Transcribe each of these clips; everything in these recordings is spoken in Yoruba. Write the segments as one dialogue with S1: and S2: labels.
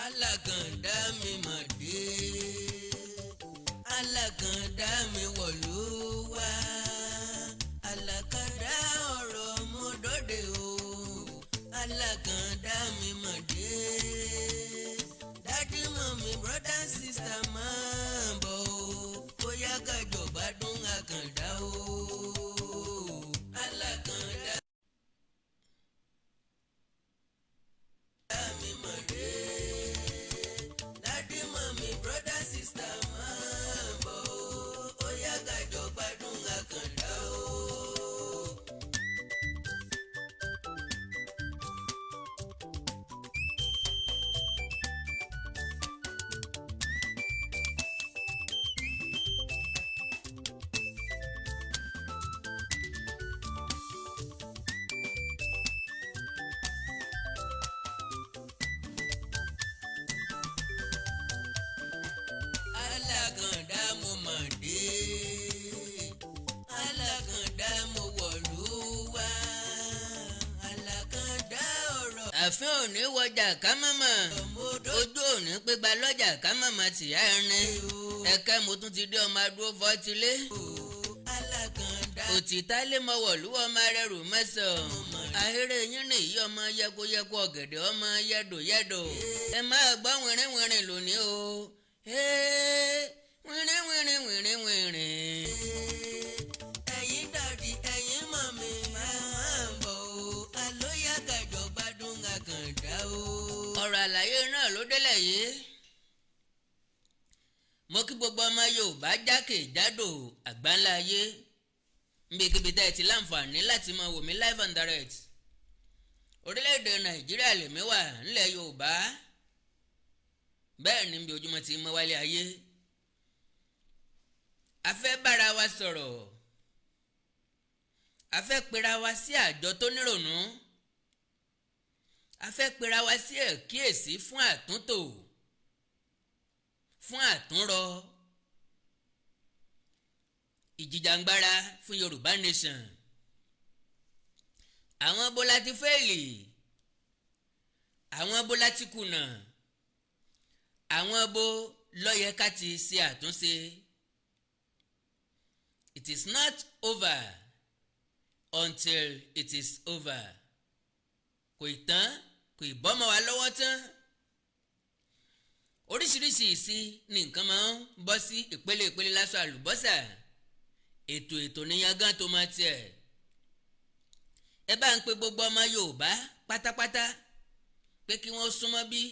S1: Alákàndá mi mà dé, alákàndá mi wọ̀lú wá, alákàndá ọ̀rọ̀ mo dóde o, alákàndá mi mà dé. Daddy, mummy, brother, sister, máa bọ̀ o, bóyá kájọ gbádùn àkàndá o. Alákàndá mi mà dé. Daddy, mummy, brother, sister, máa bọ̀ o, bóyá kájọ gbádùn àkàndá o. Alákàndá mo mà dé, alákàndá mo wọ̀lú wá, alákàndá ọ̀rọ̀. Àfin òní wọjà ká mọ̀mọ́, ojú òní pípa lọ́jà ká mọ̀mọ́ tìyá ẹni ẹ̀kẹ́. Mo tún ti dé, ọmọ adúró fọ́tílé òtítà lé mọ wọ̀lú, ọmọ arẹrù mẹ́sàn-án ahéré yín nìyí, ọmọ yẹkoyẹko ọ̀gẹ̀dẹ̀, ọmọ yẹdò yẹdò. Ẹ máa gbọ́ wìnrín wìnrín lónìí o, wìnrín wìnrín wìnrín wìnrín. Ẹ̀yin daddy, ẹ̀yin mummy, máa ń bọ̀ o, àlóyà kàjọ gbádùn àkàndá o. Ọ̀rọ̀ àlàyé náà ló délẹ̀ yìí. Mo kí gbogbo ọmọ Yorùbá jákèjádò àgbáńlá ayé, níbikíbi tá ẹ ti láǹfààní láti máa wò mí live and direct. Orílẹ̀-èdè Nàìjíríà lèmi wà, ńlẹ̀ Yorùbá, bẹ́ẹ̀ ni bí ojúmọ́ ti mọ́ wálé ayé. A fẹ́ bára wa sọ̀rọ̀, a fẹ́ pera wa sí àjọ tó nírònú, a fẹ́ pera wa sí ẹ̀kíyèsí fún àtúntò, fún àtúnrọ ìjìjàngbara fún Yorùbá Nation. Àwọn bó la ti fail, àwọn bó la ti kùnà, àwọn bó ló yẹ ká ti ṣe àtúnṣe. It is not over until it is over. Kò ì tán, kò ì bọ́ mọ́ wa lọ́wọ́ tán. Oríṣiríṣi ìsí ni nǹkan máa ń bọ́ sí, ìpele ìpele lásán àlùbọ́sà, ètò ètò níyangán tó máa tiẹ̀. Ẹ bá ń pe gbogbo ọmọ Yorùbá pátápátá pé kí wọ́n súnmọ́ bí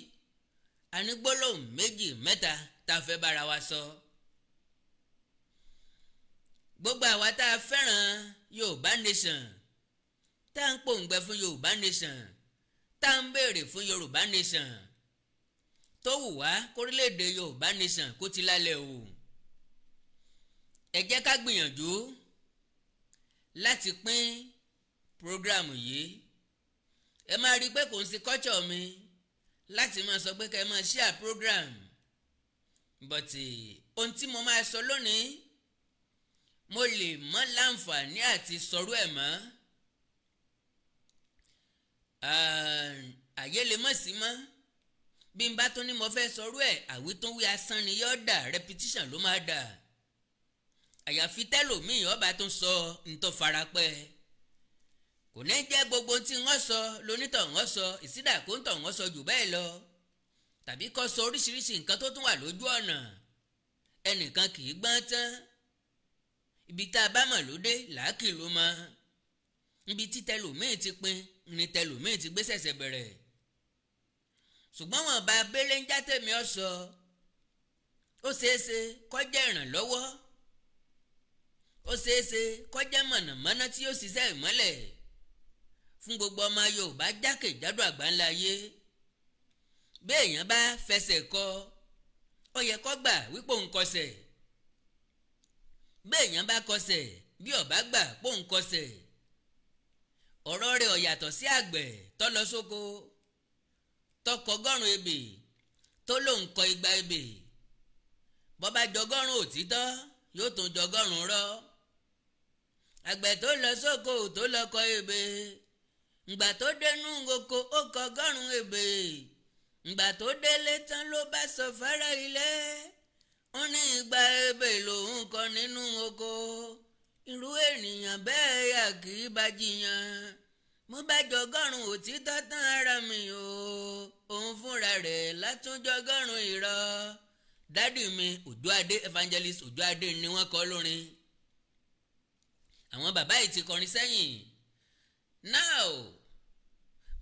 S1: àní gbólóhùn méjì mẹ́ta tá a fẹ́ bára wa sọ. Gbogbo àwa tá a fẹ́ràn Yorùbá Nation, tá a ń pòǹgbẹ fún Yorùbá Nation, tá a ń béèrè fún Yorùbá Nation, tó wù wá kórílẹ̀-èdè Yorùbá Nation kó ti lálẹ́ o, ẹ jẹ́ ká gbìyànjú láti pín program yìí. Ẹ máa rí i pé kò ń ṣe culture mi láti máa sọ pé ká ẹ máa share program, but ohun tí mo máa sọ lónìí, mo lè mọ́ láǹfààní àti sọ̀rọ̀ ẹ̀ mọ́, àyè lè mọ̀ sí mọ́. Bí n bá tún ní mo fẹ́ sọ̀rọ̀ ẹ̀, àwítúnwí asán ni yóò dà, repetition ló máa dà, àyàfi tẹ́lòmíì ọba tún sọ ntọ́ farapẹ́. Kò ní jẹ́ gbogbo tí wọ́n sọ lonítọ̀ wọ́n sọ ìsídà kó ń tọ̀ wọ́n sọ jù bẹ́ẹ̀ lọ, tàbí kó sọ oríṣiríṣi nǹkan tó tún wà lójú ọ̀nà. Ẹnìkan kì í gbọ́n tán. Ibi tá a bá mọ̀ lóde làákì ló mọ̀. Ibi tí tẹlòmíì ti pin ni tẹlòmíì ti gbé ṣẹ̀ṣẹ̀ bẹ̀rẹ̀, ṣùgbọ́n wọn bá abẹ́lé ń já tèmi ọ sọ, ó ṣeéṣe kó jẹ́ ìrànlọ́wọ́, ó ṣeéṣe kó jẹ́ mọ̀nàmọ́ná tí yóò ṣiṣẹ́ ìmọ́lẹ̀ fún gbogbo ọmọ Yorùbá jákèjádò àgbáńlá ayé. Bí èèyàn bá fẹsẹ̀ kọ, ó yẹ kó gbà wípé òun kọsẹ̀. Bí èèyàn bá kọsẹ̀, bí ó bá gbà pé òun kọsẹ̀, ọ̀rọ̀ rẹ̀ ò yàtọ̀ sí àgbẹ̀ tó lọ sóko, tó kọ ọgọ́rùn ebè, tó lóun kọ 200 ebè. Bó bá jọgọ́rùn òtítọ́, yóò tún jọgọ́rùn rọ́. Àgbẹ̀ tó lọ sóko, tó lọ kọ ebè, ǹgbà tó dénú oko, ó kọ 100 ebè. Ìgbà tó délé tán ló bá sọ fárá ilé, ó ní ìgbà ebè lòun kọ nínú oko. Irú ènìyàn bẹ́ẹ̀ yà kì í bá jiyàn. Mo bá jọgọ́rùn òtítọ́ tán ara mi o, òun fúnra rẹ̀ látúnjọgọ́rùn irọ́. Daddy mi Òjó Adé, Evangelist Òjó Adé ni wọ́n kọ lórin. Àwọn bàbá yìí ti kọrin sẹ́yìn. Now,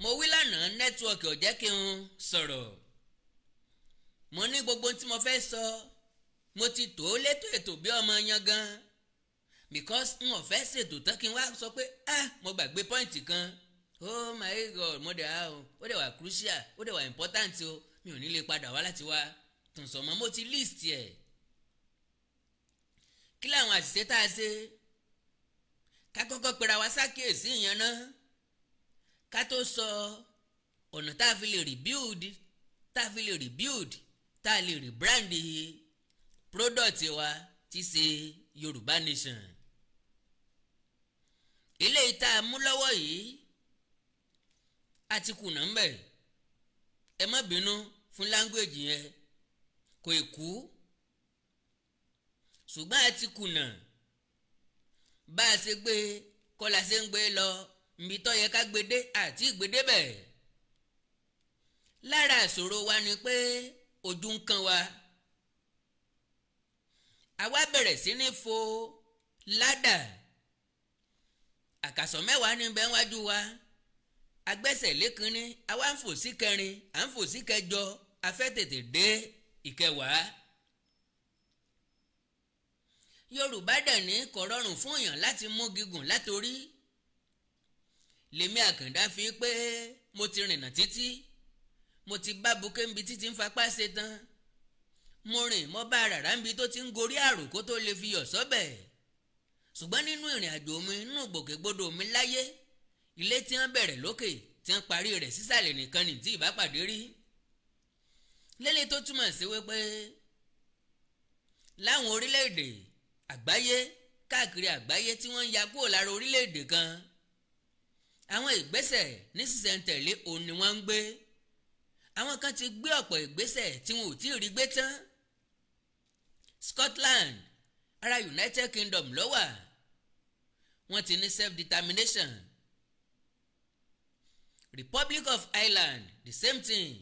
S1: mo wí lánàá, network ò jẹ́ kí n sọ̀rọ̀. Mo ní gbogbo tí mo fẹ́ sọ, mo ti tò ó létò ètò bí ọmọ yan gan, because n ò fẹ́ ṣètò tán kí n wá sọ pé, "Ah, mo gbàgbé point kan. Oh my God, mo dẹ̀ ah o, ó dẹ̀ wà crucial, ó dẹ̀ wà important o." Mi ò ní lè padà wá láti wá tún sọ mọ́. Mo ti list ẹ̀. Kí làwọn àṣìṣe tá a ṣe? Ká kọ́kọ́ pera wa sákèésí ìyẹn náà, ká tó sọ ọ̀nà tá a fi lè rebuild, tá a lè rebrand product wa tí ṣe Yorùbá Nation. Eléyìí tá a mú lọ́wọ́ yìí, a ti kùnà ńbẹ̀. Ẹ má bínú fún language yẹn, kò ì kú, ṣùgbọ́n a ti kùnà. Bá a ṣe gbé kọ́ la ṣe ń gbé lọ nbí tó yẹ ká gbé dé àti ìgbé bẹ̀. Lára ìṣòro wa ni pé ojú ń kan wa. Àwa bẹ̀rẹ̀ sí ní fo ladder. Àkàsọ̀ 10 ní bẹ́ẹ̀ wájú wa. Agbẹ́sẹ̀ lé kínní, àwa ń fò sí kẹrin, à ń fò sí kẹjọ, a fẹ́ tètè dé ìkẹwàá. Yorùbá dẹ̀ ní kò rọrùn fún èèyàn láti mú gígùn látorí. Lèmi Àkàndá fi pé mo ti rìnà títí, mo ti bá buké níbi títí ń fapá ṣe tán. Mo rìn, mo bá ràrá níbi tó ti ń gorí àrò kó tó lè fi yọ̀ sọ́bẹ̀. Ṣùgbọ́n nínú ìrìn àjò mi, nínú gbòkègbodò mi láyé, ilé tí wọ́n bẹ̀rẹ̀ lókè tí wọ́n parí rẹ̀ sísàlẹ̀ nìkan ní tí ìbápàdé rí lélẹ̀, tó túmọ̀ sí wípé láwọn orílẹ̀-èdè àgbáyé, káàkiri àgbáyé, tí wọ́n ń ya kúrò lára orílẹ̀-èdè kan, àwọn ìgbésẹ̀ ní sísẹ̀ntẹ̀lé òun ni wọ́n ń gbé. Àwọn kan ti gbé ọ̀pọ̀ ìgbésẹ̀ tí wọn ò tí ì rí gbé tán. Scotland, ara United Kingdom ló wà, wọ́n ti ní self-determination. Republic of Ireland, the same thing.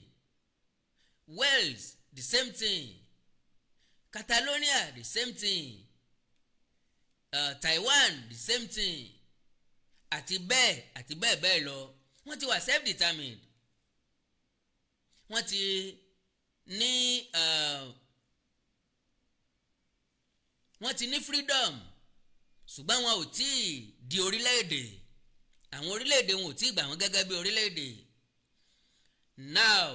S1: Wales, the same thing. Catalonia, the same thing. Taiwan, the same thing, àti bẹ́ẹ̀ àti bẹ́ẹ̀ bẹ́ẹ̀ lọ. Wọ́n ti wà self-determined, wọ́n ti ní freedom, ṣùgbọ́n wọn ò tí ì di orílẹ̀-èdè. Àwọn orílẹ̀-èdè wọn ò tí ì gbà wọ́n gẹ́gẹ́ bí orílẹ̀-èdè. Now,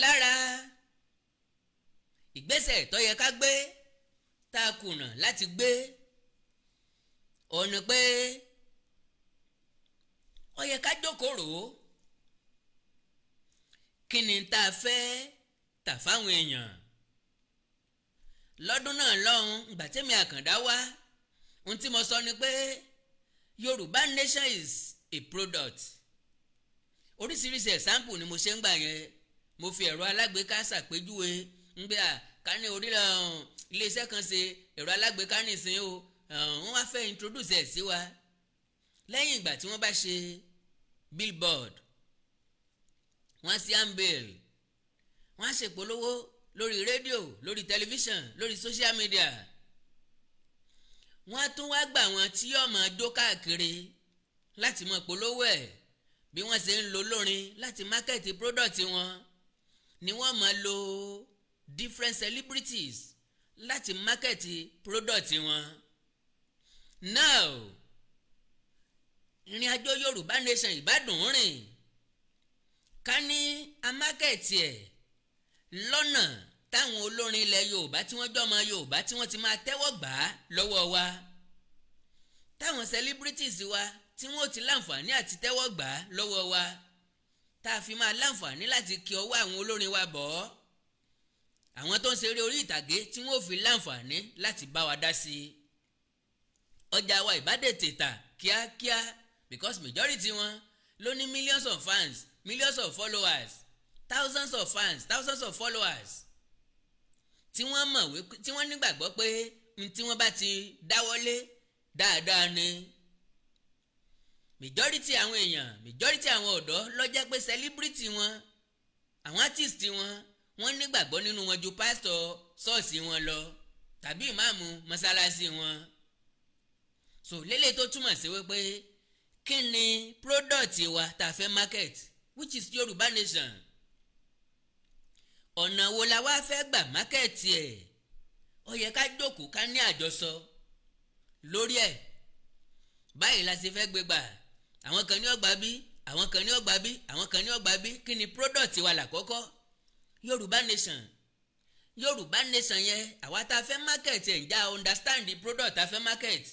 S1: lára ìgbésẹ̀ tó yẹ ká gbé tá a kùnà láti gbé òun ni pé ó yẹ ká jókòó rò ó, kí ni tá a fẹ́ tà fáwọn èèyàn? Lọ́dún náà lọ́hùn, ìgbà tẹ́mi Àkàndá wá, ohun tí mo sọ ni pé Yorùbá Nation is a product. Oríṣiríṣi example ni mo ṣe ń gbà yẹn. Mo fi ẹ̀rọ alágbèéká ṣàpèjúwe ń gbé à ká ní orílẹ̀ iléeṣẹ́ kan ṣe ẹ̀rọ alágbèéká nìsín o, wọ́n wá fẹ́ introduce ẹ̀ sí wa. Lẹ́yìn ìgbà tí wọ́n bá ṣe billboard, wọ́n ṣe handbill, wọ́n á ṣèpolówó lórí rédíò, lórí tẹlifíṣàn, lórí social media, wọ́n á tún wá gbà wọ́n tí yóò máa jó káàkiri láti máa polówó ẹ̀. Bí wọ́n ṣe ń lo lórin láti market product wọn ni wọ́n máa lo different celebrities láti market product wọn. Now, ìrìn àjò Yorùbá Nation ìbádùn rìn ká ní a market ẹ̀ lọ́nà táwọn olórin ilẹ̀ Yorùbá tí wọ́n jọmọ Yorùbá tí wọ́n ti máa tẹ́wọ́ gbà á lọ́wọ́ wa, táwọn celebrities wa tí wọ́n ti láǹfààní àti tẹ́wọ́ gbà á lọ́wọ́ wa, tá a fi máa láǹfààní láti kí ọwọ́ àwọn olórin wa bọ̀ ọ́, àwọn tó ń ṣeré orí ìtàgé tí wọ́n fi láǹfààní láti bá wa dá sí i, ọjà wa ìbádẹ́ tètà kíákíá, because majority wọn ló ní millions of fans. Millions of followers, thousands of fans, thousands of followers tí wọ́n mọ̀ wípé, tí wọ́n nígbàgbọ́ pé n tí wọ́n bá ti dáwọ́lé dáadáa ni. Majority àwọn èèyàn, majority àwọn ọ̀dọ́ ló jẹ́ pé celebrity wọn, àwọn artist wọn, wọ́n nígbàgbọ́ nínú wọn ju pásítọ̀ ṣọ́ọ̀ṣì wọn lọ tàbí ìmáàmù mọ́sálásí wọn. So lélẹ̀ tó túmọ̀ sí wípé, kí ni product wa tá a fẹ́ market, which is Yorùbá Nation? Ọ̀nà wo la wá fẹ́ gbà market ẹ̀? Ó yẹ ká jókòó, ká ní àjọsọ lórí ẹ̀. Báyìí la ṣe fẹ́ gbé gbà. Àwọn kan ní ọgbà bí, àwọn kan ní ọgbà bí, àwọn kan ní ọgbà bí. Kí ni product wa làkọ́kọ́? Yorùbá Nation. Yorùbá Nation yẹn, àwa tá a fẹ́ market ẹ̀, ń já understand the product tá a fẹ́ market?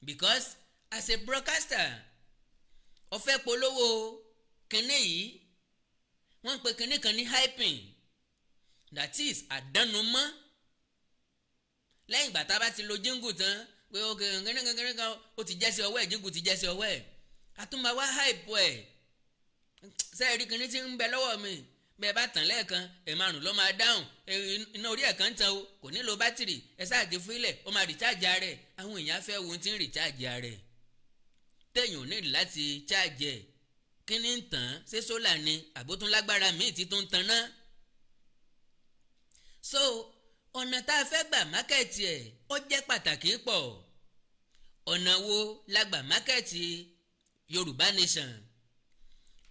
S1: Because as a broadcaster, ó fẹ́ polówó kinní yìí, wọ́n ń pe kinní kan ní hyping, that is àdánumọ́. Lẹ́yìn ìgbà tá a bá ti lo jingle tán pé ó kinní kan kinní kan, ó ti jẹ́ sí ọwọ́ ẹ̀, jingle ti jẹ́ sí ọwọ́ ẹ̀, a tún máa wá hype ẹ̀. Sẹ́ẹ̀rí kinní tí ń bẹ lọ́wọ́ mi? Bẹ́ẹ̀ bá tàn lẹ́ẹ̀kan, ẹ̀ márùn ló máa dáhùn. Iná orí ẹ̀ kan tán o, kò nílò bátìrì. Ẹ sáà ti fún ilẹ̀, ó máa recharge rẹ̀. Àwọn èèyàn fẹ́ wo tí ń recharge rẹ̀, téèyàn ò ní láti charge ẹ̀. Kí ni ń tàn? Ṣé solar ni, àbótún lágbára míì tí tó ń tan náà? So ọ̀nà tá a fẹ́ gbà market ẹ̀, ó jẹ́ pàtàkì pọ̀. Ọ̀nà wo la gbà market Yorùbá Nation?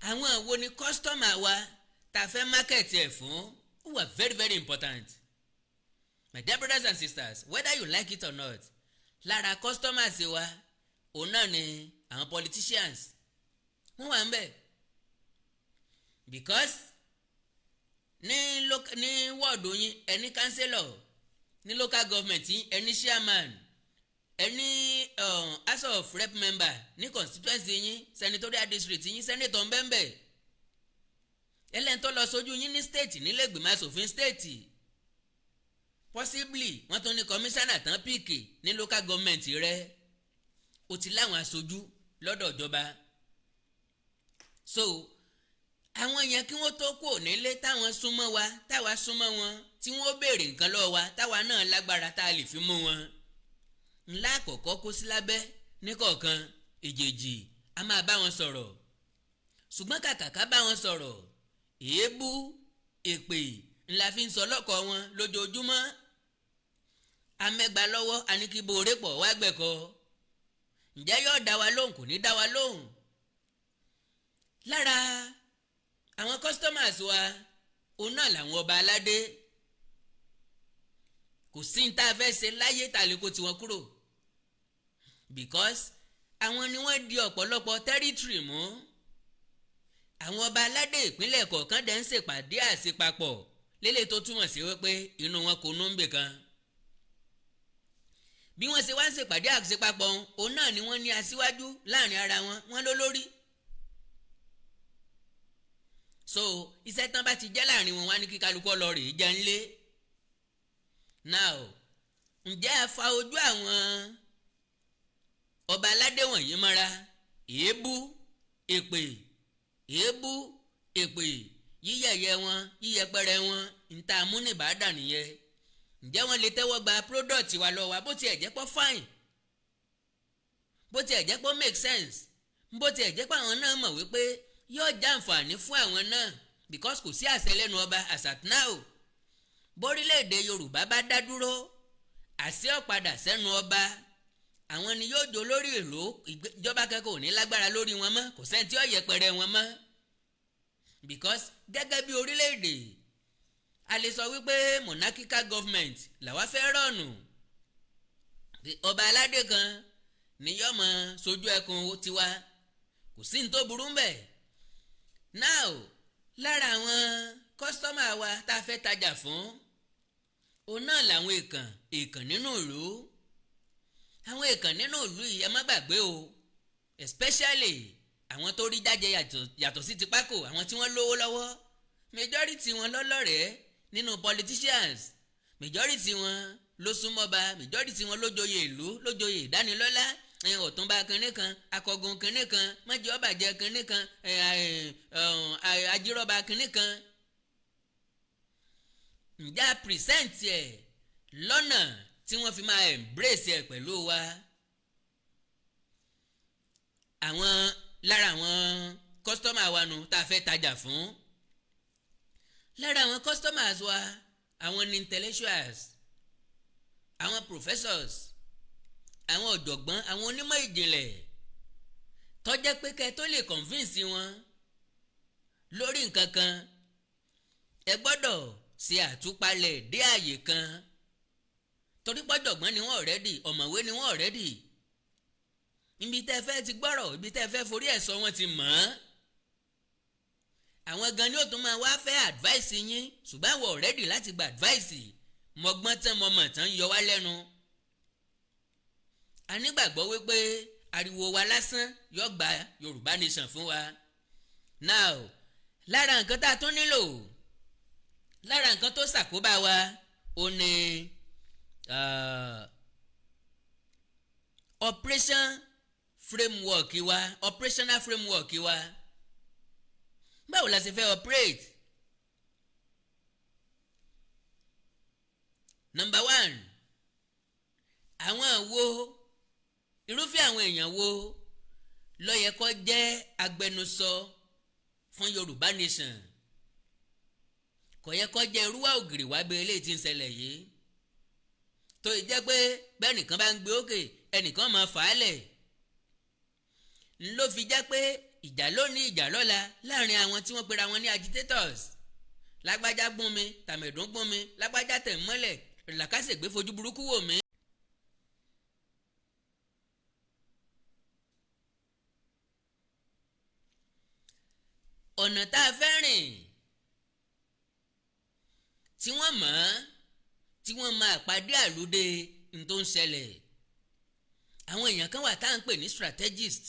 S1: Àwọn wo ni customer wa tá a fẹ́ market ẹ̀ fún? Ó wà very, very important, my dear brothers and sisters, whether you like it or not. Lára customers wa, òun náà ni àwọn politicians. Wọ́n wà ń bẹ̀ because ní wọ́ọ̀dù yín, ẹ ní councillor; ní local government yín, ẹ ní chairman; ẹ ní House of Rep member ní constituency yín, senatorial district yín, senator ń bẹ́ẹ̀ bẹ́ẹ̀, ẹlẹ́ni tó lọ sójú yín ní state, nílé ìgbìmọ̀ asòfin state. Possibly wọ́n tún ní commissioner tán pick ní local government rẹ. O ti láwọn aṣojú lọ́dọ̀ ìjọba. So àwọn yẹn, kí wọ́n tó kú nílé, táwọn súnmọ́ wa, táwa súnmọ́ wọn, tí wọ́n béèrè nǹkan lọ́wọ́ wa, táwa náà lágbára tá a lè fi mú wọn ńlá àkọ́kọ́ kó sí lábẹ́ níkọ̀ọ̀kan èjèèjì, a máa bá wọn sọ̀rọ̀. Ṣùgbọ́n kàkà ká bá wọn sọ̀rọ̀, èébú, èpè ńlá fi ń sọ lọ́kọ̀ wọn lójoojúmọ́. Amẹ́gba lọ́wọ́, aníkíbo orépọ̀ wá gbẹ̀kọ́. Ǹjẹ́ yóò dá wa lóhùn? Kò ní dá wa lóhùn. Lára àwọn customers wa, òun náà làwọn ọba aládé. Kò sí ní tá a fẹ́ ṣe láyé tá a lè kó tiwọn kúrò, because àwọn ni wọ́n di ọ̀pọ̀lọpọ̀ territory mú. Àwọn ọba aládé ìpínlẹ̀ kọ̀ọ̀kan dẹ̀ ń ṣèpàdé àṣepapọ̀ lélẹ̀, tó túmọ̀ sí wípé inú wọn kò nú ń bè kan. Bí wọ́n ṣe wá ń ṣèpàdé àṣepapọ̀, òun náà ni wọ́n ní aṣíwájú láàrin ara wọn, wọ́n ló lórí. So iṣẹ́ tán bá ti jẹ́ láàrin wọn, wá ní kí kálukú lọ rèé jẹ́ ńlé. Now, ǹjẹ́ a fa ojú àwọn ọba aládé wọ̀nyí mọ́ra? Èébú, èpè, èébú, èpè, yíyẹ̀yẹ́ wọn, yíyẹpẹrẹ wọn, níta amúnibàdà nìyẹn. Ǹjẹ́ wọ́n lè tẹ́wọ́ gba product wa lọ wa, bó tiẹ̀ jẹ́ pọ́ fine, bó tiẹ̀ jẹ́ pọ́ make sense, bó tiẹ̀ jẹ́ pé àwọn náà mọ̀ wípé yóò jàǹfààní fún àwọn náà? Because kò sí àṣẹ lẹ́nu ọba as at now. Bórílẹ̀-èdè Yorùbá bá dá dúró, àṣẹ ọ̀padà sẹ́nu ọba. Àwọn ni yóò jó lórí ìlú. Ìjọba kẹ́kọ̀ọ́ ò ní lágbára lórí wọn mọ́. Kò sẹ́ni tí ó yẹpẹrẹ wọn mọ́, because gẹ́gẹ́ bí orílẹ̀-èdè, a lè sọ wípé monarchical government làwa fẹ́ run. Ọba aládé kan ni yóò mọ sojú ẹkùn tiwa. Kò sí ní tó burú mbẹ̀. Now, lára àwọn customer wa tá a fẹ́ tajà fún, òun náà làwọn èèkàn èèkàn nínú ìlú. Àwọn èèkàn nínú ìlú yìí, ẹ má gbàgbé o, especially àwọn tó rí jájẹ yàtọ̀ sí ti pákó, àwọn tí wọ́n lówó lọ́wọ́, majority wọn lọ́lọ́rẹ̀ẹ́ nínú politicians, majority wọn ló súnmọ́ba, majority wọn ló joyè ìlú, ló joyè ìdánilọ́lá. Ọ̀túnba kinní kan, akọgun kinní kan, mọ́jọ́ ọbàjẹ́ kinní kan, ajírọ́ba kinní kan. Ǹjẹ́ a present ẹ̀ lọ́nà tí wọ́n fi máa embrace ẹ̀ pẹ̀lú wa? Àwọn lára àwọn customer wa nu tá a fẹ́ tajà fún. Lára àwọn customers wa, àwọn ni intellectuals, àwọn professors, àwọn ọ̀jọ̀gbọ́n, àwọn onímọ̀ ìjìnlẹ̀, tó jẹ́ pé kẹ́ tó lè convince wọn lórí nǹkan kan, ẹ gbọ́dọ̀ ṣe àtúpalẹ̀ dé àyè kan, torí pọ́jọ̀gbọ́n ni wọ́n already, ọ̀mọ̀wé ni wọ́n already. Ibi tẹ́ fẹ́ ti gbọ́rọ̀, ibi tẹ́ fẹ́ forí ẹ̀ sọ, wọ́n ti mọ̀ ọ́n. Àwọn gan ni ó tún máa wá fẹ́ advice yín, ṣùgbọ́n àwọn already láti gba advice. Mọ̀gbọ́n tán, mọ̀mọ̀ tán ń yọ wá lẹ́nu. A nígbàgbọ́ wípé ariwo wa lásán yóò gba Yorùbá Nation fún wa. Now, lára nǹkan tá a tún nílò, lára nǹkan tó ṣàkóbá wa, ó ní operation framework wa, operational framework wa. Báwo la ṣe fẹ́ operate? Number one, àwọn wo, irúfẹ́ àwọn èèyàn wo ló yẹ kó jẹ́ agbẹnusọ fún Yorùbá Nation? Kò yẹ kó jẹ́ irúwà ògiri wá gbé eléyìí tí ń ṣẹlẹ̀ yìí, tó yìí jẹ́ pé bẹ́ẹ̀ nìkan bá ń gbé òkè, ẹnìkan máa fà á lẹ̀, ló fi jẹ́ pé ìjà lónìí, ìjà lọ́la láàrin àwọn tí wọ́n pera wọn ní agitators. Lágbájá gbọ́n mi, tàmẹ̀dún gbọ́n mi, lágbájá tẹ̀ mọ́lẹ̀, làkàṣègbè fojú burúkú wò mí. Ọ̀nà tá a fẹ́ rìn tí wọ́n mọ̀ ọ́n, tí wọ́n máa pàdé àlùdé n tó ń ṣẹlẹ̀. Àwọn èèyàn kan wà tá à ń pè ní strategist.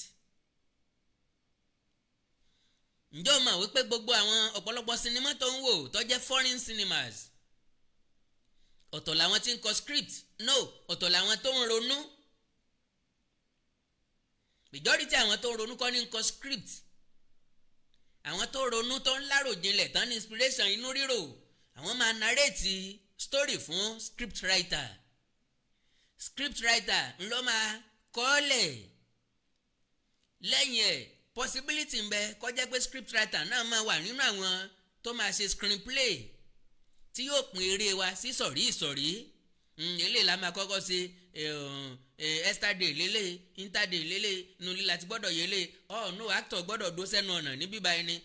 S1: Ǹjọ́ mọ̀ wípé gbogbo àwọn ọ̀pọ̀lọpọ̀ sinimá tó ń wò tó jẹ́ foreign cinemas, ọ̀tọ̀ làwọn tí ń kọ script, no, ọ̀tọ̀ làwọn tó ń ronú. Majority àwọn tó ń ronú kọ́ ní ń kọ script. Àwọn tó ronú, tó ń láròjinlẹ̀, tán ní inspiration, inú rírò, àwọn máa narrate story fún script writer. Script writer ńlọ máa kọ́lẹ̀. Lẹ́yìn ẹ̀, possibility ń bẹ kó jẹ́ pé script writer náà máa wà nínú àwọn tó máa ṣe screenplay tí yóò pín eré wa sí sọ̀rí ìsọ̀rí. Eléyìí la máa kọ́kọ́ ṣe, Esther day lélẹ̀, interday lélẹ̀, inú líla ti gbọ́dọ̀ yẹlé. Oh no, actor gbọ́dọ̀ dó sẹ́nu ọ̀nà níbí báyìí ni,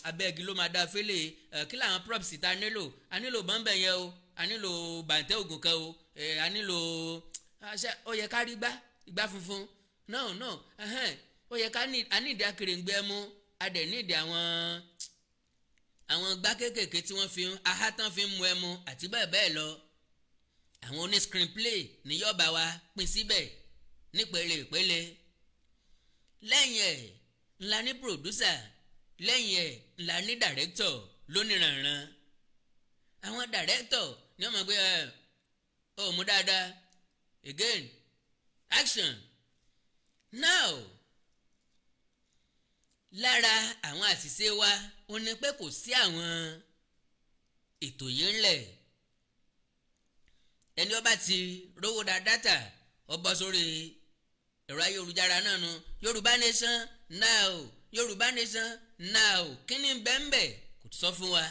S1: abẹ́gi ló máa dá fẹ́lẹ̀. Kí làwọn props ta nílò? A nílò bọ́m̀bẹ̀ yẹn o, a nílò bàǹtẹ́ ògùn kan o, a nílò, ó yẹ ká rí gbá igbá funfun. No, no, ó yẹ ká ní ìdí akèrèǹgbẹ ẹmu, a dẹ̀ ní ìdí àwọn gbá kéékèèké tí wọ́n fi ń ahá tán fi ń mu ẹmu àti bẹ́ẹ̀ bẹ́ẹ̀ lọ. Àwọn oní screenplay ní yóò bá wa pín síbẹ̀ nípele ìpele. Lẹ́yìn ẹ̀ ńlá ní producer, lẹ́yìn ẹ̀ ńlá ní director lóníranran. Àwọn director ní wọ́n mọ̀ pé ẹ ò mú dáadáa, again, action. Now, lára àwọn àṣìṣe wa ó ní pé kò sí àwọn ètò yìí ńlẹ̀. Ẹni ó bá ti rówó da data, ó bọ́ sórí ẹ̀rọ ayélujára náà nu, Yorùbá Nation now, Yorùbá Nation now. Kí ni bẹ́ẹ̀nbẹ́ẹ̀ kò sọ fún wa,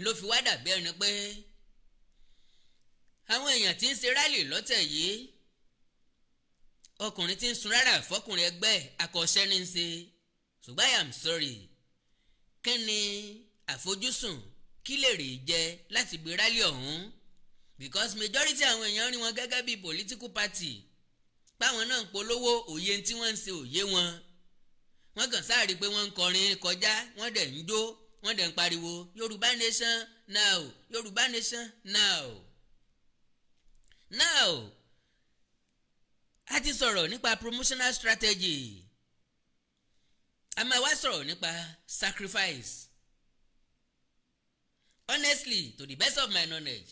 S1: ló fi wá dàbí ẹni pé àwọn èèyàn tí ń ṣe rally lọ́tẹ̀ yìí, ọkùnrin tí ń sun rárá fọkùnrin ẹgbẹ́ akọ̀ṣẹ́ ní í ṣe. Ṣùgbọ́n I am sorry, kí ni àfojúsùn, kí lè rè jẹ láti gbé rally ọ̀hún? Because majority àwọn èèyàn rí wọn gẹ́gẹ́ bí political party, páwọn náà ń polówó. Òye tí wọ́n ń ṣe òye wọn, wọ́n kàn sáà rí i pé wọ́n ń kọrin kọjá, wọ́n dẹ̀ ń jó, wọ́n dẹ̀ ń pariwo Yorùbá Nation now, Yorùbá Nation now. Now, a ti sọ̀rọ̀ nípa promotional strategy, a máa wá sọ̀rọ̀ nípa sacrifice. Honestly, to the best of my knowledge,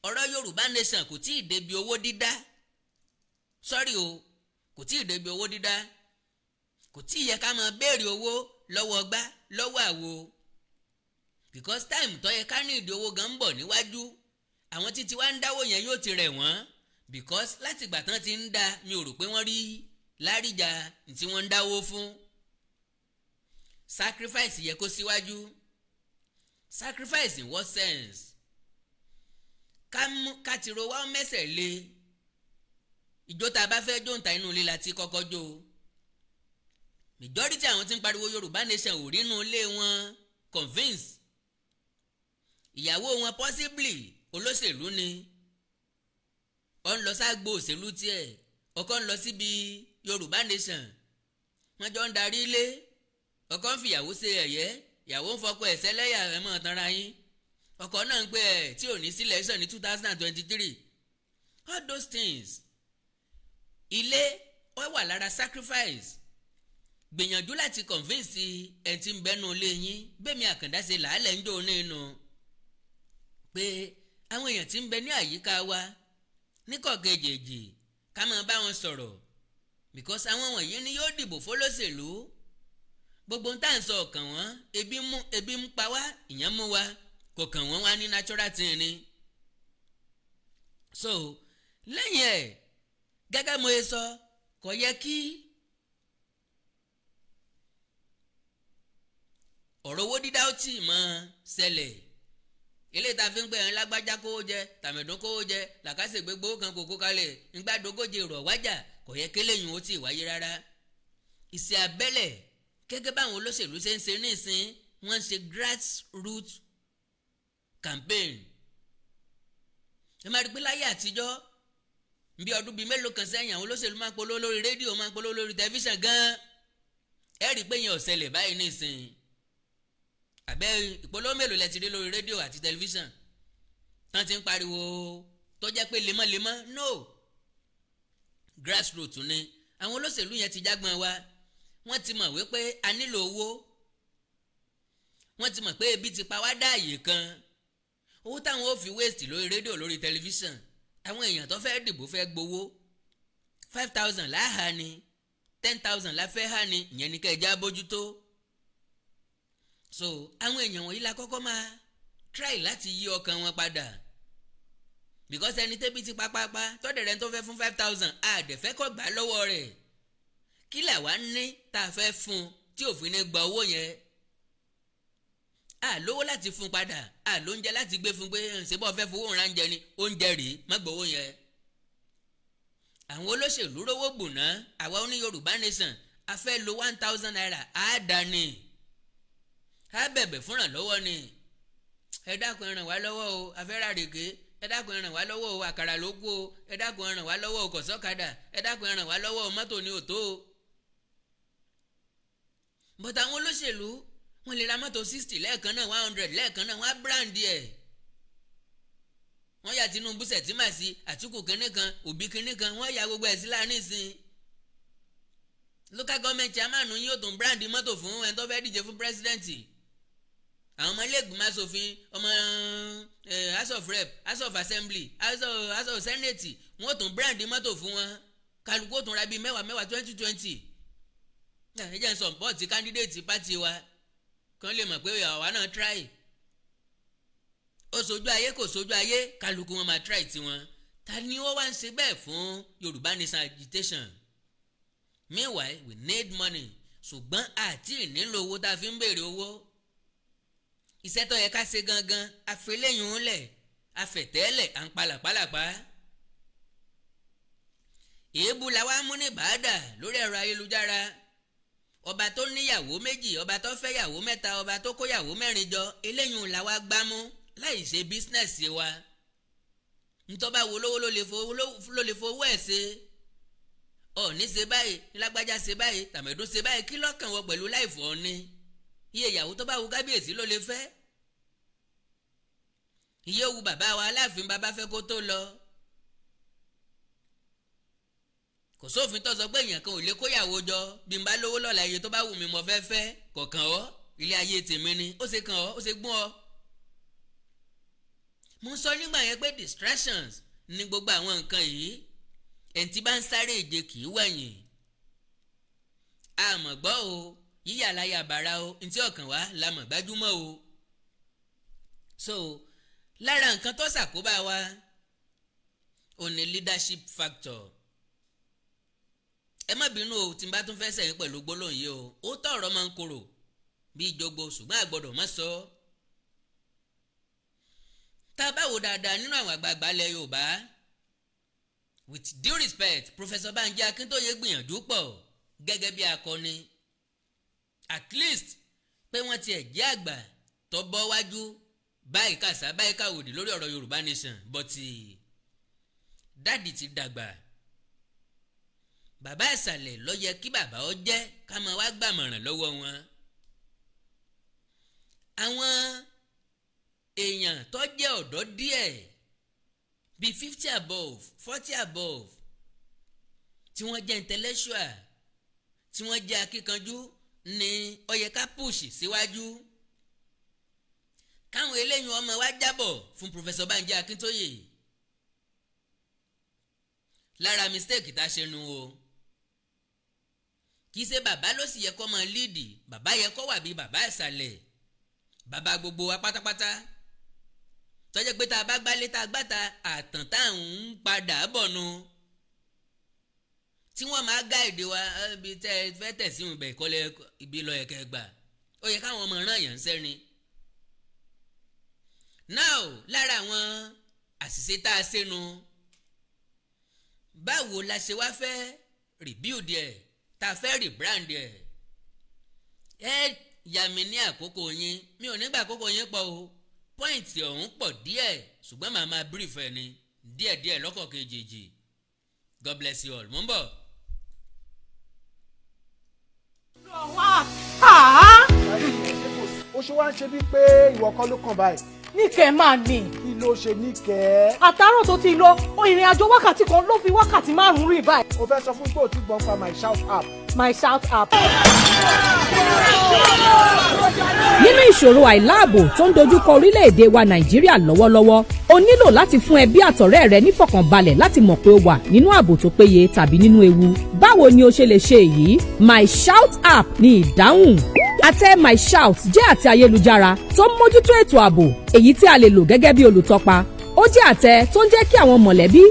S1: Ọ̀rọ̀ Yorùbá Nation kò tí ì débi owó dídá. Sọ́rí o, kò tí ì débi owó dídá. Kò tí ì yẹ ká máa béèrè owó lọ́wọ́ ọgbá, lọ́wọ́ àwo, because time tó yẹ ká ní ìdí owó gan ń bọ̀ níwájú. Àwọn títí wá ń dáwó yẹn yóò ti rẹ̀ wọ́n, because láti ìgbà tán ti ń dá, mi ò rò pé wọ́n rí láríjà tí wọ́n ń dáwó fún. Sacrifice yẹ kó síwájú. Sacrifice in what sense? Ká ti ro wá mẹ́sẹ̀ lé ìjó tá a bá fẹ́ jó ń ta, inú ilé la ti kọ́kọ́ jó. Majority àwọn tí ń pariwo Yorùbá Nation ò rí inú ilé wọn convince. Ìyàwó wọn possibly olóṣèlú ni, ó ń lọ ságbo òṣèlú tiẹ̀, ọkọ ń lọ síbi Yorùbá Nation, wọ́n jọ ń darí ilé. Ọkọ ń fìyàwó ṣe ẹ̀yẹ́, ìyàwó ń fọkọ ẹ̀sẹ̀ lẹ́yà. Ẹ̀ mọ̀ tanra yín. Ọkọ náà ń pè ẹ̀ tí ò ní sí election ní 2023. All those things, ilé ó wà lára sacrifice. Gbìyànjú láti convince ẹ̀ tí ń bẹ́nu ilé yín. Bẹ́ẹ̀mi Àkàndá ṣe làálẹ̀ ń jò nínú pé àwọn èèyàn tí ń bẹ ní àyíká wa níkọ̀ọ̀kan èjèèjì, ká máa bá wọn sọ̀rọ̀, because àwọn wọ̀nyí ni yóò dìbò fọlọ́sẹ̀lú. Gbogbo ń tà ń sọ ọ̀kàn wọn. Ebi mú, ebi ń pa wá, ìyẹn mú wa, kò kàn wọ́n wá ní natural thing ni. So lẹ́yìn ẹ̀, gẹ́gẹ́ mo ṣe sọ, kò yẹ kí ọ̀rọ̀ owó dídá ó tì mọ́ ṣẹlẹ̀. Ilé ìta fi ń pè é, lágbájá kówó jẹ, tàmẹ̀dún kówó jẹ, làkàṣègbè gbowó kan kò kó kalẹ̀ ńgbàdógójì rọ̀ wájà, kò yẹ kéléyìn ó tì wáyé rárá. Ìṣe abẹ́lẹ̀, gẹ́gẹ́ báwọn olóṣèlú ṣe ń ṣe nísìn, wọ́n ń ṣe grassroots campaign. Ẹ máa rí pé láyé àtijọ́, bí ọdún bíi mélòó kan sẹ́yìn, àwọn olóṣèlú máa ń polówó lórí rédíò, máa ń polówó lórí tẹlifíṣàn gan-an. Ẹ rí i pé yẹn ò ṣẹlẹ̀ báyìí nísìn. Àbẹ́ ìpolówó mélòó lẹ ti rí lórí rédíò àti tẹlifíṣàn tán ti ń pariwo tó jẹ́ pé lemọ́lemọ́? No, grassroots ni. Àwọn olóṣèlú yẹn ti jágbọ́n wa. Wọ́n ti mọ̀ wípé a nílò owó. Wọ́n ti mọ̀ pé ebi ti pa wá dáàyè kan. Owó táwọn ò fi waste lórí rédíò, lórí tẹlifíṣàn, àwọn èèyàn tó fẹ́ dìbò fẹ́ gbowó, 5,000 láhà ni, 10,000 láfẹ́ hà ni, ìyẹn ní kẹjá bójútó. So àwọn èèyàn wọ̀nyí la kọ́kọ́ máa try láti yí ọkàn wọn padà, because ẹni tẹ́bi ti pápápá tọ́dẹ̀ rẹ̀ tó fẹ́ fún 5,000, àdẹ̀fẹ́ kọ́ gbà lọ́wọ́ rẹ̀. Kí làwa ní tá a fẹ́ fún tí òfin ní gba owó yẹn? A lówó láti fún padà, a lóúnjẹ láti gbé fún pé ṣé bọ́ fẹ́ fowó ránjẹ ni, oúnjẹ rèé, má gbowó yẹn. Àwọn olóṣèlú rówó bùnà. Àwa oní Yorùbá Nation, a fẹ́ lo ₦1,000, á dání, á bẹ̀bẹ̀ fúnra lọ́wọ́ ni. Ẹ dákun, ẹ ràn wá lọ́wọ́ o, a fẹ́ ra rèké. Ẹ dákun, ẹ ràn wá lọ́wọ́ o, àkàrà ló kú o. Ẹ dákun, ẹ ràn wá lọ́wọ́ o, kọ̀sọ́kadà. Ẹ dákun, ẹ ràn wá lọ́wọ́ o, mọ́tò ni ò tó o. But àwọn olóṣèlú, wọ́n lè ra mọ́tò 60 lẹ́ẹ̀kan náà, 100 lẹ́ẹ̀kan náà. Wọ́n á brand ẹ̀, wọ́n ya Tinubu, Sẹ̀tìmà sí, Àtìkù kínní kan, Òbí kínní kan, wọ́n ya gbogbo ẹ̀ sí láàrin ìsìn. Local government chairman yóò tún brand mọ́tò fún ẹni tó fẹ́ díje fún president. Àwọn ọmọ ilé ìgbìmọ̀ asòfin, ọmọ House of Rep, House of Assembly, House of Senate, wọ́n tún brand mọ́tò fún wọn. Kálukú ó tún ra bíi mẹ́wàá mẹ́wàá, 20 20. Ẹ jẹ́ n support candidate party wa kán lè mọ̀ pé àwa náà try. Ó sojú ayé, kò sojú ayé, kálukú wọn máa try tiwọn. Ta ni ó wá ń ṣe bẹ́ẹ̀ fún Yorùbá Nation agitation? Meanwhile, we need money, ṣùgbọ́n àti nílò owó tá a fi ń béèrè owó. Iṣẹ́ tó yẹ ká ṣe gangan, àfẹlẹ́yìn ńlẹ̀, àfẹ̀tẹ́lẹ̀, à ń palàpalàpá. Èébú la wá mú ní bàádà lórí ẹ̀rọ ayélujára. Ọba tó níyàwó méjì, ọba tó fẹ́yàwó mẹ́ta, ọba tó kóyàwó mẹ́rin jọ, eléyìí la wá gbámú láì ṣe business wa. Ntọ́ba wo lówó ló lè fowó ẹ̀ ṣe. Ọ̀ní ṣe báyìí, lágbájá ṣe báyìí, tàmẹ̀dún ṣe báyìí, kí lọ́kàn wọ pẹ̀lú láìfọ̀ ọ́ní? Iye ìyàwó tó bá wu kábíyèsí ló lè fẹ́. Iye wu bàbá wa Aláàfin, bàbá fẹ́ kó tó lọ. Kò sófin tó sọ pé èèyàn kan ò lè kóyàwó jọ. Bí n bá lówó lọ́la, iye tó bá wù mí mo fẹ́ fẹ́, kọ̀ọ̀kan ọ́. Ilé ayé tèmi ni. Ó ṣe kàn ọ́, ó ṣe gbọ́n ọ́. Mo sọ nígbà yẹn pé distractions ní gbogbo àwọn nǹkan yìí. Ẹni tí bá ń sáré ìje kì í wẹ̀yìn. Àmọ̀ gbọ́ o, yíyà láyà bàrà o, ntí ọ̀kàn wá la mọ̀ gbájúmọ́ o. So lára nǹkan tó ṣàkóbá wa ò ní leadership factor. Ẹ má bínú o tí n bá tún fẹ́ sẹ́yìn pẹ̀lú gbólóhùn yìí o. Ó tọ̀rọ̀ máa ń korò bí jogbo, ṣùgbọ́n àgbọ́dọ̀ má sọ. Tá a bá wò dáadáa nínú àwọn àgbààgbà ilẹ̀ Yorùbá, with due respect, Professor Banji Akíntóyè gbìyànjú pọ̀ gẹ́gẹ́ bí akọni, at least pé wọ́n tiẹ̀ jẹ́ àgbà tó bọ́ wájú báyìí kàṣà báyìí káwòdì lórí ọ̀rọ̀ Yorùbá nation. But daddy ti dàgbà. Bàbá ìsàlẹ̀ ló yẹ kí bàbá ọ jẹ́ ká máa wá gbàmọ̀ràn lọ́wọ́ wọn. Àwọn èèyàn tó jẹ́ ọ̀dọ́ díẹ̀ bíi 50 above, 40 above, tí wọ́n jẹ́ intellectual, tí wọ́n jẹ́ akíkanjú ni ó yẹ ká push síwájú, káwọn eléyìí ọmọ wa jábọ̀ fún Professor Banji Akíntóyè. Lára mistake tá a ṣe nu o. Kì í ṣe bàbá ló sì yẹ kó máa lead. Bàbá yẹ kó wà bí bàbá ìsàlẹ̀, bàbá gbogbo wa pátápátá, tó jẹ́ pé tá a bá gbálé tá a gbáta àtàn tá à ń padà bọ̀ nu, tí wọ́n máa guide wa ibi tẹ́ ẹ fẹ́ tẹ̀sí ibẹ̀ kọ́lẹ̀ ibi lọ ẹ̀kẹ́ gbà. Ó yẹ káwọn ọmọ ràn yàn ń sẹ́rin. Now, lára àwọn àṣìṣe tá a ṣe nu, báwo la ṣe wá fẹ́ rebuild ẹ̀, tá a fẹ́ rebrand ẹ̀? Ẹ yà mí ní àkókò yín. Mi ò ní gbà àkókò yín pọ̀ o. Point ọ̀hún pọ̀ díẹ̀, ṣùgbọ́n màá máa brief ẹ̀ ní díẹ̀díẹ̀ lọ́kọ̀ kejì. God bless you all. Mo ń bọ̀.
S2: Ó ṣe wá ń ṣe bíi pé ìwọ kọ́ ló kàn báyìí?
S3: Níkẹ́ máa ní.
S2: Kí ló ṣe Níkẹ́?
S3: Àtàárọ̀ tó ti lọ, ìrìn àjò wákàtí 1 ló fi wákàtí 5 rìn báyìí.
S2: O fẹ́ sọ fún pé o ti gbọ́n pa My Shout app?
S3: My Shout app.
S4: Nínú ìṣòro àìláàbò tó ń dojúkọ orílẹ̀-èdè wa Nàìjíríà lọ́wọ́lọ́wọ́, o nílò láti fún ẹbí àtọ̀rẹ́ rẹ nífọ̀kànbalẹ̀ láti mọ̀ pé o wà nínú ààbò tó péye tàbí nínú ewu. Báwo ni o ṣe lè ṣe èyí? My Shout app ní ìdáhùn. Àtẹ My Shout jẹ́ àtẹ ayélujára tó ń mójútó ètò ààbò, èyí tí a lè lò gẹ́gẹ́ bí olùtọpa. Ó jẹ́ àtẹ tó ń jẹ́ kí àwọn mọ̀lẹ́bí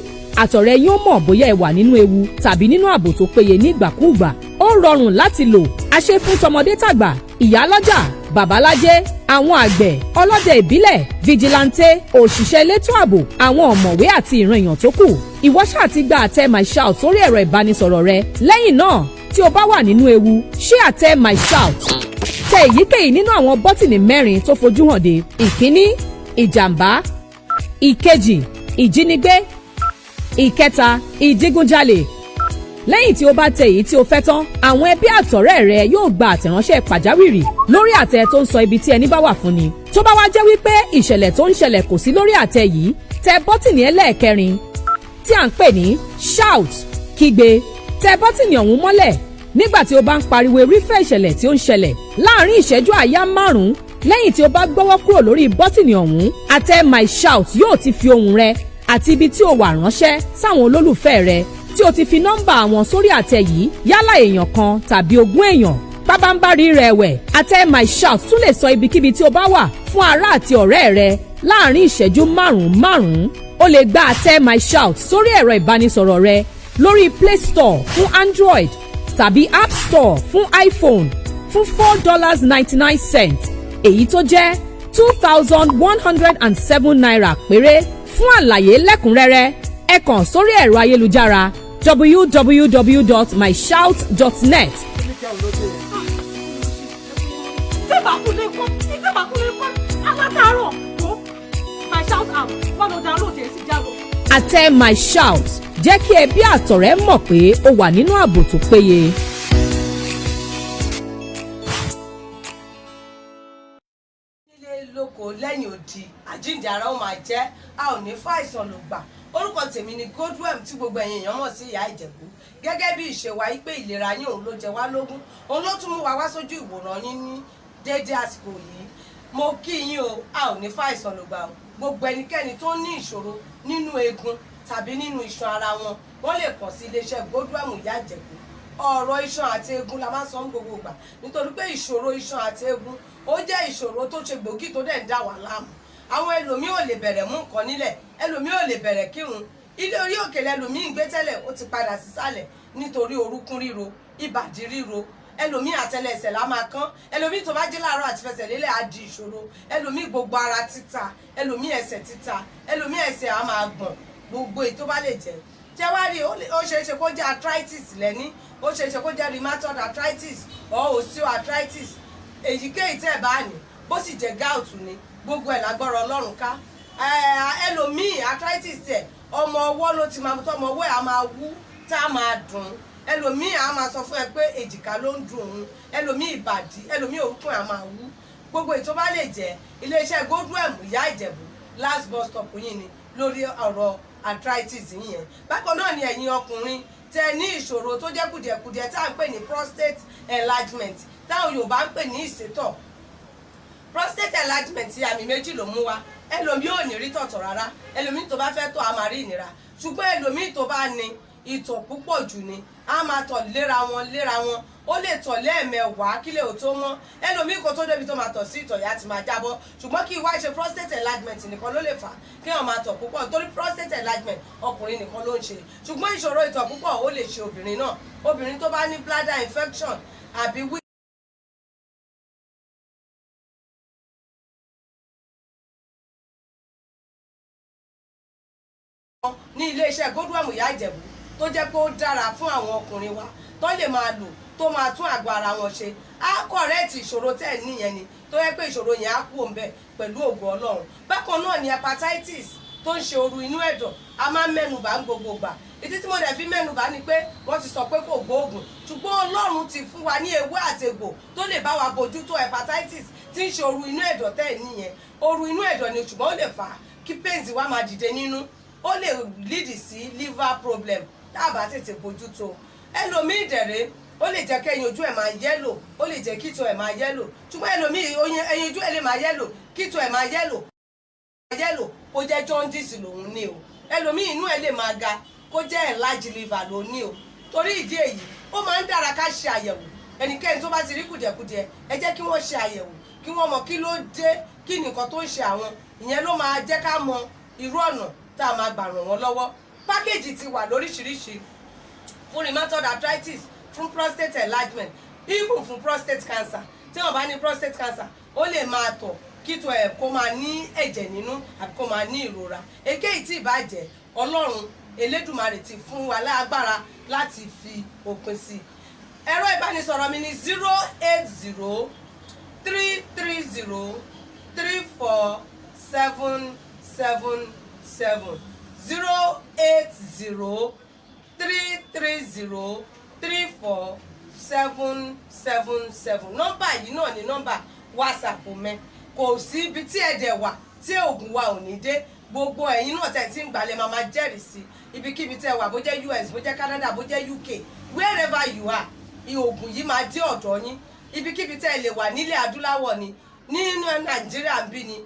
S4: àtọ̀rẹ́ yín ó mọ̀ bóyá ẹ wà nínú ewu tàbí nínú ààbò tó péye ní ìgbàkúùgbà. Ó rọrùn láti lò. A ṣe fún tọmọdé tàgbà, ìyálọ́jà, babalájé, àwọn àgbẹ̀, ọlọ́dẹ ìbílẹ̀, vigilante, òṣìṣẹ́ elétò ààbò, àwọn ọ̀mọ̀wé àti ìran èèyàn tó kù. Ìwọ ṣáà ti gba àtẹ My Shout sórí ẹ̀rọ ìbánisọ̀rọ̀ rẹ. Lẹ́yìn náà, tí o bá wà nínú ewu, ṣí àtẹ My Shout, tẹ èyíkéyìí nínú àwọn bọ́tìnì mẹ́rin tó fojú hàn dé: ìkíní, ìjàmbá; ìkejì, ìjínigbé; ìkẹta, ìdígunjalè. Lẹ́yìn tí o bá tẹ èyí tí o fẹ́ tán, àwọn ẹbí àtọ̀rẹ́ rẹ yóò gba àtẹ̀ránṣẹ́ pàjáwìrì lórí àtẹ tó ń sọ ibi tí ẹni bá wà fún ni. Tó bá wá jẹ́ wípé ìṣẹ̀lẹ̀ tó ń ṣẹlẹ̀ kò sí lórí àtẹ yìí, tẹ bọ́tìnì ẹlẹ́ẹ̀kẹrin tí à ń pè ní shout, kígbe. Tẹ bọ́tìnì ọ̀hún mọ́lẹ̀ nígbà tí o bá ń pariwo irúfẹ́ ìṣẹ̀lẹ̀ tí ó ń ṣẹlẹ̀. Láàárín ìṣẹ́jú àáyá 5 lẹ́yìn tí o bá gbọ́wọ́ kúrò lórí bọ́tìnì ọ̀hún, àtẹ My Shout yóò ti fi ohùn rẹ àti ibi tí o wà ránṣẹ́ sáwọn olólùfẹ́ rẹ tí o ti fi nọ́mbà àwọn sórí àtẹ yìí, yálà èèyàn kan tàbí 20 èèyàn. Pábánbárí rẹ̀ ẹ̀wẹ̀, àtẹ My Shout tún lè sọ ibikíbi tí o bá wà fún ará àti ọ̀rẹ́ rẹ láàárín ìṣẹ́jú márùn-ún márùn-ún. O lè gba àtẹ My Shout sórí ẹ̀rọ ìbánisọ̀rọ̀ rẹ lórí Play Store fún Android tàbí App Store fún iPhone fún $4.99, èyí tó jẹ́ ₦2,107 péré. Fún àlàyé lẹ́kùnrẹ́rẹ́, ẹ kàn sórí ẹ̀rọ ayélujára www.myshout.net.
S2: Níkẹ́ òun ló dé yẹn.
S3: Tí màá kú lè kọ́, tí màá kú lè kọ́ alátàárọ̀ wo My Shout app wà lọ download ẹ̀ sí jáwọ́.
S4: Àtẹ My Shout jẹ́ kí ẹbí àtọ̀rẹ́ mọ̀ pé o wà nínú ààbò tó péye.
S5: Nílé lóko lẹ́yìn odi, àjíǹde ara ó máa jẹ́. A ò ní fàìsàn ló gbà. Orúkọ tèmi ni Godwem, tí gbogbo ẹ̀yin èèyàn mọ̀ sí Ìyá Ìjẹ̀bú. Gẹ́gẹ́ bí ìṣe wa yí pé ìlera yín òun ló jẹ wá lógún, òun ló tún mú wa wá sójú ìwòran yín ní déédéé àsìkò yìí. Mo kí yín o. A ò ní fàìsàn lògbà o. Gbogbo ẹnikẹ́ni tó ní ìṣòro nínú eegun tàbí nínú iṣan ara wọn, wọ́n lè kàn sí iléeṣẹ́ Godwem Ìyá Ìjẹ̀bú. Ọ̀rọ̀ iṣan àti eegun la máa ń sọ ní gbogbo ìgbà, nítorí pé ìṣòro iṣan àti eegun, ó jẹ́ ìṣòro tó ṣe gbòógì tó dẹ̀ ń dà wá láàmú. Àwọn ẹlòmíì ò lè bẹ̀rẹ̀ mú nǹkan nílẹ̀, ẹlòmíì ò lè bẹ̀rẹ̀ kírun. Ilé orí òkè lẹlòmíì ń gbé tẹ́lẹ̀, ó ti padà sísàlẹ̀ nítorí orúkún ríro, ìbàdí ríro. Ẹlòmíì, àtẹlẹsẹ̀ la máa kán. Ẹlòmíì, tó bá jí láàárọ̀, àti fẹsẹ̀ lélẹ̀ á di ìṣòro. Ẹlòmíì, gbogbo ara títa. Ẹlòmíì, ẹsẹ̀ títa. Ẹlòmíì, ẹsẹ̀ á máa gbọ̀n. Gbogbo èyí tó bá lè jẹ́ jẹ́ wá rí, ó ṣeé ṣe kó jẹ́ arthritis lẹ́ní, ó ṣeé ṣe kó jẹ́ rheumatoid arthritis or osteoarthritis, èyíkéyìí tẹ́ ẹ̀ bá ní, bó sì jẹ́ gout ni, gbogbo ẹ̀ lágbára Ọlọ́run ká. Ẹlòmíì, arthritis ẹ̀, ọmọ ọwọ́ ló ti máa tọ́, ọmọ ọwọ́ ẹ̀ á máa wú, tá a máa dùn. Ẹlòmíì á máa sọ fún ẹ pé èjìká ló ń dùn òun. Ẹlòmíì, ìbàdí. Ẹlòmíì, orúnkún ẹ̀ á máa wú. Gbogbo ètò bá lè jẹ́, iléeṣẹ́ Godwem Ìyá Ìjẹ̀bú, last bus stop yìí ni lórí ọ̀rọ̀ arthritis yìí yẹn. Bákan náà ni ẹ̀yin ọkùnrin tẹ ní ìṣòro tó jẹ́ kùdìẹ̀kudiẹ tá à ń pè ní prostate enlargement, táwọn Yorùbá ń pè ní ìsétọ̀. Prostate enlargement, àmì méjì ló mú wá. Ẹlòmíì ò ní rí tọ̀tọ̀ rárá. Ẹlòmíì, tó bá fẹ́ tọ̀, á máa rí ìnira. Ṣùgbọ́n ẹlòmíì tó bá ní ìtọ̀ púpọ̀ jù ni, á máa tọ̀ léra wọn léra wọn, ó lè tọ̀ lẹ́ẹ̀mẹwàá kílẹ̀ ò tó mọ́. Ẹlòmíì, kó tó débi tó máa tọ̀ sí, ìtọ̀ yá ti máa jábọ́. Ṣùgbọ́n kí wá ṣe prostate enlargement nìkan ló lè fà kí wọ́n máa tọ̀ púpọ̀, torí prostate enlargement, ọkùnrin nìkan ló ń ṣe. Ṣùgbọ́n ìṣòro ìtọ̀ púpọ̀, ó lè ṣe obìnrin náà. Obìnrin tó bá ní bladder infection àbí wí ní iléeṣẹ́ Godwem Ìyá Ìjẹ̀bú, tó jẹ́ pé ó dára fún àwọn ọkùnrin wa tó lè máa lò, tó máa tún àgọ́ ara wọn ṣe, á correct ìṣòro tẹ́ ẹ̀ níyẹn ni, tó yẹ pé ìṣòro yẹn á kú òǹbẹ pẹ̀lú ògo Ọlọ́run. Bákan náà ni hepatitis tó ń ṣe ooru inú ẹ̀dọ̀, a máa ń mẹ́nubà ń gbogbo gbà. Ìdí tí mo dẹ̀ fi mẹ́nubà ni pé wọ́n ti sọ pé kò gbóògùn, ṣùgbọ́n Ọlọ́run ti fún wa ní ewé àtegbò tó lè bá wa bójútó hepatitis tí ń ṣe ooru inú ẹ̀dọ̀ tẹ́ ẹ̀ níyẹn. Ooru inú ẹ̀dọ̀ ni, ṣùgbọ́n ó lè fà á kí pains wa máa dìde nínú, ó lè lead sí liver problem tá a bá tètè bójútó. Ẹlòmíì dẹ̀rẹ̀, ó lè jẹ́ kẹ́yìn ojú ẹ̀ máa yellow, ó lè jẹ́ kíto ẹ̀ máa yellow. Ṣùgbọ́n ẹlòmíì, ẹyin ojú ẹ̀ lè máa yellow, kíto ẹ̀ máa yellow yellow, kó jẹ́ jaundice lòun ní o. Ẹlòmíì, inú ẹ̀ lè máa ga, kó jẹ́ enlarged liver lòun ní o. Torí ìdí èyí, ó máa ń dára ká ṣe àyẹ̀wò. Ẹnikẹ́ni tó bá ti rí kùdìẹ̀kudiẹ, ẹ jẹ́ kí wọ́n ṣe àyẹ̀wò, kí wọ́n mọ kí ló dé, kí nìkan tó ń ṣe àwọn. Ìyẹn ló máa jẹ́ ká mọ irú ọ̀nà tá a máa gbà ràn wọ́n lọ́wọ́. Package ti wà lóríṣiríṣi fún rheumatoid arthritis, fún prostate enlargement, even fún prostate cancer. Tí wọ́n bá ní prostate cancer, ó lè máa tọ̀ kíto ẹ̀ kó máa ní ẹ̀jẹ̀ nínú àbí kó máa ní ìrora. Èkéyìí tí ìbàjẹ́, Ọlọ́run Elédùmarè ti fún wa lágbára láti fi òpin sí i. Ẹ̀rọ ìbánisọ̀rọ̀ mi ní 08033034777, 08033034777. Nọ́mbà yìí náà ni nọ́mbà WhatsApp mi. Kò sí ibi tí ẹ̀dẹ̀ wà tí oògùn wa ò ní dé. Gbogbo ẹ̀yin náà tẹ̀ tí ń gbalẹ̀ máa máa jẹ́rìí sí. Ibikíbi tẹ́ wà, bó jẹ́ US, bó jẹ́ Canada, bó jẹ́ UK, wherever you are, oògùn yìí máa dé ọ̀dọ̀ yín. Ibikíbi tẹ́ lè wà nílẹ̀ adúláwọ̀ ni, nínú Nàìjíríà ń bí ni,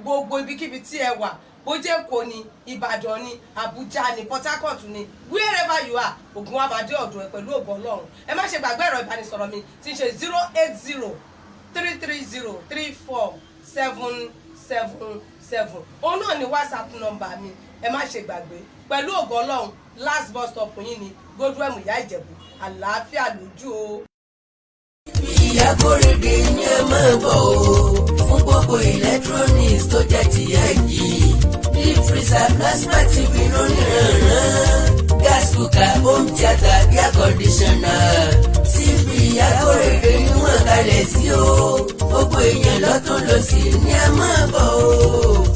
S5: gbogbo ibikíbi tí ẹ wà, bó jẹ́ Èkó ni, Ìbàdàn ni, Àbújá ni, Port Harcourt ni, wherever you are, oògùn wa máa dé ọ̀dọ̀ ẹ pẹ̀lú ògo Ọlọ́run. Ẹ má ṣe gbàgbé ẹ̀rọ ìbánisọ̀rọ̀ mi tí ń ṣe 08033034777. Òun náà ni WhatsApp number mi. Ẹ má ṣe gbàgbé, pẹ̀lú ògo Ọlọ́run, last bus stop yín ni Godwem Ìyá Ìjẹ̀bú. Àlàáfíà lójú o.
S1: Ìyá Kórèdé ní ẹ máa bọ̀ o, fún gbogbo electronics tó jẹ́ ti LG, deep freezer, plasma TV lóníranran, gas cooker, home theatre, air conditioner. Síbi Ìyá Kórèdé ní wọ́n kalẹ̀ sí o. Gbogbo èèyàn lọ́tún lọ́sì ní ẹ máa bọ̀ o.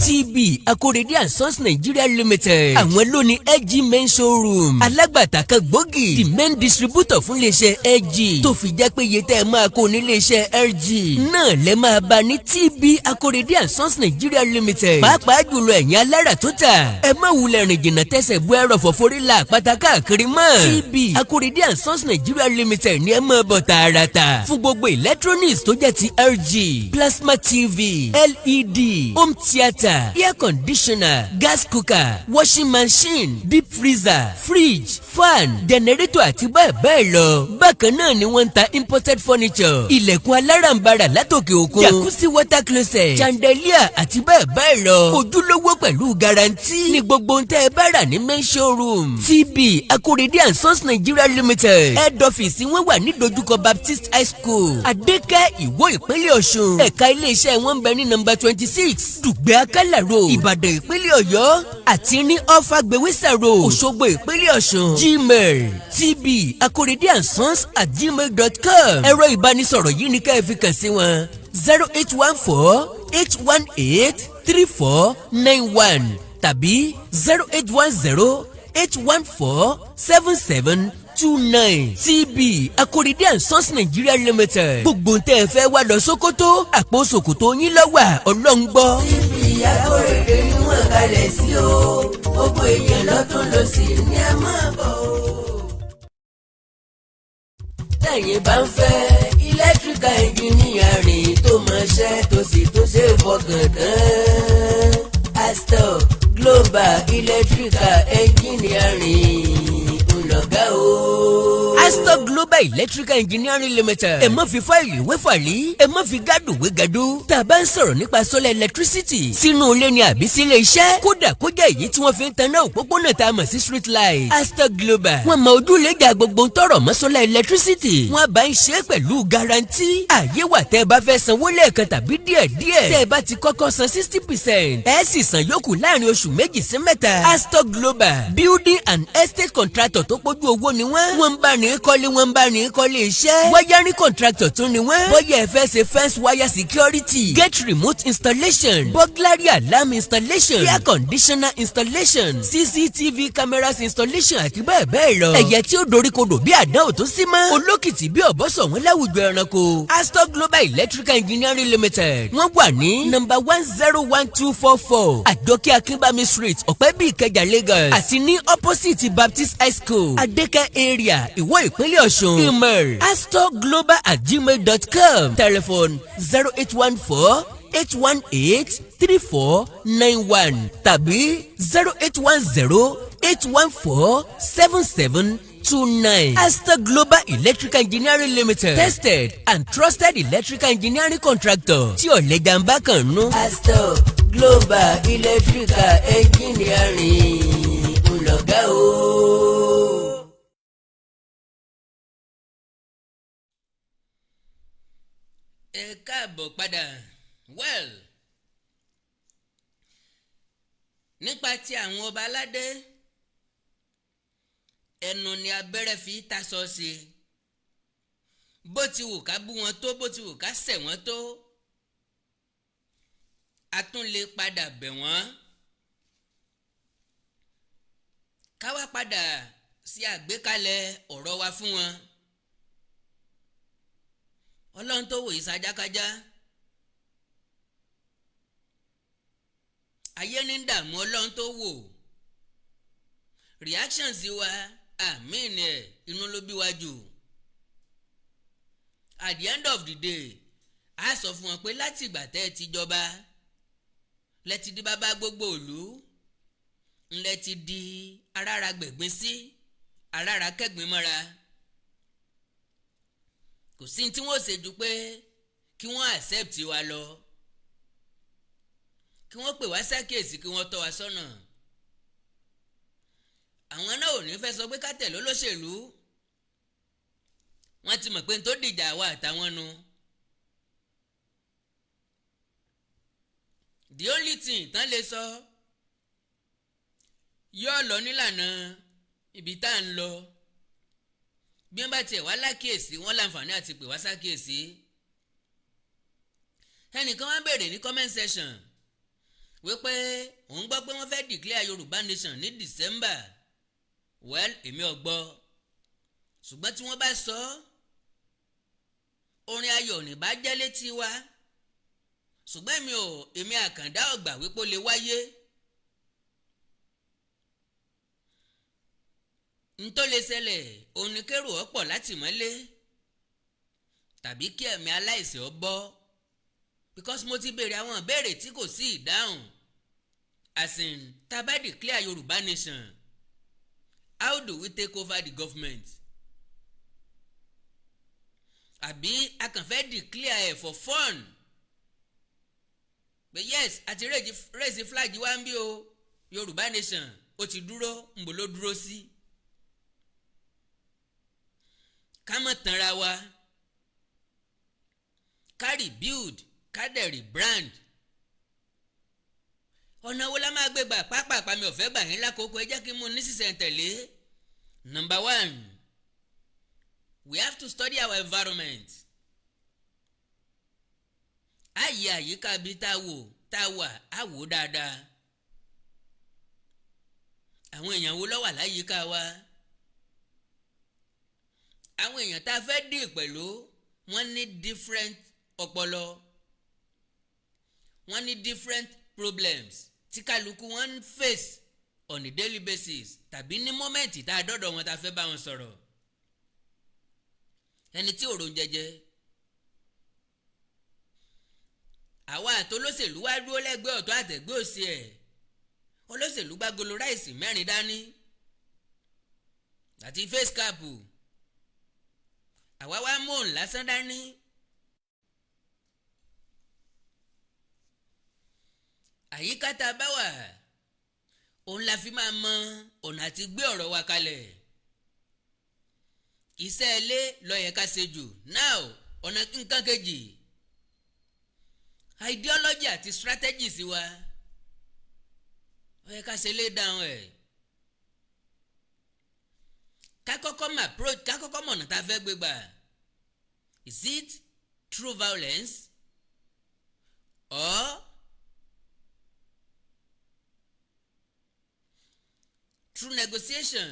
S6: TB.
S1: Akorede and Sons Nigeria Limited, àwọn ló ní LG main showroom, alágbàtà kan gbòógì, the main distributor fún iléeṣẹ́ LG, tó fi jẹ́ pé iye tẹ́ ẹ máa kó ní iléeṣẹ́ LG náà lẹ́ máa bá ní TB Akorede and Sons Nigeria Limited. Pàápàá jùlọ, ẹ̀yin alára tó tà, ẹ má wulẹ̀ rìn jìnnà, tẹ̀sẹ̀ bú ẹrọ̀fọ̀ forí la àpáta káàkiri mọ́. TB Akorede and Sons Nigeria Limited ní ẹ máa bọ̀ tààràtà fún gbogbo electronics tó jẹ́ ti LG: plasma TV, LED, home theatre, air conditioner, gas cooker, washing machine, deep freezer, fridge, fan, generator àti bẹ́ẹ̀ bẹ́ẹ̀ lọ. Bákan náà ni wọ́n ń ta imported furniture, ilẹ̀kùn alárànbarà látòkè òkun, jacuzzi, water closet, chandelier àti bẹ́ẹ̀ bẹ́ẹ̀ lọ. Ojúlówó pẹ̀lú guarantee ní gbogbo ohun tẹ́ ẹ bá rà ní main showroom TB Akorede and Sons Nigeria Limited. Head office wọn wà ní dojúkọ Baptist High School, Adékẹ́, Ìwó, ìpínlẹ̀ Ọ̀ṣun. Ẹ̀ka iléeṣẹ́ wọn ń bẹ ní nọ́mbà 26, Dùgbẹ́ Akálà Road, Ìbàdàn, ìpínlẹ̀ Ọ̀yọ́, àti ní Ọ̀fàgbéwísà Road, Òṣogbo, ìpínlẹ̀ Ọ̀ṣun. Gmail, tbakoredeandsons@gmail.com. Ẹ̀rọ ìbánisọ̀rọ̀ yìí ní ká ẹ fi kàn sí wọn: 08148183491 tàbí 08108147729. TB Akorede and Sons Nigeria Limited, gbogbo ń tẹ́ ẹ fẹ́ wá lọ Sókótó, àpò ṣòkòtò yín lọ́wọ́ ọlọ́ngbọ́. TB Akorede ni wọ́n kalẹ̀ sí o, gbogbo èèyàn lọ́tún lọ́sì ní ẹ máa bọ̀ o. Tẹ̀yin bá ń fẹ́ electrical engineering tó mọṣẹ́, tó sì tó ṣe fọkàn tán, Astor Global Electrical Engineering ńlọgá o. Astor Global Electrical Engineering Limited. Ẹ má fi fáìlì wé fàlí, ẹ má fi gádùn wé gàdú. Tá a bá ń sọ̀rọ̀ nípa solar electricity, sínú ilé ni àbí sílé iṣẹ́, kódà kó jẹ́ èyí tí wọ́n fi ń taná òpópónà tá a mọ̀ sí street light, Astor Global, wọ́n mọ ojúlẹ̀jà gbogbo ń tọrọ mọ́ solar electricity. Wọ́n bá ń ṣe é pẹ̀lú guarantee. Àyè wà tẹ́ ẹ bá fẹ́ sanwó lẹ́ẹ̀kan tàbí díẹ̀díẹ̀. Tẹ́ ẹ bá ti kọ́kọ́ san 60%, ẹ sì san yòókù láàrin oṣù 2 sí 3. Astor Global, building and estate contractor tó pójú owó ni wọ́n. Wọ́n ń bá ní kọ́lé, wọ́n ń bá ní kọ́lé iṣẹ́. Wiring contractor tún ni wọ́n. Bóyá ẹ fẹ́ ṣe fence wire security, gate remote installation, burglary alarm installation, air conditioner installation, CCTV cameras installation àti bẹ́ẹ̀ bẹ́ẹ̀ lọ. Ẹ̀yẹ tí ó doríkodò bí àdán ò tó sí mọ́. Olókìtì bí ọ̀bọ sọ̀wọ́n láwùjọ ẹranko. Astor Global Electrical Engineering Limited, wọ́n wà ní nọ́mbà 101244, Àjọkẹ́ Akínbámi Street, Ọ̀pẹ́bí, Ìkẹjà, Lagos, àti ní opposite Baptist High School, Adékẹ́ Area, Ìwó, ìpínlẹ̀ Ọ̀ṣun. Email, astorglobal@gmail.com. Telephone, 08148183491 tàbí 08108147729. Astor Global Electrical Engineering Limited, tested and trusted electrical engineering contractor tí ọ̀lẹ́jà ń bá kàn nú. Astor Global Electrical Engineering ńlọgá o. Ẹ káàbọ̀ padà. Well, nípa ti àwọn ọba aládé, ẹnu ni abẹ́rẹ́ fi tasọ sí. Bó ti wù ká bú wọn tó, bó ti wù ká ṣẹ̀ wọ́n tó, a tún lè padà bẹ̀ wọ́n, ká wá padà sí àgbékalẹ̀ ọ̀rọ̀ wa fún wọn. Ọlọ́run tó wò yìí sájákájá ayé ní dààmú. Ọlọ́run tó wò reactions wa, àmín ẹ̀, inú ló bí wa jù. At the end of the day, a sọ fún wọn pé láti ìgbà tẹ́ ẹ ti jọba, lẹ ti di bàbá gbogbo ìlú, ńlẹ ti di arára gbẹ̀gbin sí arára kẹ́gbin mọ́ra. Kò sí tí wọ́n ṣe ju pé kí wọ́n accept wa lọ, kí wọ́n pè wá sákèsí, kí wọ́n tọ́ wa sọ́nà. Àwọn náà ò ní fẹ́ sọ pé ká tẹ̀lé olóṣèlú. Wọ́n ti mọ̀ pé n tó dìjà wa àtàwọn nu. The only thing tán lè sọ yóò lọ nílànà ibi tá à ń lọ. Bí wọ́n bá tiẹ̀ wá lákìyèsí, wọ́n láǹfààní àti pè wá sákìyèsí. Ẹnìkan wá béèrè ní comment section. Wípé òun gbọ́ pé wọ́n fẹ́ declare Yorùbá nation ní December. Well, èmi ò gbọ́, ṣùgbọ́n tí wọ́n bá sọ, orin ayọ̀ ní bá jẹ́ létí wa, ṣùgbọ́n èmi ò, èmi Àkàndá ọ̀gbà wípé ó lè wáyé. Ntọ́ lè ṣẹlẹ̀ òun ni kérò ọ̀pọ̀ láti mọ́lé tàbí kí ẹ̀mí aláìsàn ọ bọ́, because mo ti béèrè àwọn ìbéèrè tí kò sí ìdáhùn. As in, tá bá declare Yorùbá nation, how do we take over the government? Àbí a kàn fẹ́ declare ẹ̀ for fun pé yes, àti raise flag wa ń bí o, Yorùbá nation ó ti dúró, ńbò ló dúró sí? Ká má tanra wa, ká rebuild, ká dẹ̀ rebrand. Ọ̀nà wo la máa gbé gbà? Pápápá, mi ò fẹ́ gbà yín lákòókò, ẹ jẹ́ kí n mú ní sísẹ̀ntẹ̀lé. Number one, we have to study our environment. Àyè àyíká bíi tá a wò, tá a wà, á wò dáadáa. Àwọn èèyàn wo ló wà láyìíká wa? Àwọn èèyàn tá a fẹ́ dì pẹ̀lú, wọ́n ní different ọpọlọ, wọ́n ní different problems tí kálukú wọn ń face on a daily basis tàbí ní moment tá a dọ́dọ̀ wọn tá a fẹ́ bá wọn sọ̀rọ̀. Ẹni tí òrò ń jẹjẹ, àwa àtolóṣèlú wá dúró lẹ́gbẹ̀ẹ́ ọ̀tún àtẹ̀gbẹ́ òsì ẹ̀. Olóṣèlú gbágolo ráìsì mẹ́rin dání àti face cap, àwa wá mú òun lásán dání. Àyíká tá a bá wà, òun la fi máa mọ ọ̀nà àti gbé ọ̀rọ̀ wa kalẹ̀. Iṣẹ́ ilé ló yẹ ká ṣe jù. Now, ọ̀nà nǹkan kejì, ideology àti strategies wa, ó yẹ ká ṣe lé dáhùn ẹ̀. Ká kọ́kọ́ mọ̀ approach, ká kọ́kọ́ mọ̀ ọ̀nà tá a fẹ́ gbé gbà. Is it through violence or through negotiation?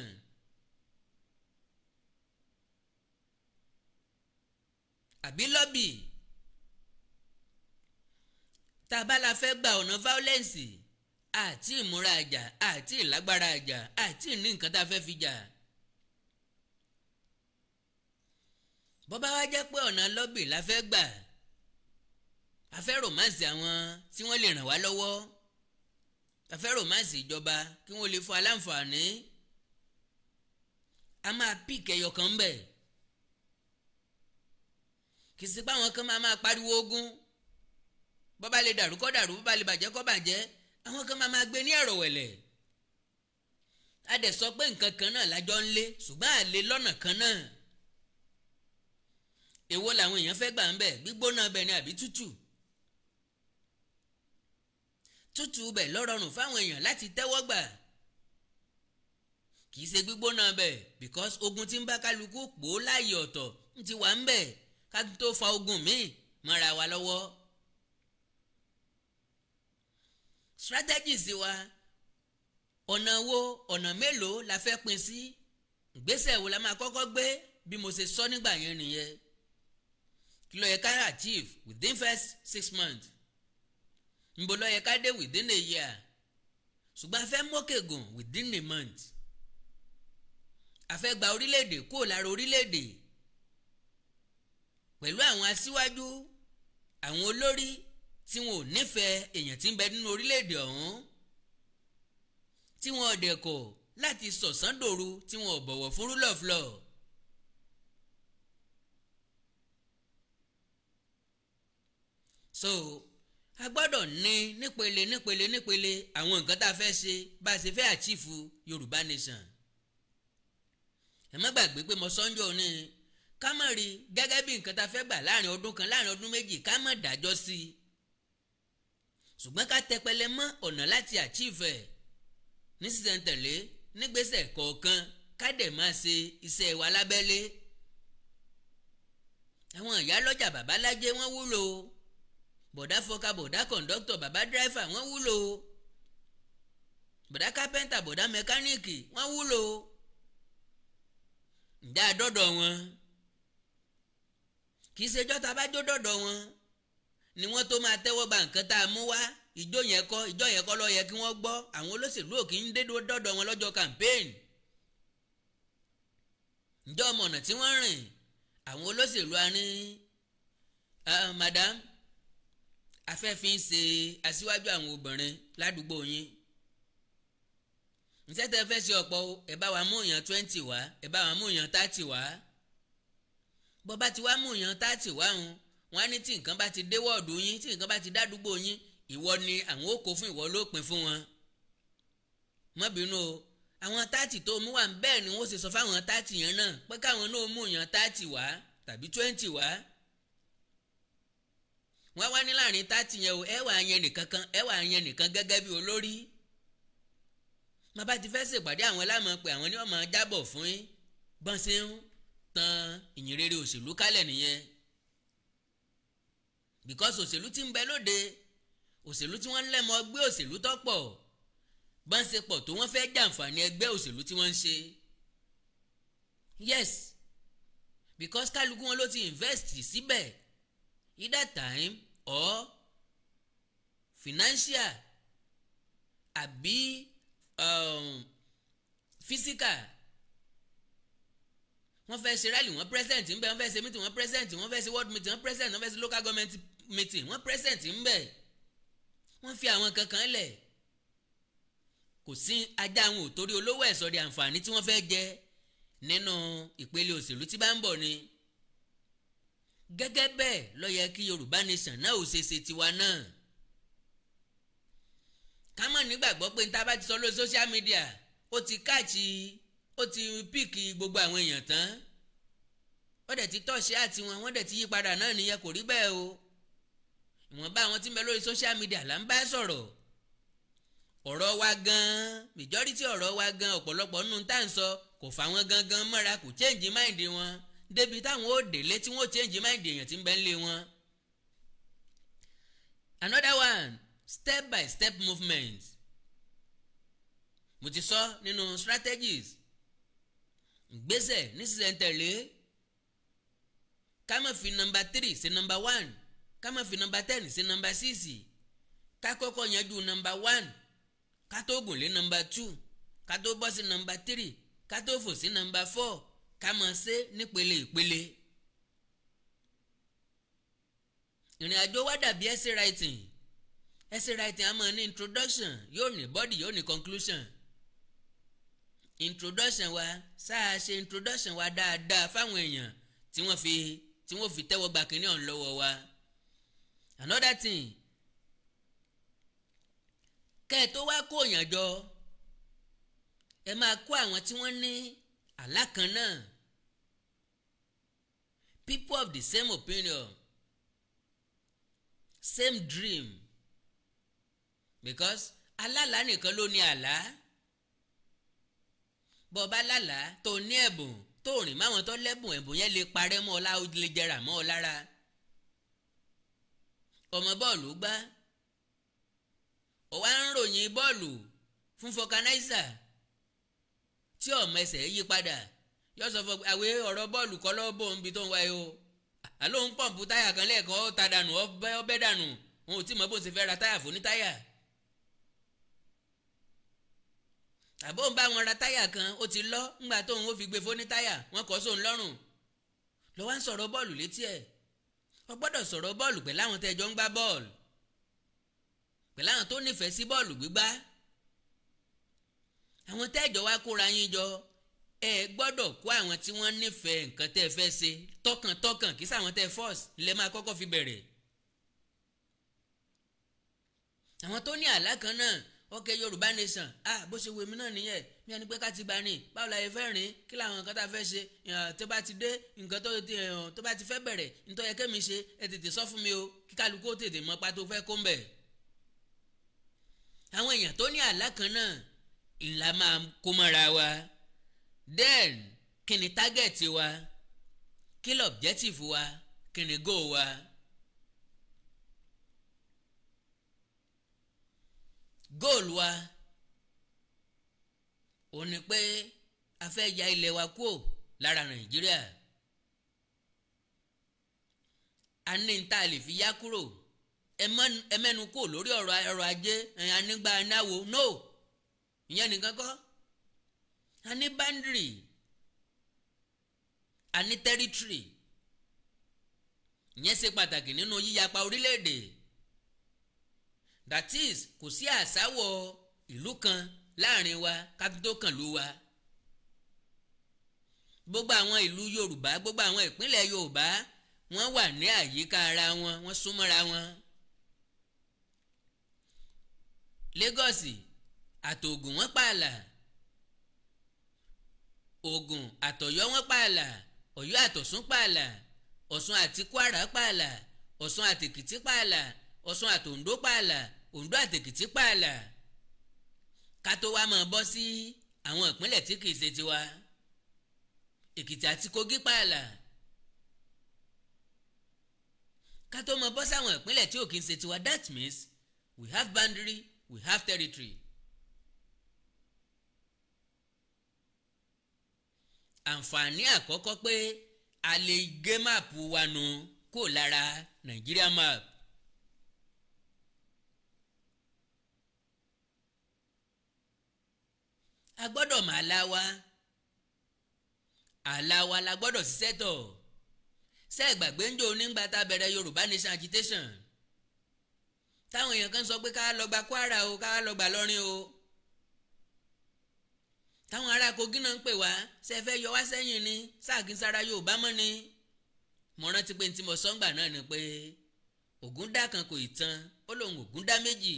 S1: Àbí lobby? Tá a bá la fẹ́ gba ọ̀nà violence, àti ìmúra àjà, àti ìlágbára àjà, àti ìní nǹkan tá a fẹ́ fi jà. Bó bá wá jẹ́ pé ọ̀nà lobby la fẹ́ gbà, a fẹ́ romance àwọn tí wọ́n lè ràn wá lọ́wọ́, a fẹ́ romance ìjọba kí wọ́n lè fún aláǹfààní, a máa pick ẹyọ kan bẹ̀. Kì í sí pé àwọn kan máa máa pariwo ogun, bó bá lè dàrú kó dàrú, bó bá lè bàjẹ́ kó bàjẹ́. Àwọn kan máa máa gbé ní ẹ̀rọ wẹ̀lẹ̀. A dẹ̀ sọ pé nǹkan kan náà lájọ ń lé, ṣùgbọ́n àlè lọ́nà kan náà. Èwo làwọn èèyàn fẹ́ gbà ń bẹ̀? Gbígbóná bẹ̀ ni àbí tútù? Tútù bẹ̀ ló rọrùn fáwọn èèyàn láti tẹ́wọ́ gbà, kì í ṣe gbígbóná bẹ̀, because ogun tí ń bá kálukú pò ó láàyè ọ̀tọ̀ ń ti wà ń bẹ̀ ká tó fa ogun míì mọ́ra wa lọ́wọ́. Strategies wa, ọ̀nà wo, ọ̀nà mélòó la fẹ́ pín sí? Ìgbésẹ̀ wo la máa kọ́kọ́ gbé? Bí mo ṣe sọ nígbà yẹn nìyẹn. Kí ló yẹ ká achieve within first 6 months? Nbo ló yẹ ká dé within a year? Ṣùgbọ́n a fẹ́ mọ́kègùn within a month. A fẹ́ gba orílẹ̀-èdè kúrò lára orílẹ̀-èdè pẹ̀lú àwọn aṣíwájú, àwọn olórí tí wọn ò nífẹ̀ẹ́ èèyàn tí ń bẹ nínú orílẹ̀-èdè ọ̀hún, tí wọn ò dẹ̀ kọ̀ láti sọ̀sán dòru, tí wọn ò bọ̀wọ̀ fún rule of law. So a gbọ́dọ̀ ní nípele nípele nípele àwọn nǹkan tá a fẹ́ ṣe, bá a ṣe fẹ́ achieve Yorùbá nation. Ẹ má gbàgbé pé mo sọ́njọ́ ní ká má rí gẹ́gẹ́ bí nǹkan tá a fẹ́ gbà láàrin ọdún kan, láàrin ọdún méjì, ká má dájọ́ sí i, ṣùgbọ́n ká tẹpẹlẹ mọ́ ọ̀nà láti achieve ẹ̀ ní sísẹ̀ntẹ̀lé, nígbésẹ̀ kọ̀ọ̀kan, ká dẹ̀ máa ṣe iṣẹ́ wa lábẹ́lé. Àwọn ìyá lọ́jà, bàbá lájẹ́, wọ́n wúlò. Bọ̀dá fọkà, bọ̀dá conductor, bàbá driver, wọ́n wúlò. Bọ̀dá kápẹ́ńtà, bọ̀dá mẹkáníìkì, wọ́n wúlò. Ǹjẹ́ àdọ́dọ̀ wọn? Kì í ṣe jọ́ta bá jó dọ̀dọ̀ wọn ni wọ́n tó máa tẹ́wọ́ gba nǹkan tá a mú wá. Ìjó yẹn kọ́, ìjọ yẹn kọ́ ló yẹ kí wọ́n gbọ́. Àwọn olóṣèlú ò kì í dé dọ́dọ̀ wọn lọ́jọ́ campaign. Ǹjọ́ ọmọ ọ̀nà tí wọ́n rìn, àwọn olóṣèlú á ní, "Madam, afẹ́fín ń ṣe aṣíwájú àwọn obìnrin ládùúgbò yín. Ǹṣẹ́ tẹ́ fẹ́ ṣe ọ̀pọ̀ o, ẹ bá wa mú èèyàn 20 wá, ẹ bá wa mú èèyàn 30 wá." Bọ́ bá ti wá mú èèyàn 30 wá ń, wọ́n á ní tí nǹkan bá ti dé wọ́ọ̀dù yín, tí nǹkan bá ti dádúgbò yín, ìwọ ni àwọn ó kó fún, ìwọ ló pín fún wọn. Má bínú o, àwọn 30 tó mú wá bẹ́ẹ̀ ni wọ́n ṣe sọ fáwọn 30 yẹn náà pé káwọn náà mú èèyàn 30 wá tàbí 20 wá. Wọ́n wá ní láàrin 30 yẹn o, ẹ wà yẹn nìkan kan, ẹ wà yẹn nìkan gẹ́gẹ́ bí olórí. Má bá ti fẹ́ ṣèpàdé, àwọn lámọ̀ pé àwọn ni wọ́n máa jábọ̀ fún yín. Bọ́n ṣe ń tan ìyìnrere òṣèlú kálẹ̀ nìyẹn, because òṣèlú tí ń bẹ lóde, òṣèlú tí wọ́n ń lẹ́mọ gbé, òṣèlú tó pọ̀, bọ́n ṣe pọ̀ tó, wọ́n fẹ́ jàǹfààní ẹgbẹ́ òṣèlú tí wọ́n ń ṣe. Yes, because kálukú wọn ló ti invest síbẹ̀, either time or financial àbí physical. Wọ́n fẹ́ ṣe rally, wọ́n present ńbẹ̀. Wọ́n fẹ́ ṣe meeting, wọ́n present. Wọ́n fẹ́ ṣe ward meeting, wọ́n present. Wọ́n fẹ́ ṣe local government meeting, wọ́n present ńbẹ̀. Wọ́n fi àwọn kankan lẹ̀, kò sí ajá àwọn ò torí olówó ẹ̀sọ́ di àǹfààní tí wọ́n fẹ́ jẹ nínú ìpele òṣèlú tí bá ń bọ̀ ni. Gẹ́gẹ́ bẹ́ẹ̀ ló yẹ kí Yorùbá Nation náà ò ṣe ṣe tiwa náà. Ká mọ̀ nígbàgbọ́ pé níta bá ti sọ lórí social media, ó ti catch, ó ti pick gbogbo àwọn èèyàn tán, ó dẹ̀ ti tọ́ṣe àti wọn, wọ́n dẹ̀ ti yí padà náà nìyẹn. Kò rí bẹ́ẹ̀ o. Ìwọ̀nba àwọn tí ń bẹ lórí social media là ń bá sọ̀rọ̀. Ọ̀rọ̀ wa gan-an, majority ọ̀rọ̀ wa gan, ọ̀pọ̀lọpọ̀ nínú tá à ń sọ kò fà wọ́n gangan mọ́ra, kò change mind wọn débi táwọn ó délé tí wọ́n ó change mind èèyàn tí ń bẹ ń lé wọn. Another one, step by step movement. Mo ti sọ nínú strategies, ìgbésẹ̀ ní sísẹ̀ntẹ̀lé. Ká má fi number 3 sí number 1, ká má fi number 10 sí number 6. Ká kọ́kọ́ yanjú number 1, ká tó gùn lé number 2, ká tó bọ́ sí number 3, ká tó fò sí number 4. Ká máa ṣe nípele ìpele. Ìrìn àjò wa dàbí essay writing. Essay writing a máa ní introduction, yóò ní body, yóò ní conclusion. Introduction wa, sáà ṣe introduction wa dáadáa fáwọn èèyàn tí wọ́n fi tẹ́wọ́ gba kínní ọ̀hún lọ́wọ́ wa. Another thing, kẹ́ ẹ tó wá kó èèyàn jọ, ẹ máa kó àwọn tí wọ́n ní àlá kan náà, people of the same opinion, same dream, because alálàá nìkan ló ní àlá. Bọ́ ọ bá lálàá tó ní ẹ̀bùn, tó rìn máwọn tó lẹ́bùn, ẹ̀bùn yẹn lè parẹ́ mọ́ ọ lá, ó lè jẹrà mọ́ ọ lára. Ọmọ bọ́ọ̀lù gbá, ó wá ń ròyìn bọ́ọ̀lù fún vulcanizer tí ọmọ ẹsẹ̀ yí padà, yóò sọ fún àwẹ̀ ọ̀rọ̀ bọ́ọ̀lù kọ́ lọ́wọ́ bóun bí tó ń wáyé o. Àló ń pump táyà kan lẹ́ẹ̀kan, ó ta dànù, ó bẹ́ dànù, òun ò tí mọ̀ bó ṣe fẹ́ ra táyà fún ní táyà. Àbó ń bá wọn ra táyà kan, ó ti lọ ńgbà tóun ó fi gbé fún ní táyà, wọn kọ́ sóun lọ́rùn. Lọ wá ń sọ̀rọ̀ bọ́ọ̀lù létí ẹ̀. Ó gbọ́dọ̀ sọ̀rọ̀ bọ́ọ̀lù pẹ̀lú àwọn tẹ́jọ́ ń gbá bọ́ọ̀lù, pẹ̀lú àwọn tó nífẹ̀ẹ́ sí bọ́ọ̀lù gbígbá, àwọn tẹ́jọ́ wá kóra yín jọ. Ẹ gbọ́dọ̀ kó àwọn tí wọ́n nífẹ̀ẹ́ nǹkan tẹ́ ẹ fẹ́ ṣe tọkàntọkàn, kì í sáwọn tẹ́ ẹ force lẹ máa kọ́kọ́ fi bẹ̀rẹ̀. Àwọn tó ní àlá kan náà. Ok, Yorùbá Nation, ah, bó ṣe wo èmi náà nìyẹn. Bí ẹni pé ká ti gbà ní, báwo la yẹ fẹ́ rìn, kí làwọn nǹkan tá a fẹ́ ṣe tó bá ti dé, nǹkan tó bá ti fẹ́ bẹ̀rẹ̀, nítorí kẹ́mi ṣe, ẹ tètè sọ fún mi o, kí kálukú ó tètè mọ pátó fẹ́ kó ń bẹ̀. Àwọn èèyàn tó ní àlá kan náà ńlá máa kó mọ́ra wa. Then, kí ni target wa? Kí ló objective wa? Kí ni goal wa? Goal wa ò ní pé a fẹ́ ya ilẹ̀ wa kúò lára Nàìjíríà. A ní n tá a lè fi yá kúrò. Ẹ mẹ́nu kúrò lórí ọ̀rọ̀ ọrọ̀ ajé anígbà anáwo no, ìyẹn nìkan kọ́. A ní boundary, a ní territory. Ìyẹn ṣe pàtàkì nínú yíyapa orílẹ̀-èdè. That is, kò sí àsáwọ̀ ìlú kan láàrin wa ká tó kàn lú wa. Gbogbo àwọn ìlú Yorùbá, gbogbo àwọn ìpínlẹ̀ Yorùbá, wọ́n wà ní àyíká ara wọn, wọ́n súnmọ́ra wọn. Lagos àtògùn wọ́n pààlà, Ògùn àtọ̀yọ́ wọ́n pààlà, Ọ̀yọ́ àtọ̀ṣún pààlà, Ọ̀ṣun àti Kwara pààlà, Ọ̀ṣun àtèkìtì pààlà, Ọ̀ṣun àtòǹdó pààlà, Oǹdó àtèkìtì pààlà, ká tó wá máa bọ́ sí àwọn ìpínlẹ̀ tí kìí ṣe tiwa. Èkìtì àti Kogi pààlà, ká tó máa bọ́ sáwọn ìpínlẹ̀ tí ò kìí ṣe tiwa. That means we have boundary, we have territory. Àǹfààní àkọ́kọ́ pé a lè gé map wa nù kó lára Nàìjíríà map. A gbọ́dọ̀ mọ àlà wa. Àlà wa la gbọ́dọ̀ ṣiṣẹ́ tọ̀. Ṣé ẹ gbàgbé ń jò nígbà tá a bẹ̀rẹ̀ Yorùbá Nation agitation, táwọn èèyàn kan sọ pé ká lọ gba Kwara o, ká lọ gba Lọ́rin o, táwọn ará Kogi náà ń pè wá, ṣe fẹ́ yọ wá sẹ́yìn ni, sáàkínsára Yorùbá mọ́ ni? Mo rántí pé tí mo sọ ńgbà náà ni pé Ògún dá kan kò ì tán, ó lóun Ògún dá méjì.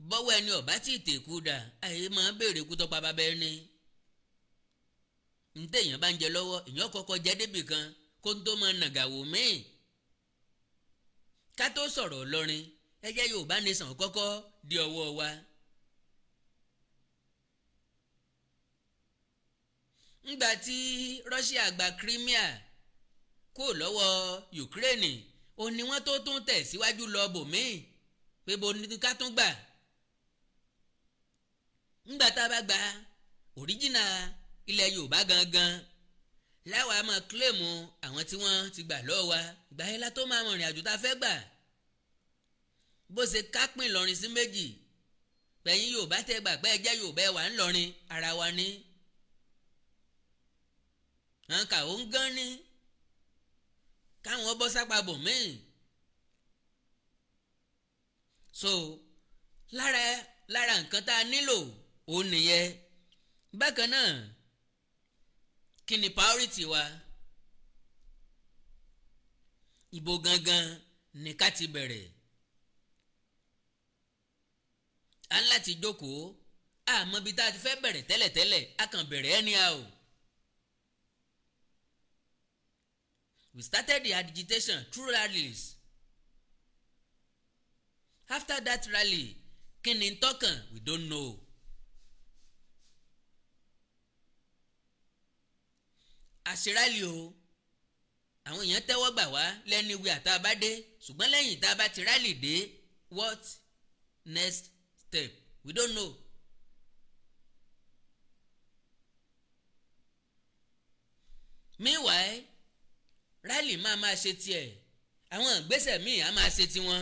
S1: Bọ́wọ́ ẹni ọ̀bá tí ì tèkú dà, àyè máa béèrè kú tọ́pa bàbá ẹni. Ntẹ̀yàn bá ń jẹ lọ́wọ́, èèyàn kọ́kọ́ jẹ́ débì kan kó tó máa nàgàwò míì. Ká tó sọ̀rọ̀ Ìlọrin, ẹ jẹ́ Yorùbá Nation kọ́kọ́ di ọwọ́ wa. Ńgbà tí Russia gba Crimea kó lọ́wọ́ Ukraine, ó ní wọ́n tó tún tẹ̀ síwájú lọ bòmíì pé bo ní ká tún gbà. Ńgbà tá a bá gba òríjìnà ilẹ̀ Yorùbá gangan, láwa máa kílèmù àwọn tí wọ́n ti gbà lọ́wọ́ wa. Ìgbà yẹn la tó máa mọ̀ ìrìn àjò tá a fẹ́ gbà. Bó ṣe ká pín Ìlọrin sí méjì, pẹ̀yìn Yorùbá tẹ́ gbà pé ẹ jẹ́ Yorùbá ẹ wà ńlọrin, ara wa ní. Àwọn kàwé ń gán ní káwọn bọ́ sápá bò míì. So lára nǹkan tá a nílò òun nìyẹn. Bákan náà, kí ni priority wa? Ibo gangan ni ká ti bẹ̀rẹ̀? A ń láti jókòó, àmọ́ ibi tá a ti fẹ́ bẹ̀rẹ̀ tẹ́lẹ̀tẹ́lẹ̀, a kàn bẹ̀rẹ̀ anyhow. We started the agitation through rallies. After that rally, kí ni tọ́kàn? We don't know. A ṣe rally o, àwọn èèyàn tẹ́wọ́ gbà wá lẹ́ni wí àtà bá dé, ṣùgbọ́n lẹ́yìn tá a bá ti rally dé, what next step? We don't know. Meanwhile, rally máa máa ṣe tiẹ̀, àwọn ìgbésẹ̀ míì á máa ṣe tiwọn.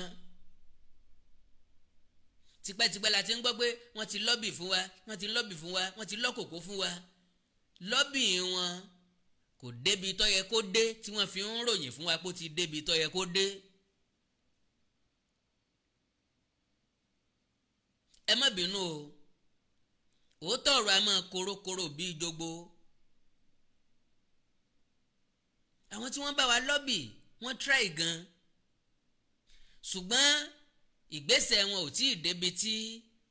S1: Tipẹ́tipẹ́ la ti ń gbọ́ pé wọ́n ti lọ́bì fún wa, wọ́n ti lọ́bì fún wa, wọ́n ti lọ́kòkó fún wa. Lọ́bì wọn kò débi tó yẹ kó dé tí wọ́n fi ń ròyìn fún wa pé ó ti débi tó yẹ kó dé. Ẹ má bínú o, òótọ́ ọ̀rọ̀ a máa korokoro bíi jogbo. Àwọn tí wọ́n bá wa lọ́bì wọ́n try gan, ṣùgbọ́n ìgbésẹ̀ wọn ò tí ì débi tí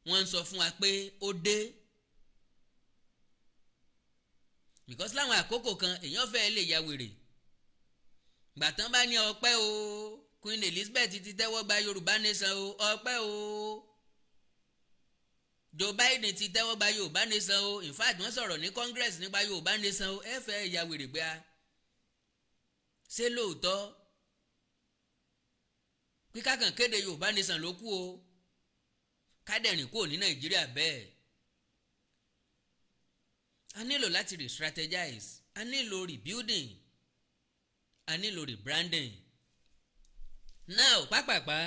S1: wọ́n ń sọ fún wa pé ó dé. Because láwọn àkókò kan èèyàn fẹ́ lè ya wèrè. Gbàtàn bá ní ọpẹ́ o, Queen Elizabeth ti tẹ́wọ́ gba Yorùbá Nation o, ọpẹ́ o, Joe Biden ti tẹ́wọ́ gba Yorùbá Nation o, in fact wọ́n sọ̀rọ̀ ní Congress nípa Yorùbá Nation o, ẹ fẹ́ ya wèrè pé a ṣé lóòótọ́? Pé ká kàn kéde Yorùbá Nation ló kú o, ká dẹ̀ rìn kúrò ní Nàìjíríà bẹ́ẹ̀. A nílò láti re-strategize, a nílò rebuilding, a nílò rebranding. Now, pápápá,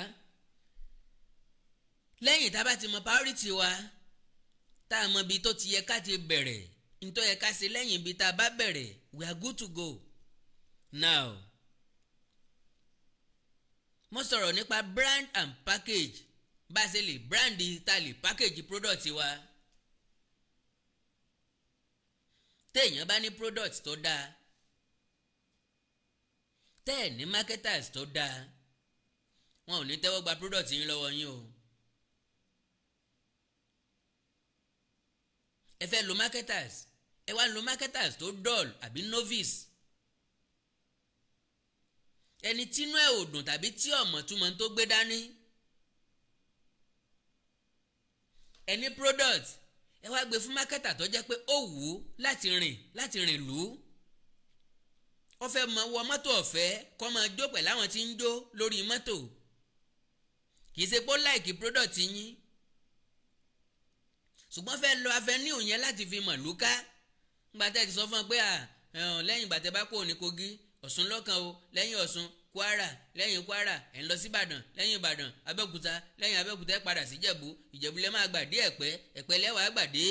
S1: lẹ́yìn tá a bá ti mọ priority wa, tá a mọ ibi tó ti yẹ ká ti bẹ̀rẹ̀, nítorí yẹ ká ṣe lẹ́yìn ibi tá a bá bẹ̀rẹ̀, we are good to go. Now, mo sọ̀rọ̀ nípa brand and package, bá a ṣe lè brand, tá a lè package product wa. Téèyàn bá ní product tó dáa, tẹ́ ẹ̀ ní marketers tó dáa, wọn ò ní tẹ́wọ́ gba product yín lọ́wọ́ yín o. Ẹ fẹ́ lo marketers, ẹ wá lo marketers tó dull àbí novice, ẹni tínú ẹ̀ ò dùn tàbí tí ọ̀mọ̀ túmọ̀ tó gbé dání. Ẹni product, ẹ wá gbé fún marketer tó jẹ́ pé ó wù ú láti rìn lù ú, ó fẹ́ mọ wọ mọ́tò ọ̀fẹ́, kó máa jó pẹ̀lú àwọn tí ń jó lórí mọ́tò. Kì í ṣe pé ó like product yín, ṣùgbọ́n fẹ́ lọ avenue yẹn láti fi mọ̀ lúká. Ńgbà tẹ́ ti sọ fún ọ pé lẹ́yìn ìgbà tẹ́ bá kúrò ní Kogi, Ọ̀ṣun lọ́kàn o, lẹ́yìn Ọ̀ṣun Kwara, lẹ́yìn Kwara ẹ̀ ń lọ sí Ìbàdàn, lẹ́yìn Ìbàdàn Abẹ́òkúta, lẹ́yìn Abẹ́òkúta ẹ̀ padà sí Ìjẹ̀bú, Ìjẹ̀bú lẹ́ máa gbà dé Ẹ̀pẹ́, Ẹ̀pẹ́ lẹ́wàá gbà dé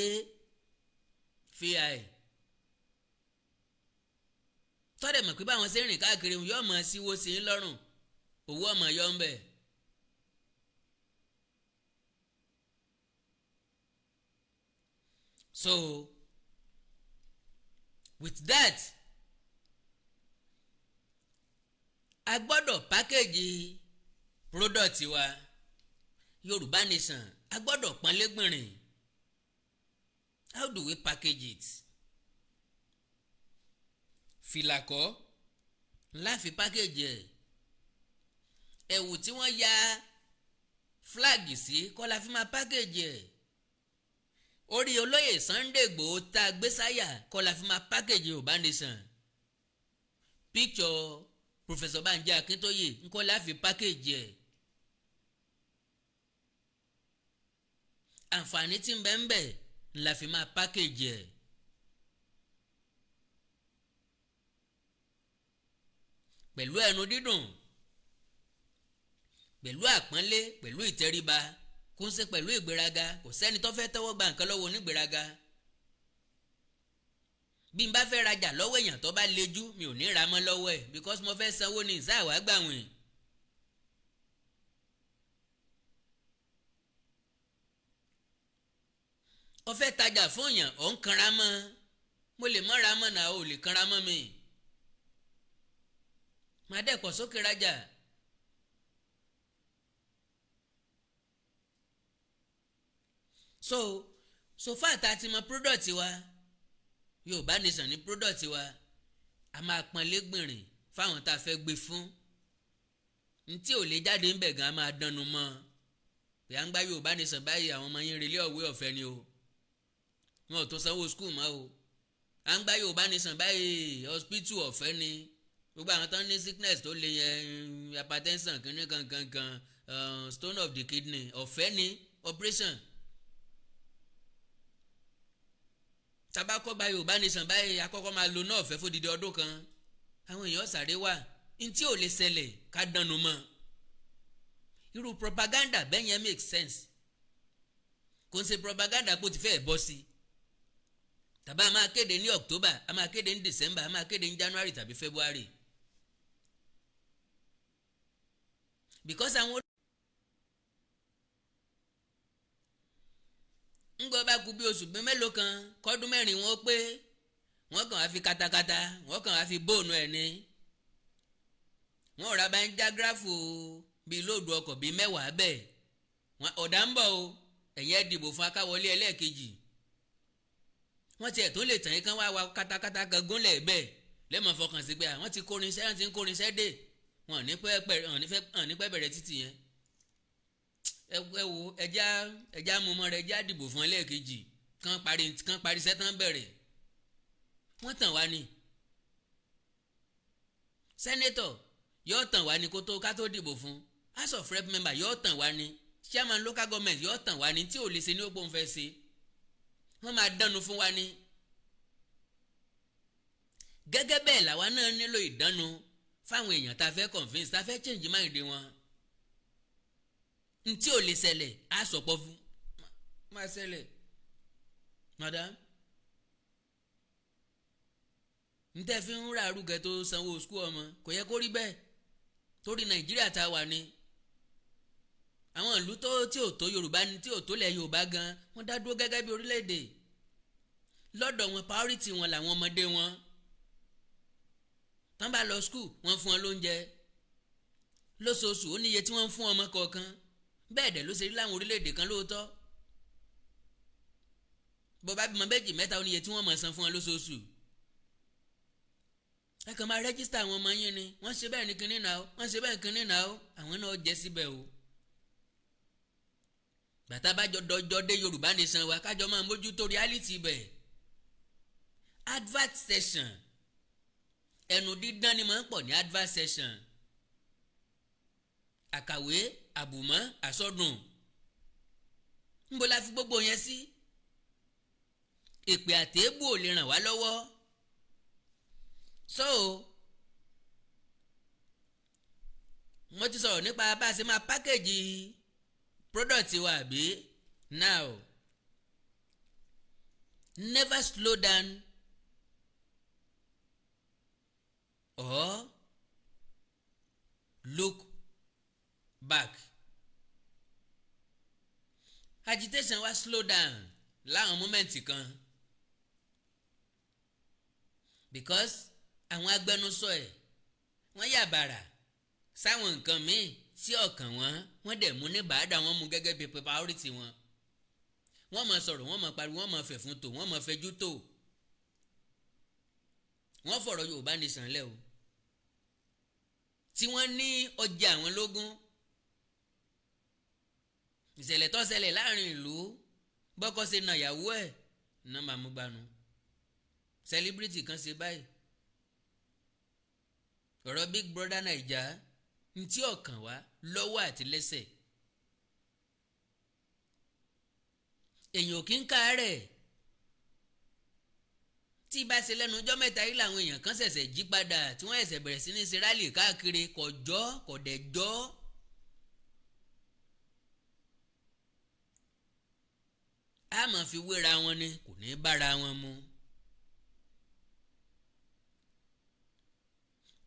S1: FIA. Tọ́dẹ̀ mọ̀ pé báwọn ṣe ń rìn káàkiri yóò mọ̀ síwó sí i lọ́rùn, owó ọmọ yọ ń bẹ̀. So with that, a gbọ́dọ̀ package product wa. Yorùbá Nation, a gbọ́dọ̀ pọ́nlẹ́gbìnrin. How do we package it? Fìlà kọ́ láfi package ẹ̀, ẹ̀wù tí wọ́n ya flag sí kọ́ la fi máa package ẹ̀, orí olóyè Sunday Igboho tá a gbé sáyà kọ́ la fi máa package Yorùbá Nation, picture Professor Banji Akintoye ńkọ́ la fi package ẹ̀. Àǹfààní tí ń bẹ ń bẹ la fi máa package ẹ̀. Pẹ̀lú ẹnu dídùn, pẹ̀lú àpọ́nlé, pẹ̀lú ìtẹríba, kò ń ṣe pẹ̀lú ìgbéraga. Kò sẹ́ni tó fẹ́ tẹ́wọ́ gba nǹkan lọ́wọ́ onígbéraga. Bí n bá fẹ́ rajà lọ́wọ́ èèyàn tó bá lejú, mi ò ní ra mọ́ lọ́wọ́ ẹ̀, because mo fẹ́ sanwó ní ìsáàwá gbàwìn. Ó fẹ́ tajà fún èèyàn, ò ń kanra mọ́. Mo lè mọ́ ra mọ́ náà, ò lè kanra mọ́ mi, màá dẹ̀ pọ̀ sókè rajà. So far tá a ti mọ product wa, Yorùbá Nation ní product wa, a máa pọn lẹ́gbìnrin fáwọn tá a fẹ́ gbé fún. Ntí ò lè jáde ńbẹ̀ gan, a máa dánu mọ́ pé à ń gbá Yorùbá Nation báyìí, àwọn ọmọ yín relé ọ̀wé ọ̀fẹ́ ni o, wọn ò tó sanwó school mọ́ o. À ń gbá Yorùbá Nation báyìí, hospital ọ̀fẹ́ ni, gbogbo àwọn tó ń ní sickness tó le yẹn, hypertension, kìíní kankankan, stone of the kidney, ọ̀fẹ́ ni operation. Tabakọ́ gba Yorùbá Nation báyìí, akọ́kọ́ máa lo náà ọ̀fẹ́ fódìdí ọdún kan. Àwọn èèyàn sáré wà, ntí ò lè ṣẹlẹ̀ ká dánu mọ́. Irú propaganda bẹ́ẹ̀ yẹn make sense. Kò ń ṣe propaganda kó ti fẹ́ bọ́ sí i. Tàbá a máa kéde ní October, a máa kéde ní December, a máa kéde ní January tàbí February, because àwọn ńgbọ́ bá kú bí oṣù bí mélòó kan kọ́dún 4 wọn pé, wọ́n kàn á fi katakata, wọ́n kàn á fi bóònù ẹ̀ ní, wọ́n rà bá ń já gíráfù bíi lóòdù ọkọ̀ bíi 10 bẹ́ẹ̀. Ọ̀dà ń bọ̀ o, ẹ̀yìn ẹ̀ dìbò fún akáwọlé ẹlẹ́ẹ̀kejì. Wọ́n tiẹ̀ tó lè tàn yín kán wá wa katakata kan gúnlẹ̀ bẹ́ẹ̀ lẹ́mọ̀ fọkàn sí pé àwọn ti kórinṣẹ́, wọ́n ti ń kórinṣẹ́ dé, wọn ò ní pẹ́ bẹ̀rẹ̀ títì yẹn. Ẹ wo, ẹja mú mọ́ rẹ, ẹja dìbò fún ẹlẹ́ẹ̀kejì kán parí iṣẹ́ tán bẹ̀rẹ̀. Wọ́n tàn wá ní senator yóò tàn wá ní kó tó ká tó dìbò fún. House of Rep member yóò tàn wá ní, chairman local government yóò tàn wá ní, tí ò lè ṣe ní ó pòun fẹ́ ṣe, wọ́n máa dánu fún wa ní. Gẹ́gẹ́ bẹ́ẹ̀ làwa náà nílò ìdánu fáwọn èèyàn tá a fẹ́ convince, tá a fẹ́ change mind wọn. Ntí ò lè ṣẹlẹ̀, á sọ̀pọ̀ fún máa ṣẹlẹ̀. Madam, ntẹ́ fi ń ra arúgẹ tó sanwó school ọmọ, kò yẹ kó rí bẹ́ẹ̀, torí Nàìjíríà tá a wà ní, àwọn ìlú tó tí ò tó Yorùbá ní, tí ò tó lẹ̀ Yorùbá gan, wọ́n dá dúró gẹ́gẹ́ bí orílẹ̀-èdè. Lọ́dọ̀ wọn, priority wọn làwọn ọmọdé wọn. Tán bá lọ school, wọ́n fún wọn lóúnjẹ lóṣooṣù, ó níye tí wọ́n ń fún ọmọ kọ̀ọ̀kan. Bẹ́ẹ̀ dẹ̀ ló ṣe rí láwọn orílẹ̀-èdè kan lóòótọ́. Bó bá bímọ méjì, mẹ́ta, ó níye tí wọ́n máa san fún wọn lóṣooṣù. Ẹ kàn máa register àwọn ọmọ yín ni. Wọ́n ṣe bẹ́ẹ̀ ní kinní náà, wọ́n ṣe bẹ́ẹ̀ ní kinní náà, àwọn náà jẹ́ síbẹ̀ o. Bàtà bá jọ dọjọ́ dé Yorùbá Nation wa, kájọ máa mójútó reality bẹ̀. Advert session, ẹnu dídán ni máa ń pọ̀ ní advert session. Àkàwé, àbùmọ́, àsọdùn, ńbo la fi gbogbo yẹn sí? Èpè àtẹ́bù ò lè ràn wá lọ́wọ́. So mo ti sọ̀rọ̀ nípa bá a ṣe máa package product wa, àbí? Now, never slow down or look back. Agitation wa slow down láwọn moment kan because àwọn agbẹnusọ ẹ̀, wọ́n yà bàrà sáwọn nǹkan míì tí ọkàn wọn, wọ́n dẹ̀ mú ní bàádà, wọ́n mú gẹ́gẹ́ bí priority wọn. Wọ́n máa sọ̀rọ̀, wọ́n máa pariwo, wọ́n máa fẹ̀fun tò, wọ́n máa fẹjú tò, wọ́n fọ̀rọ̀ Yorùbá Nation lẹ̀ o, tí wọ́n ní ọjà àwọn lógún. Ìṣẹ̀lẹ̀ tó ṣẹlẹ̀ láàrin ìlú, bọ́kọ ṣe nà ìyàwó ẹ̀ náà, máa mú gbanu celebrity kan ṣe báyìí, ọ̀rọ̀ Big Brother Naija, ntí ọ̀kàn wá lọ́wọ́ àti lẹ́sẹ̀. Èèyàn ò kí ń káàárẹ̀ tí bá ṣe lẹ́nu ọjọ́ mẹ́ta yìí làwọn èèyàn kan ṣẹ̀ṣẹ̀ jí padà, tí wọ́n ṣẹ̀ṣẹ̀ bẹ̀rẹ̀ sí ní ṣe rally káàkiri. Kọjọ́ kọ̀dẹ̀jọ́. A máa fi wéra wọn ni, kò ní bára wọn mu.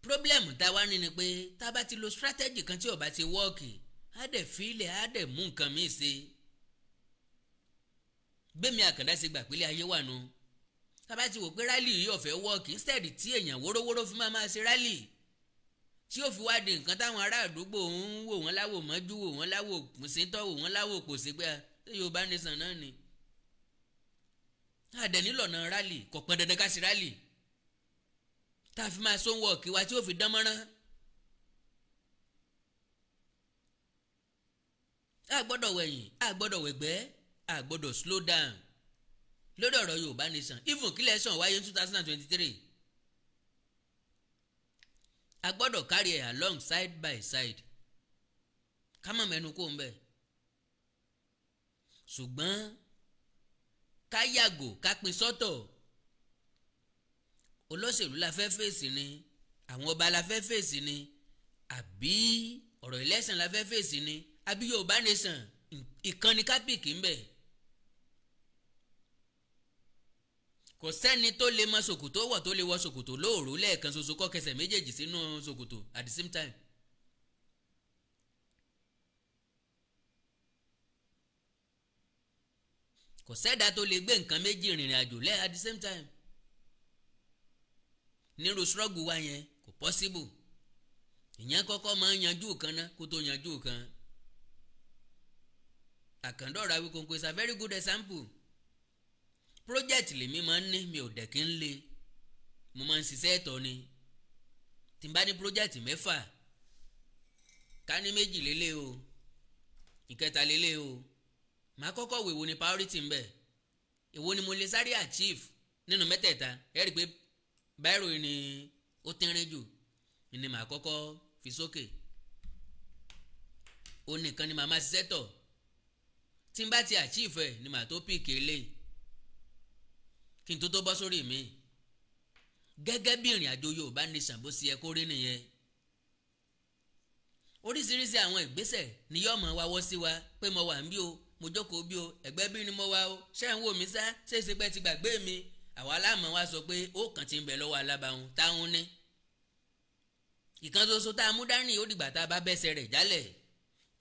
S1: Problem tá a wá ní ni pé tá a bá ti lo strategy kan tí ó bá ti work, á dẹ̀ fílẹ̀, á dẹ̀ mú nǹkan míì ṣe. Gbẹ̀mí Àkàndá ṣe gbà pélé ayé wà nù. Tá a bá ti wò pé rally yìí ò fẹ́ work, instead tí èèyàn wórówóró fi máa máa ṣe rally tí ó fi wá di nǹkan táwọn ará àdúgbò ń wò wọ́n láwò mọ́jú, wò wọ́n láwò pùsíntọ́, wò wọ́n láwò pòsí pé Yorùbá Nation náà ni àdẹ̀ nílọ̀nà rally, kò pọn dandan ká ṣe rally tá a fi máa sóhun ọ̀kí wa tí ó fi dán mọ́rán. A gbọ́dọ̀ wẹ̀yìn, a gbọ́dọ̀ wẹ̀gbẹ́, a gbọ́dọ̀ slow down lórí ọ̀rọ̀ Yorùbá Nation, even kí election wáyé ní 2023. A gbọ́dọ̀ carry ẹ̀ along side by side, ká má mẹ́nu kó ń bẹ̀, ṣùgbọ́n ká yàgò, ká pín sọ́tọ̀. Olóṣèlú la fẹ́ fèsì ni, àwọn ọba la fẹ́ fèsì ni, àbí ọ̀rọ̀ election la fẹ́ fèsì ni, àbí Yorùbá Nation? Ìkànnì kápíìkì ń bẹ̀. Kò sẹ́ni tó lè mọ ṣòkòtò wọ̀, tó lè wọ ṣòkòtò lóòrò lẹ́ẹ̀kan ṣoṣo, kó kẹsẹ̀ méjèèjì sínú ṣòkòtò at the same time. Kò sẹ́dá tó lè gbé nǹkan méjì rìnrìn àjò lẹ́ at the same time nírú struggle wa yẹn, kò possible. Ìyẹn kọ́kọ́ máa ń yanjú kan ná kó tó yanjú kan. Àkàndọ̀rọ̀ Awikonko is a very good example. Project lèmi máa ń ní, mi ò dẹ̀ kí ń le, mo máa ń ṣiṣẹ́ ẹ̀tọ́ ni. Tí n bá ní project mẹ́fà, ká ní méjì lélẹ̀ o, ìkẹta lélẹ̀ o, màá kọ́kọ́ wo èwo ni priority ń bẹ̀, èwo ni mo lè sáré achieve nínú mẹ́tẹ̀ẹ̀ta. Ẹ rí i pé báírò ni ó tínrín jù ni màá kọ́kọ́ fi sókè. Ó nìkan ni màá máa ṣiṣẹ́ tọ̀. Tí n bá ti achieve ẹ̀ ni màá tó pick eléyìí, kí n tó bọ́ sórí mi. Gẹ́gẹ́ bí ìrìn àjò Yorùbá Nation bó ṣe yẹ kó rí nìyẹn. Oríṣiríṣi àwọn ìgbésẹ̀ ni yóò mọ̀ wá wọ́ sí wa pé mo wà ń bí o, mo jókòó bí o, ẹ̀gbẹ́ bí ni mo wà o, ṣé ń wò mí sá, ṣé ṣe pé ti gbàgbé mi? Àwa aláàmọ̀ wa sọ pé ó kàn ti ń bẹ lọ́wọ́ alábàáhùn táwọn ní ìkan ṣoṣo tá a mú dání. Ó dìgbà tá a bá bẹ́sẹ̀ rẹ̀ jálẹ̀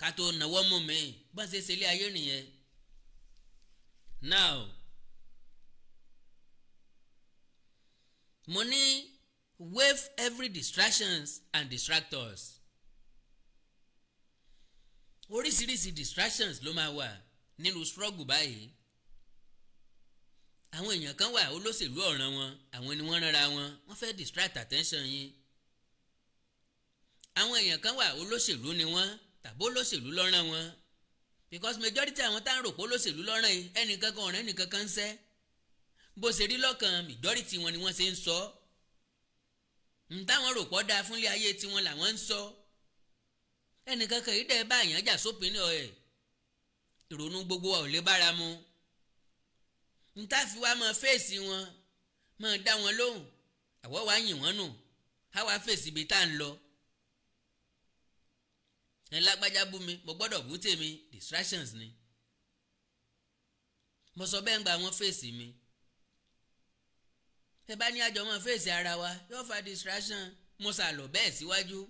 S1: ká tó náwó mú mi. Bá ṣe ṣe ilé ayé nìyẹn. Now, mo ní waive every distractions and distractors. Oríṣiríṣi distractions ló máa wà nínú struggle báyìí. Àwọn èèyàn kan wà, olóṣèlú ọ̀ràn wọn, àwọn ni wọ́n ránra wọn, wọ́n fẹ́ distract attention yín. Àwọn èèyàn kan wà, olóṣèlú ni wọ́n tàbí olóṣèlú lọ́ràn wọn, because majority àwọn tá à ń rò pé olóṣèlú lọ́ràn yìí, ẹnìkan kan ọ̀rẹ́ ẹnìkan kan ń sẹ́ bó ṣe rí lọ́kàn majority wọn ni wọ́n ṣe ń sọ ń táwọn rò pọ̀ dáa fúnlé ayé tiwọn làwọn ń sọ. Ẹnìkan kan yìí dẹ́ bá àyàn jà sópin ní ọ̀ẹ́ ìrònú gbogbo wa ò lè bára mu. N tá fi wá máa fèsì wọn, máa dá wọn lóhùn, àwọ̀ wa yìn wọ́n nù, á wá fèsì ibi tá à ń lọ. Ẹ lágbájá bú mi, mo gbọ́dọ̀ bú tèmi. Distractions ni. Mo sọ bẹ́ẹ̀ ń gba wọn fèsì mi. Ẹ bá ní àjọ máa fèsì ara wa, yóò fa distraction. Mo sàlọ̀ bẹ́ẹ̀ síwájú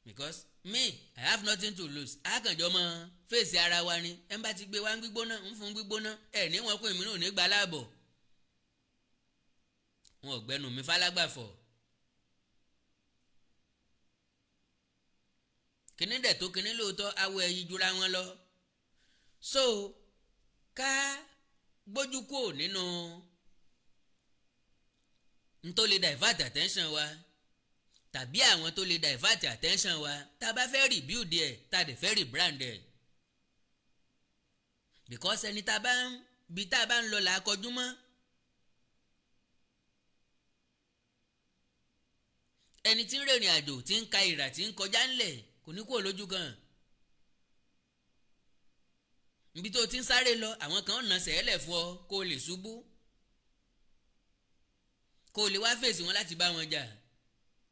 S1: because me, I have nothing to lose. Àkànjọ mọ fèsì ara wa ni. Ẹ bá ti gbé wá ń gbígbóná, ń fún gbígbóná ẹ ní wọn kó èmi náà ò ní gbà láàbọ̀. Wọn ò gbẹnu mi falágbàfọ̀. Kíní dẹ̀ tó kíní lóòótọ́, awọ ẹ̀yìn jura wọn lọ. So ká gbójú kúrò nínú n tó lè divert attention wa tàbí àwọn tó lè divert attention wa, tá a bá fẹ́ rebuild ẹ̀, tá a dẹ̀ fẹ́ rebrand ẹ̀, because ẹni tá a bá ń bi tá a bá ń lọ là á kọjú mọ́. Ẹni tí ń rìnrìn àjò, tí ń ka ìrà, tí ń kọjá ńlẹ̀, kò ní kúrò lójú kan. Ibi tó ti ń sáré lọ, àwọn kan nà sẹ́lẹ̀ fún ọ kó o lè ṣubú, kó o lè wá fèsì wọn láti bá wọn jà.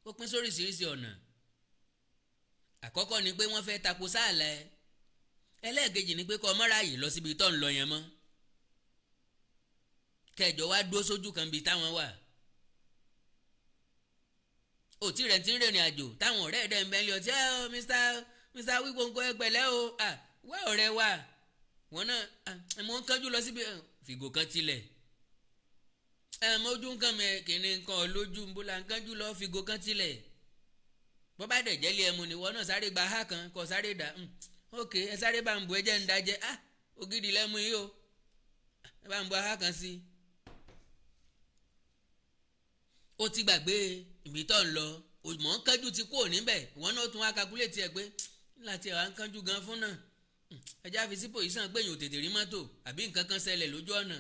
S1: Ó pín sóríṣiríṣi ọ̀nà. Àkọ́kọ́ ni pé wọ́n fẹ́ tako sáàlà ẹ. Ẹlẹ́ẹ̀kejì ni pé kó o mọ́ra ààyè lọ síbi tó ń lọ yẹn mọ́, kẹjọ wá dúró sójú kan bíi táwọn wà. Òtí rẹ̀ ti ń rìnrìn àjò, táwọn ọ̀rẹ́ ẹ̀dẹ̀ ń bẹ́ẹ̀ lé ọtí ẹ ọ Mr Wíwọ́nkọ́, ẹ pẹ̀lẹ́ o, wá ọ̀rẹ́ wa wọn náà, mo ń kánjú lọ síbi fìgò kan tilẹ̀ ẹ mọ ojú nǹkan mẹ kìnìún nǹkan lójú ń bó la ń kánjú lọ, fìgò kan tilẹ̀. Bọ́ bá dẹ̀ jẹ́lé ẹmu ni, wọ́n náà sáré gba ha kan kọ́ sáré dà. Ok, ẹ sáré bá ń bu, ẹjẹ́ ń dajẹ́. Ah, ògidì lẹ́mu yìí o, ẹ bá ń bu ha kan sí i. Ó ti gbàgbé ibi tó ń lọ, mọ̀ ń kánjú ti kúrò níbẹ̀. Ìwọ náà tún wá kakuléètì ẹ pé láti ẹ̀ wá ń kánjú gan fún náà, ẹjẹ́ àfi sí pòsíṣàn pé èèyàn ò tètè rí mọ́tò àbí nǹkan kan ṣẹlẹ̀ lójú ọ̀nà.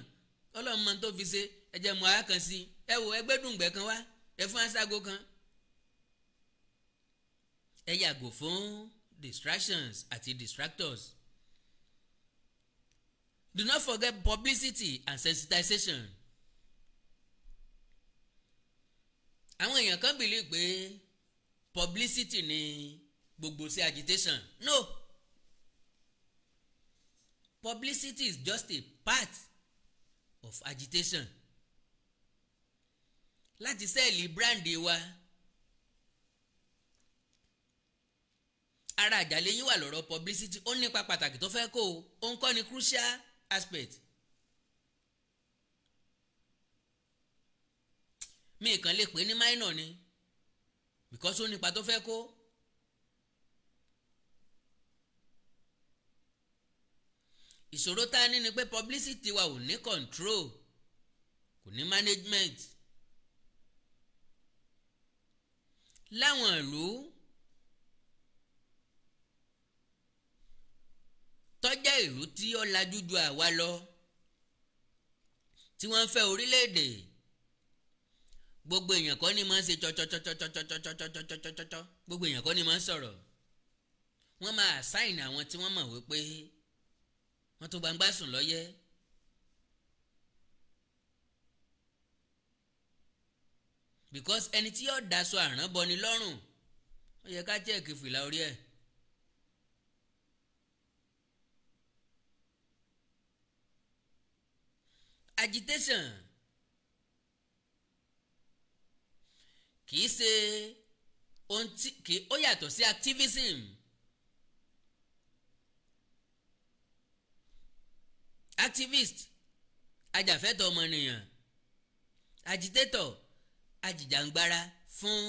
S1: Ọlọ́run mọ̀ tó fi ṣe. Ẹjẹ́ mọ̀ á kan sí ẹ wò, ẹgbẹ́ dùngbẹ́ kan wá, ẹ fún aṣágo kan. Ẹ yàgò fún distractions àti distractors. Do not forget publicity and sensitization. Àwọn èèyàn kan believe pé publicity ni gbogbo sí agitation. No, publicity is just a part of agitation láti sell brand wa. Ara àjàlẹ̀ yín wà lọ́rọ̀ publicity. Ó nípa pàtàkì tó fẹ́ kó o, ó ń kọ́ ni crucial aspect. Mi kàn lè pè ní minor ni because ó nípa tó fẹ́ kó. Ìṣòro tá a ní ni pé publicity wa ò ní control, kò ní management. Láwọn ìlú tó jẹ́ ìlú tí ó lajú ju àwa lọ, tí wọ́n ń fẹ́ orílẹ̀-èdè, gbogbo èèyàn kọ́ ni máa ń ṣe tsọ́tsọ́tsọ́tsọ́tsọ́tsọ́tsọ́tsọ́tsọ́, gbogbo èèyàn kọ́ ni máa ń sọ̀rọ̀. Wọ́n máa assign àwọn tí wọ́n mọ̀ wípé wọ́n tó gbangba sùn lọ́yẹ́. Because ẹni tí yóò daṣọ àrán bọni lọ́rùn, ó yẹ ká check fìlà orí ẹ̀. Agitation kì í ṣe ohun tí kì ó yàtọ̀ sí activism. Activist, ajàfẹ́tọ̀ọ́ ọmọnìyàn. Agitator, ajìjàǹgbara fún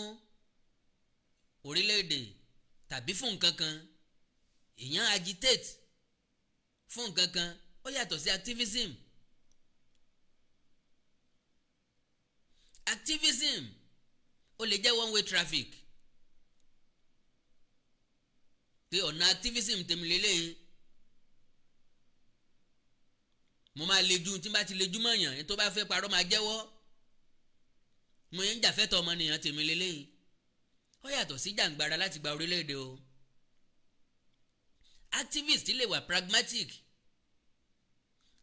S1: orílẹ̀-èdè tàbí fún nǹkan kan. Èèyàn agitate fún nǹkan kan, ó yàtọ̀ sí activism. Activism ó lè jẹ́ one way traffic, pé ọ̀nà activism tèmi lélẹ́yìí, mo máa lejú, tí n bá ti lejú mọ̀yàn, ẹni tó bá fẹ́ parọ́ máa jẹ́wọ́, mo yẹn ń jàfẹ́tọ̀ ọmọnìyàn tèmi lélẹ́yìí. Ó yàtọ̀ sí jàǹgbara láti gba orílẹ̀-èdè o. Activist lè wà pragmatic,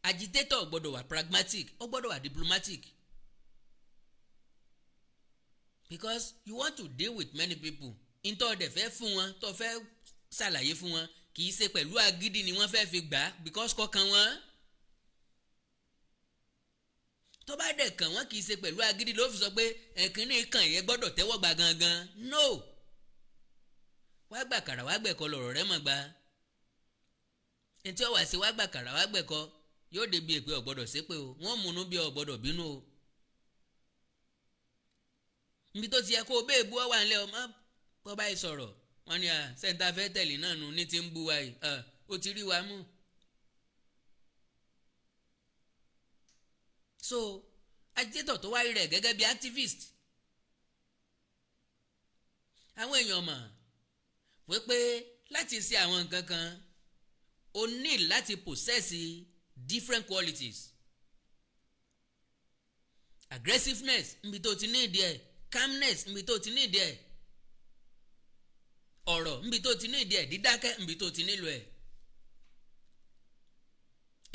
S1: agitator gbọ́dọ̀ wà pragmatic, ó gbọ́dọ̀ wà diplomatic, because you want to deal with many people. Ntọ́ ọ̀dẹ̀ fẹ́ fún wọn, tó fẹ́ ṣàlàyé fún wọn, kì í ṣe pẹ̀lú agídí ni wọ́n fẹ́ fi gbà á, because kọ̀ọ̀kan wọn tó bá dẹ̀ kàn wọ́n, kì í ṣe pẹ̀lú agídí ló fi sọ pé ẹ̀kínní kan yẹn gbọ́dọ̀ tẹ́wọ́ gbà gangan. No, wá gbà kàrà wá gbẹ̀kọ lọ̀rọ̀ rẹ mọ̀ gbà. Ntí ó wà sí wá gbà kàrà wá gbẹ̀kọ yóò débi èpè ọ̀gbọ́dọ̀ ṣépè o, wọ́n múnú bí ọ̀gbọ́dọ̀ bínú o. Níbi tó ti yẹ kó o bẹ́ẹ̀ bú ọ wà nílẹ̀ ọmọ kó báyìí sọ̀rọ̀ wọ́n ní sẹ́ńtà fẹ́ tẹ̀lé náà nù ní ti ń bú wa yìí, ó ti rí wa mú. So agitator tó wáyé rẹ̀ gẹ́gẹ́ bí activist, àwọn èèyàn mọ̀ wípé láti ṣe àwọn nǹkan kan, o ní láti possess different qualities: aggressiveness níbi tó ti ní ìdí ẹ̀, calmness níbi tó ti ní ìdí ẹ̀, ọ̀rọ̀ níbi tó ti ní ìdí ẹ̀, dídákẹ́ níbi tó ti nílò ẹ̀,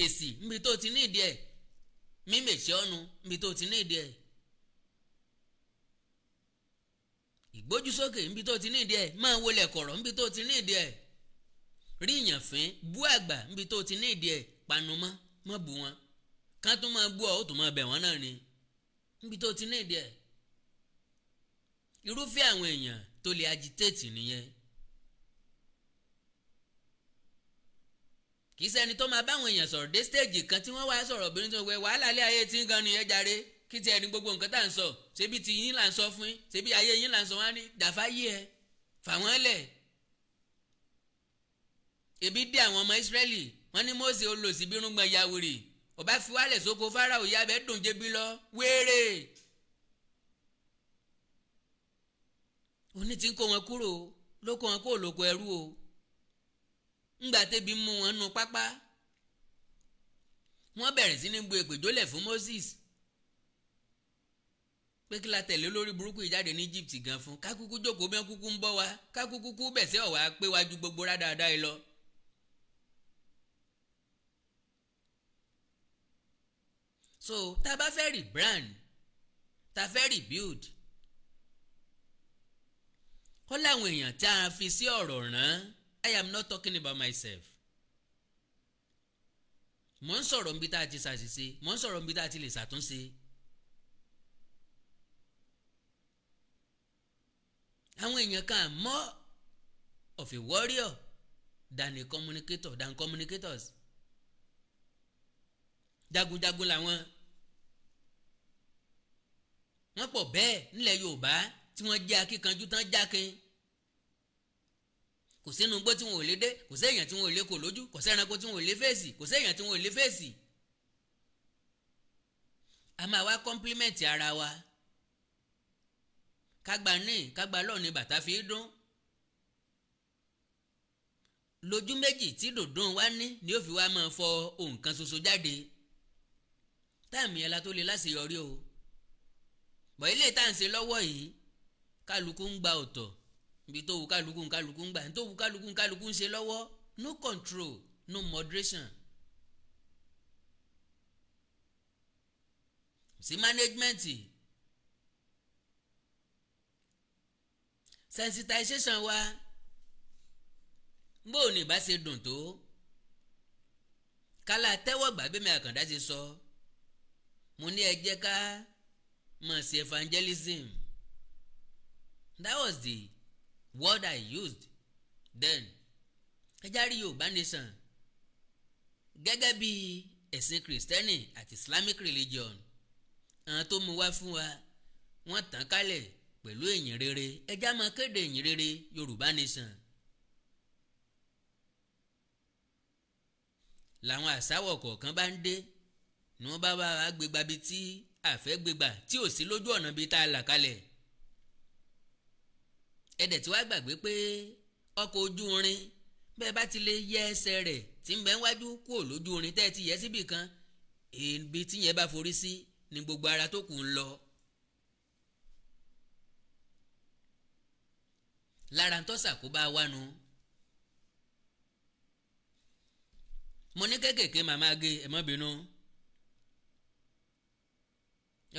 S1: èsì níbi tó ti ní ìdí ẹ̀, mímèsì ọ̀nù níbi tó ti ní ìdí ẹ̀, ìgbójúsókè níbi tó ti ní ìdí ẹ̀, máa wọlé kọ̀rọ̀ níbi tó ti ní ìdí ẹ̀, rí ìyànfín bú àgbà níbi tó ti ní ìdí ẹ̀, panumọ́ má bú wọn, kán tún máa bú ọ, ó tún máa bẹ̀ wọ́n náà ni níbi tó ti ní ìdí ẹ̀. Irúfẹ́ àwọn èèyàn tó lè agitate nìyẹn. Kì í ṣẹni tó máa báwọn èèyàn sọ̀rọ̀ dé stage kan tí wọ́n wá sọ̀rọ̀ obìnrin tó wẹ wàhálà ilé ayé tí ń gan nìyẹn jàre, kí tiẹ̀ ní gbogbo nǹkan tá à ń sọ, ṣebí ti yín là ń sọ fún yín, ṣebí ayé yín là ń sọ, wá ní dàfá yí ẹ fà wọ́n lẹ̀. Ebi dé àwọn ọmọ Ísírẹ́lì, wọ́n ní Mósè olòṣì bírúngbọ̀n ya wèrè, ọba fi wálẹ̀ sóko Fáráò, ya bẹ́ẹ̀ dùn jẹbi lọ wéèrè. Oní tí ń kó wọn kúrò ló kó wọn kó lóko ẹrú o, ńgbà tẹ́bi mú wọn nu pápá, wọ́n bẹ̀rẹ̀ sí ní bu èpè jólẹ̀ fún Moses pé kí la tẹ̀lé lórí burúkú ìjáde ní Egypt gan fún, kákúkú jókòó bí wọ́n kúkú ń bọ́ wa, kákúkú kú bẹ̀ sí ọ̀wá pé wájú gbogbo rádáadáa yìí lọ. So tá a bá fẹ́ rebrand, tá a fẹ́ rebuild, ó láwọn èèyàn tá a fi sí ọ̀rọ̀ rán. I am not talking about myself. Mo ń sọ̀rọ̀ níbi tá a ti ṣàṣìṣe, mo ń sọ̀rọ̀ níbi tá a ti lè ṣàtúnṣe. Àwọn èèyàn kan more of a warrior than a communicator, than communicators. Jagunjagun làwọn, wọ́n pọ̀ bẹ́ẹ̀ nílẹ̀ Yorùbá tí wọ́n jẹ́ akíkanjú tán jákin. Kò sínú igbó tí wọn ò lè dé, kò séèyàn tí wọn ò lè kò lójú, kò sẹ́ranko tí wọn ò lè fèsì, kò séèyàn tí wọn ò lè fèsì. A máa wá compliment ara wa, kágbá ní kágbá lọ́ọ̀ ni bàtà fi dún. Lójú méjì tí dòdún wa ní ni ó fi wá máa fọ nǹkan ṣoṣo jáde. Táàmì ẹ̀ la tó lè láṣeyọrí o. Bọ̀ ilé tá à ń ṣe lọ́wọ́ yìí, kálukú ń gba ọ̀tọ̀. Ibi tó wù kálukú, kálukú ń gbà, tó wù kálukú, kálukú ń ṣe lọ́wọ́. No control, no moderation, sí management, sensitization wa. Bó o ní ìbá ṣe dùn tó kálá tẹ́wọ́ gbà bí mi Àkàndá ṣe sọ, mo ní ẹ jẹ́ ká mọ̀ sí evangelism. That was the word I used then. Ẹ járí Yorùbá nation gẹ́gẹ́ bí ẹ̀sìn Kìrìsìtẹ́nì àti Islamic religion, àwọn tó mú wá fún wa, wọ́n tàn kálẹ̀ pẹ̀lú ìyìn rere. Ẹ já máa kéde ìyìn rere Yorùbá nation. Làwọn àsáwọ̀ kọ̀ọ̀kan bá ń dé ni wọ́n bá bá wa gbégbá bíi tí àfẹ́ gbégbá tí ò sí lójú ọ̀nà bíi tá a là kalẹ̀. Ẹ̀dẹ̀ tí wàá gbàgbé pé ọkọ̀ ojú irin, bẹ́ẹ̀ bá ti lè yẹ ẹsẹ̀ rẹ̀ tí ń bẹ wájú kúrò lójú irin, tẹ́ ẹ ti yẹ síbì kan, ibi tí yẹn bá forí sí ni gbogbo ara tó kù ń lọ. Lára tó ṣàkóbá wánu, mo ní kékèké màmá gé ẹ má bínú.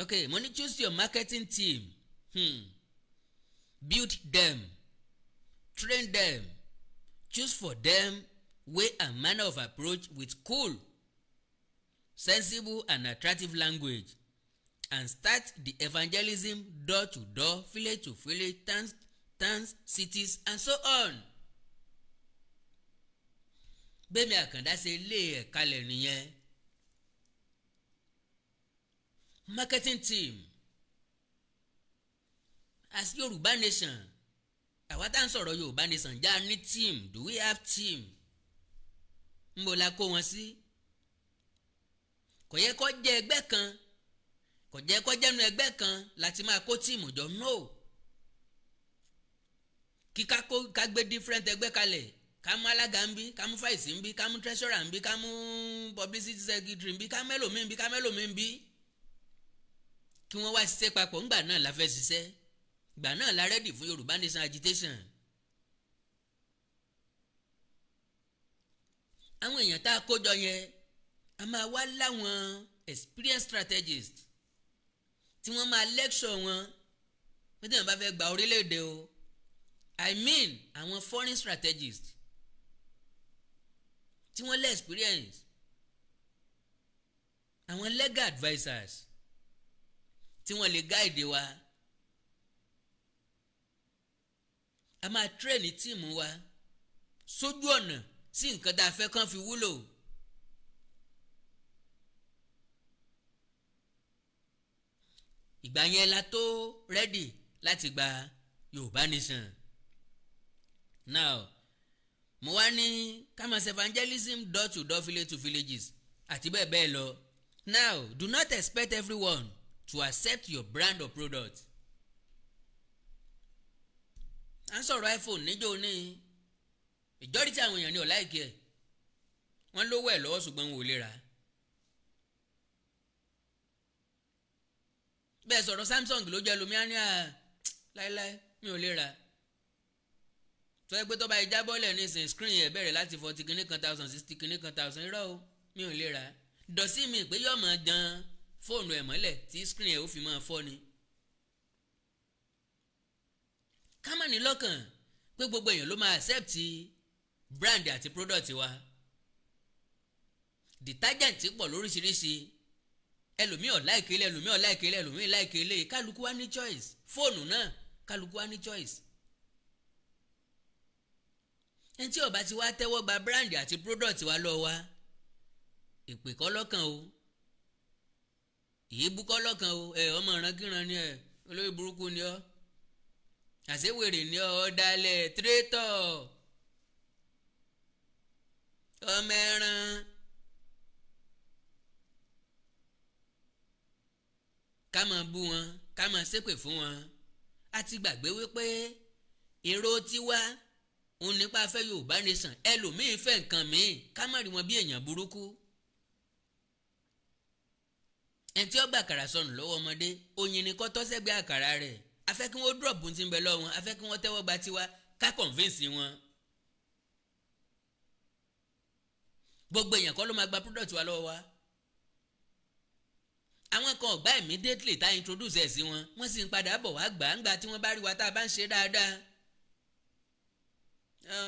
S1: Ok, mo ní choose your marketing team, Build them, train them, choose for them way and manner of approach with cool, sensible and attractive language, and start the evangelism door to door, village to village, towns, cities and so on. Bẹ́ẹ̀mi Àkàndá ṣe lé ẹ̀ kalẹ̀ nìyẹn. Marketing team as Yorùbá nation, àwa tá à ń sọ̀rọ̀ Yorùbá nation, já ní team? Do we have team? Ńbo la kó wọn sí? Kò yẹ kó jẹ́ ẹgbẹ́ kan, kò jẹ́ kó jẹ́nu ẹgbẹ́ kan láti máa kó team jọ. No, kí ká gbé different ẹgbẹ́ kalẹ̀, ká mú alága ń bí, ká mú vice ń bí, ká mú treasurer ń bí, ká mú publicity secretary ń bí, ká mẹ́lòmí ń bí, ká mẹ́lòmí ń bí, kí wọ́n wá ṣiṣẹ́ papọ̀. Ńgbà náà la fẹ́ ṣiṣẹ́, ìgbà náà la ready fún Yorùbá nation agitation. Àwọn èèyàn tá a kó jọ yẹn, a máa wá láwọn experienced strategists tí wọ́n máa lecture wọn pé tí wọ́n bá fẹ́ gba orílẹ̀-èdè o, I mean àwọn foreign strategists tí wọ́n lé experience, àwọn legal advisers tí wọ́n lè guide wa. A máa train team wa sójú ọ̀nà sí nǹkan tá a fẹ́ kán fi wúlò. Ìgbà yẹn la tó ready láti gba Yorùbá nation. Now, mo wá ní ká máa ṣe evangelism door to door, village to villages àti bẹ́ẹ̀ bẹ́ẹ̀ lọ. Now, do not expect everyone to accept your brand or product. À ń sọ̀rọ̀ iPhone níjó ní majority àwọn èèyàn ní ò like ẹ̀, wọ́n lówó ẹ̀ lọ́wọ́ ṣùgbọ́n wọn ò lè rà á. Bẹ́ẹ̀ sọ̀rọ̀ Samsung ló jẹ́ lómi á ní à láéláé mi ò lè rà á. Tó ẹ pé tó bá ìjà bọ́ọ̀lẹ̀ nísìnyí, screen yẹn bẹ̀rẹ̀ láti 40 kìíní kan thousand, 60 kìíní kan thousand. Irọ́ o, mi ò lè rà á. Dọ̀sí mi pé yóò máa dán fóònù ẹ̀ mọ́lẹ̀ tí screen ẹ̀ ó fi máa fọ́ ni. Ká má ní lọ́kàn pé gbogbo èèyàn ló máa accept brand àti product wa. Detergent pọ̀ lóríṣiríṣi, ẹlòmíì ò like ilé, ẹlòmíì ò like ilé, ẹlòmíì like ilé, kálukú wa ní choice. Fóònù náà, kálukú wa ní choice. Ẹni tí ó bá ti wá tẹ́wọ́ gba brand àti product wa lọ wa, ìpè kọ́ lọ́kàn o, ìyébú kọ́ lọ́kàn o. Ẹ ọmọ ìrankíran ni ẹ, olórí burúkú ni ọ, àṣewèrè ni ọ, ọ̀dàlẹ̀, traitor, ọmọ ẹran. Ká máa bú wọn, ká máa ṣépè fún wọn. A ti gbàgbé wípé èrò tiwa òun nípa fẹ́ Yorùbá nation, ẹlòmíín fẹ́ nǹkan míì. Ká má rí wọn bí èèyàn burúkú. Ẹni tí ó gbà àkàrà sọnù lọ́wọ́ ọmọdé, oyin ni kọ́ tọ́sẹ́gbẹ́ àkàrà rẹ̀. A fẹ́ kí wọ́n drop tí ń bẹ lọ́wọ́ wọn, a fẹ́ kí wọ́n tẹ́wọ́ gba tiwa. Ká convince wọn. Gbogbo èèyàn kọ́ ló máa gba product wa lọ́wọ́ wa. Àwọn kan ò gbà immediately tá introduce ẹ̀ sí wọn, wọ́n sì ń padà bọ̀ wá gbà ńgbà tí wọ́n bá rí wa tá a bá ń ṣe dáadáa.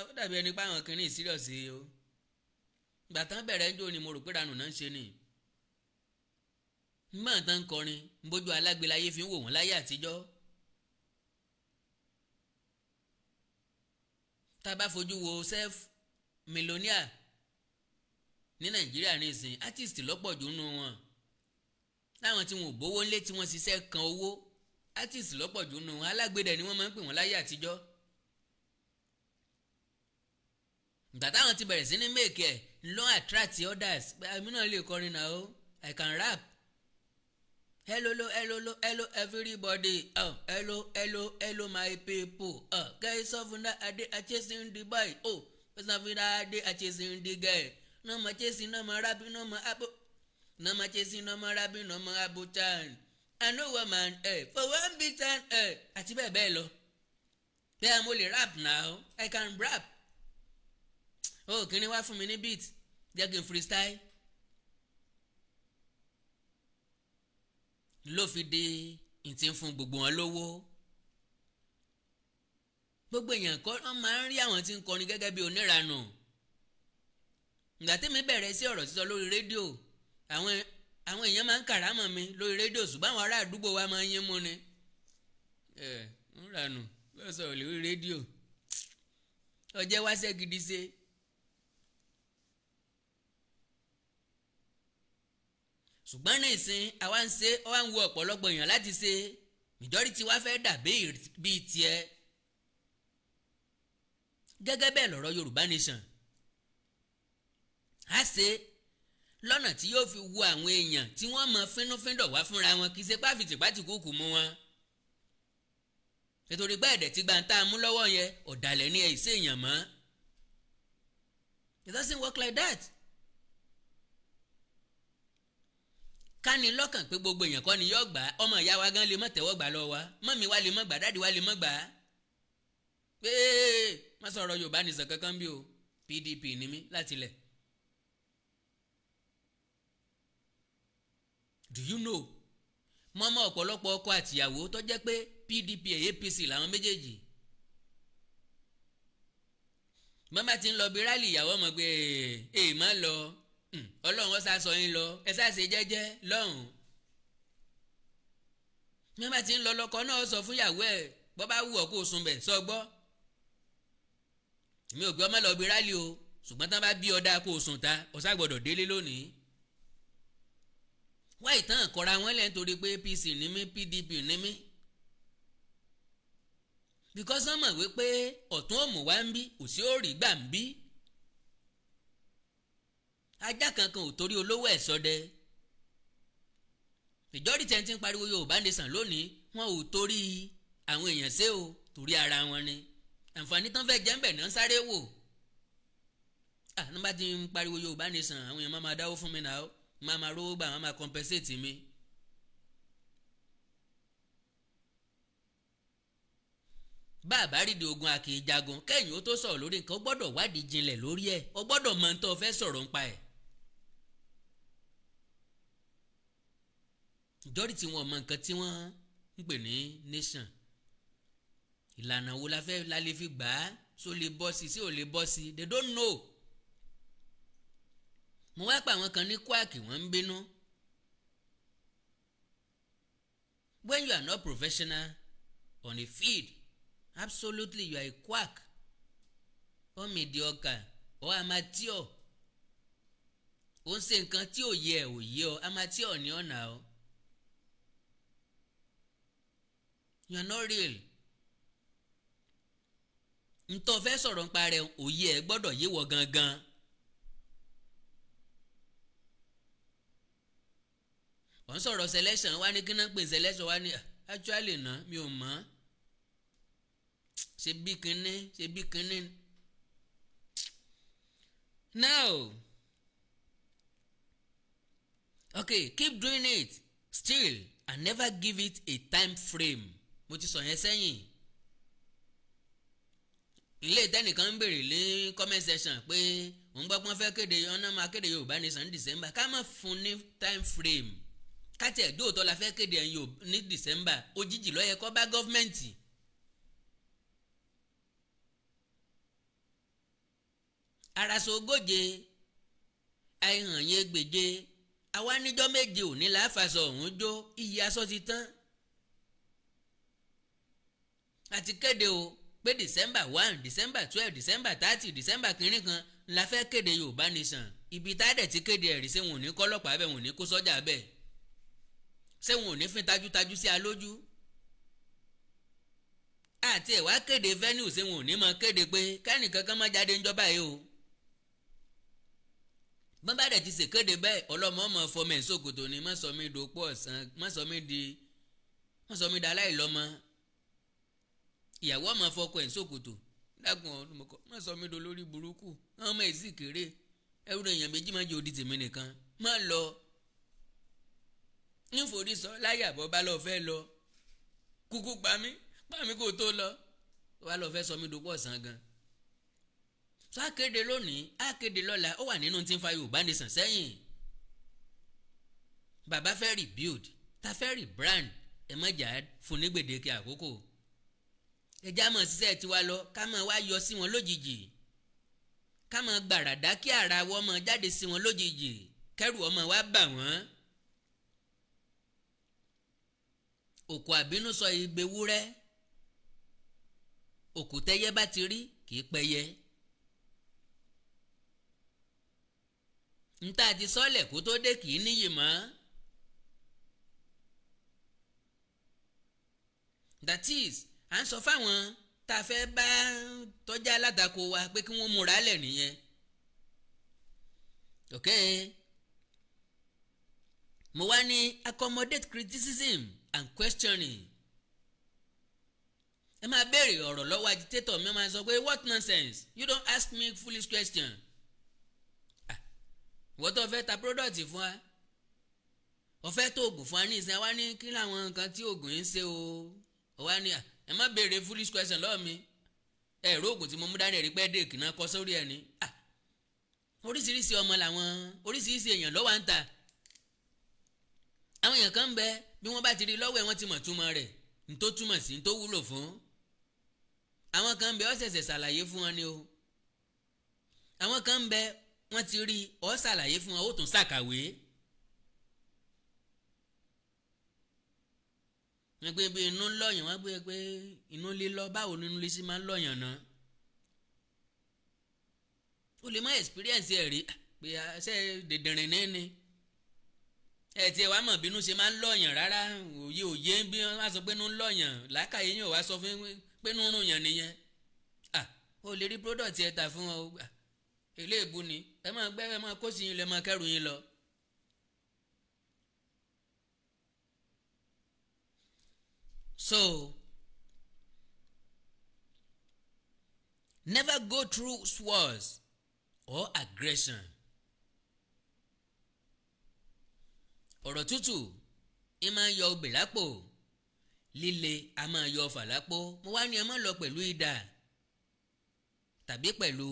S1: Ó dàbí ẹni pé àwọn kìíní serious o. Ìgbà tán bẹ̀rẹ̀ ń jó ni mo rò pé ranù náà ń ṣe ni. Mọ̀ tán ń kọrin bójú alágbeláyé fi ń wò wọ́n láyé àtijọ́. Tá a bá fojú wo self millionaire ní Nàìjíríà nísìn, artist lọ́pọ̀ jù nínú wọn, láwọn tí wọn ò bówó ńlé tí wọ́n ṣiṣẹ́ kan owó, artist lọ́pọ̀ jù nínú wọn. Alágbèdẹ ni wọ́n máa ń pè wọ́n láyé àtijọ́. Ìgbà táwọn ti bẹ̀rẹ̀ sí ní make ẹ̀ ló attract others. Èmi náà lè kọrin náà o, I can rap. Hello hello hello everybody, oh, hello hello hello my people, oh, guys of na ade are chasing the boy, oh, person ade are chasing the girl, no more chasing, no more rapping, no more abo, no more chasing, no more rapping, no more abutan, I know woman, eh, for one bit and eh, àti bẹ́ẹ̀ bẹ́ẹ̀ lọ. Bẹ́ẹ̀ mo lè rap now, I can rap. Oh, kí ni wá fún mi ní beat, jẹ́ kí n freestyle. Ló fi di ìtì ń fún gbogbo wọn lówó. Gbogbo èèyàn kọ́ wọ́n máa ń rí àwọn tí ń kọrin gẹ́gẹ́ bí oníranù. Ìgbà tí mi bẹ̀rẹ̀ sí ọ̀rọ̀ sísọ lórí rédíò, àwọn èèyàn máa ń kàrámọ̀ mi lórí rédíò, ṣùgbọ́n àwọn ará àdúgbò wa máa ń yín mú ni. Ẹ ń ranù lọ sọ̀rọ̀ lórí rédíò, ọjẹ́ wáṣẹ́ gidi ṣe. Ṣùgbọ́n ní ìsìn àwa ń ṣe, ó wá ń wo ọ̀pọ̀lọpọ̀ èèyàn láti ṣe, majority wa fẹ́ dà bíi tiẹ̀. Gẹ́gẹ́ bẹ́ẹ̀ lọ̀rọ̀ Yorùbá Nation á ṣe lọ́nà tí yóò fi wo àwọn èèyàn tí wọ́n mọ fínúfíndọ̀ wá fúnra wọn, kì í ṣe pàfìtìpátì kúkú mú wọn. Nítorí pé ẹ̀dẹ̀ tí gbàǹtà mú lọ́wọ́ yẹn, ọ̀dàlẹ̀ ni ẹ̀ ṣe èèyàn mọ́. It doesn't work like that. Ká ní lọ́kàn pé gbogbo èèyàn kọ́ ni yóò gbà á. Ọmọ ìyá wa gan lè má tẹ́wọ́ gbà lọ wa, mọ́mí wa lè má gbà, dáàdì wa lè má gbà á. Pé má sọ̀rọ̀ Yorùbá nìsan kankan bí o, PDP ni mí láti ilẹ̀. Do you know? Mọ́mọ́ ọ̀pọ̀lọpọ̀ ọkọ àtìyàwó tó jẹ́ pé PDP APC làwọn méjèèjì. Mọ́mọ́ ti ń lọ bí rálì, ìyàwó mọ̀ pé èè má lọ, Ọlọ́run ọ̀sà sọ yín lọ, ẹ sá ṣe jẹ́jẹ́ lọ́hùn. Mọ́mọ́ ti ń lọ lọ́kọ náà sọ fún ìyàwó ẹ̀, bọ́ bá wù ọ́ kó o sùn bẹ̀ sọ gbọ́. Mi ò gbé ọmọ lọ bí rálì o, ṣùgbọ́n tán bá bí ọ dáa kó o sùn ta, ọ̀sà gbọ́dọ̀ délé lónìí. Wá ìtàn kọra wọn lẹ́ nítorí pé APC ní mí, PDP ní mí, because wọ́n mọ̀ wípé ọ̀tún òmù wá ń bí, òsì òrì gbà ń bí. Ajá kankan ò torí olówó ẹ̀ sọdẹ. Majority ẹni tí ń pariwo Yorùbá Nation lónìí, wọn ò torí àwọn èèyàn ṣe o, torí ara wọn ni. Àǹfààní tán fẹ́ jẹ́ ń bẹ̀ náà sáré wò. Nígbà tí ń pariwo Yorùbá Nation, àwọn èèyàn máa dáwó fún mi náà, máa rówó gbà, máa compensate mi. Bá a bá rídìí ogun a kì í jagun. Kẹ́yìn ó tó sọ̀rọ̀ lórí nǹkan, ó gbọ́dọ̀ wádìí jinlẹ̀ lórí ẹ̀, ó gbọ́dọ̀ mọ ohun tó fẹ́ sọ̀rọ̀ nípa ẹ̀. Ìjọ́rí tí wọ́n mọ nǹkan tí wọ́n ń pè ní nation, ìlànà wo la fẹ́ la lè fi gbà á, so lè bọ́ sí sí ò lè bọ́ sí, they don't know. Mo wá pa àwọn kan ní kwaki, wọ́n ń bínú. When you are not professional on a field, absolutely you are a quack or mediocre or amateur. Ó ń ṣe nǹkan tí ò yẹ ò yẹ ọ, amateur ní ọ̀nà o. You are not real. Ntọ́ fẹ́ sọ̀rọ̀ nípa rẹ̀, òye ẹ̀ gbọ́dọ̀ yé wọ gangan. Ò ń sọ̀rọ̀ selection wá ní kí náà pè selection wá ní actually náà mi ò mọ̀, ṣe bí kinní ṣe bí kinní. Now, okay, keep doing it still and never give it a time frame. Mo ti sọ yẹn sẹ́yìn. Ilé ìtẹ́nìkan ń béèrè ní comment section pé òun gbọ́ pọ́n fẹ́ kéde, ọ̀nà máa kéde Yorùbá Nation ní December. Ká má fún ní time frame. Káti ẹ̀ dóòtọ́ la fẹ́ kéde ẹ̀ ní December, òjijì ló yẹ kó bá government. Araṣọ ogóje àìhàn yẹn gbèje, àwa níjọ́ 7 òní láfàṣọ ọ̀hún jó, iye aṣọ ti tán. Àti kéde o pé December 1, December 12, December 30, December kìíní kan la fẹ́ kéde Yorùbá Nation. Ibi tá a dẹ̀ ti kéde ẹ̀rí, ṣé wọn ò ní kọ́lọ́pàá bẹ́ẹ̀, wọn ò ní kó sọ́jà bẹ́ẹ̀, ṣé wọn ò ní fín tajútajú sí alójú? Àti ẹ̀ wá kéde venue, ṣé wọn ò ní máa kéde pé kẹ́nìkan kan má jáde ńjọba yìí o? Bọ́n bá dẹ̀ ti ṣèkéde bẹ́ẹ̀, ọlọ́mọ ọmọ fọmọ ẹ̀ sókòtò ni, má sọ mí dopò ọ̀sán, má sọ mí di aláìlọ́mọ. Ìyàwó ọmọ fọkọ ẹ̀ sókòtò, dákun ọmọkọ, má sọ mí do lórí burúkú, ọmọ ẹ̀ sì kéré, ẹrú èèyàn méjì má jẹ́ odi tèmi nìkan, má lọ níforí sọ láyà bọ́ bá lọ fẹ́ lọ, kúkú pa mí, pa mí kó tó lọ, wá lọ fẹ́ sọ mí dopò ọ̀sán gan. So akéde lónìí, akéde lọ́la, ó wà nínú tí ń fa Yorùbá Nation sẹ́yìn. Bàbá fẹ́ rebuild, ta fẹ́ rebrand, ẹ má jà fún ní gbèdéke àkókò. Ẹjá mọ̀ ṣiṣẹ́ tiwa lọ, ká máa wá yọ sí wọn lójijì, ká máa gbàràdá kí ara wọ́n máa jáde sí wọn lójijì, kẹ́rù ọmọ wa bà wọ́n. Òkú àbínú sọ igbe wúrẹ́, òkú tẹ́yẹ bá ti rí kì í pẹyẹ. Nta ti sọ́lẹ̀ kó tó dé kì í níyì mọ́. That is, à ń sọ fáwọn tá a fẹ́ bá tọ́jà alátakò wa pé kí wọ́n múra lẹ̀ nìyẹn. Ok, mo wá ní accommodate criticism and questioning. Ẹ máa béèrè ọ̀rọ̀ lọ́wọ́ agitator mi, máa sọ pé what nonsense, you don't ask me foolish question. Wọ́n tó fẹ́ ta product fún wa, wọ́n fẹ́ tó oògùn fún wa ní ìsìn, wa ní kí làwọn nǹkan tí oògùn yìí ń ṣe o, wá ní ẹ má béèrè foolish question lọ́wọ́ mi, ẹ rò oògùn tí mo mú dání ẹ̀rí pẹ́ dèkì náà kọ́ sórí ẹ̀ ní. Oríṣiríṣi ọmọ làwọn, oríṣiríṣi èèyàn ló wà ń ta. Àwọn èèyàn kan ń bẹ, bí wọ́n bá ti rí lọ́wọ́ ẹ̀ wọ́n ti mọ̀ túmọ̀ rẹ̀, ní tó túmọ̀ sí, ní tó wúlò fún. Àwọn kan ń bẹ, ó ṣẹ̀ṣẹ̀ ṣàlàyé fún wọn ni o. Àwọn kan ń bẹ, wọ́n ti rí, ó ṣàlàyé fún wọn, ó tún ṣàkàwé. Wọ́n gbé bí inú lọ́yàn, wọ́n gbé pé inú lílọ, báwo ni inú lísí máa ń lọ́yàn náà? O lè má experience ẹ̀ rí pé ṣé dèdèrìn ní ni ẹ tiẹ̀ wá mọ̀ bínú ṣe máa ń lọ́yàn rárá. Òye òye bí wọ́n á sọ pé inú ń lọ́yàn, làákàyè yín ò wá sọ fún pé inú ń rùn yàn nìyẹn. O lè rí product ẹ tà fún ọ, eléèbú ni, ẹ máa gbẹ́, ẹ máa kó sí yín lọ, ẹ máa kẹ́rù yín lọ. So never go through wars or aggression. Ọ̀rọ̀ tútù ẹ máa yọ obì lápò, líle a máa yọ ọfà lápò. Mo wá ní ẹ má lọ pẹ̀lú idà tàbí pẹ̀lú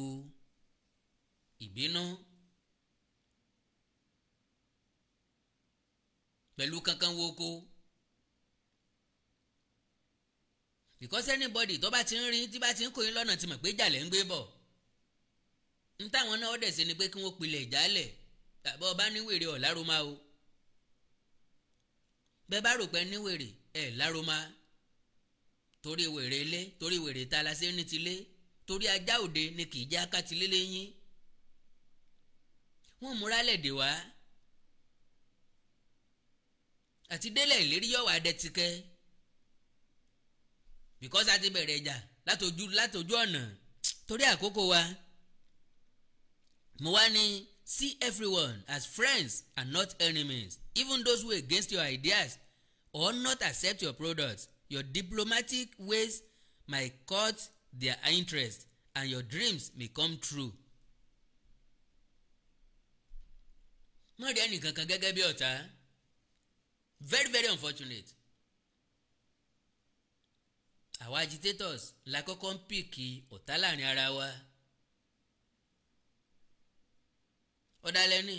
S1: ìbínú, pẹ̀lú kankan woko. Because anybody tó bá ti ń rí, tí bá ti ń kó yín lọ́nà, ti mọ̀ pé jàlẹ̀ ń gbé bọ̀. N táwọn náà dẹ̀ sí ni pé kí wọ́n pilẹ̀ ìjálẹ̀, tàbí ọba níwèrè ọ̀ lároma o. Bẹ́ẹ̀ bá rò pé níwèrè ẹ̀ lároma, torí wèrè ilé, torí wèrè ta la ṣe ní tilé, torí ajá òde ni kì í já ká tilé lẹ́yìn. Wọ́n múra lẹ̀dẹ̀ wá àti délẹ̀ ìlérí yọ̀wá dẹ́tikẹ́, because a ti bẹ̀rẹ̀ ìjà látọjú ọ̀nà torí àkókò wa. Mo wá ní see everyone as friends and not enemies, even those who against your ideas or not accept your products. Your diplomatic ways might cut their interest and your dreams may come true. Má rí ẹnìkankan gẹ́gẹ́ bí ọ̀tá. Very very unfortunate. Àwa agitators la kọ́kọ́ ń pick ọ̀tá láàrin ara wa. Ọ̀dàlẹ̀ ni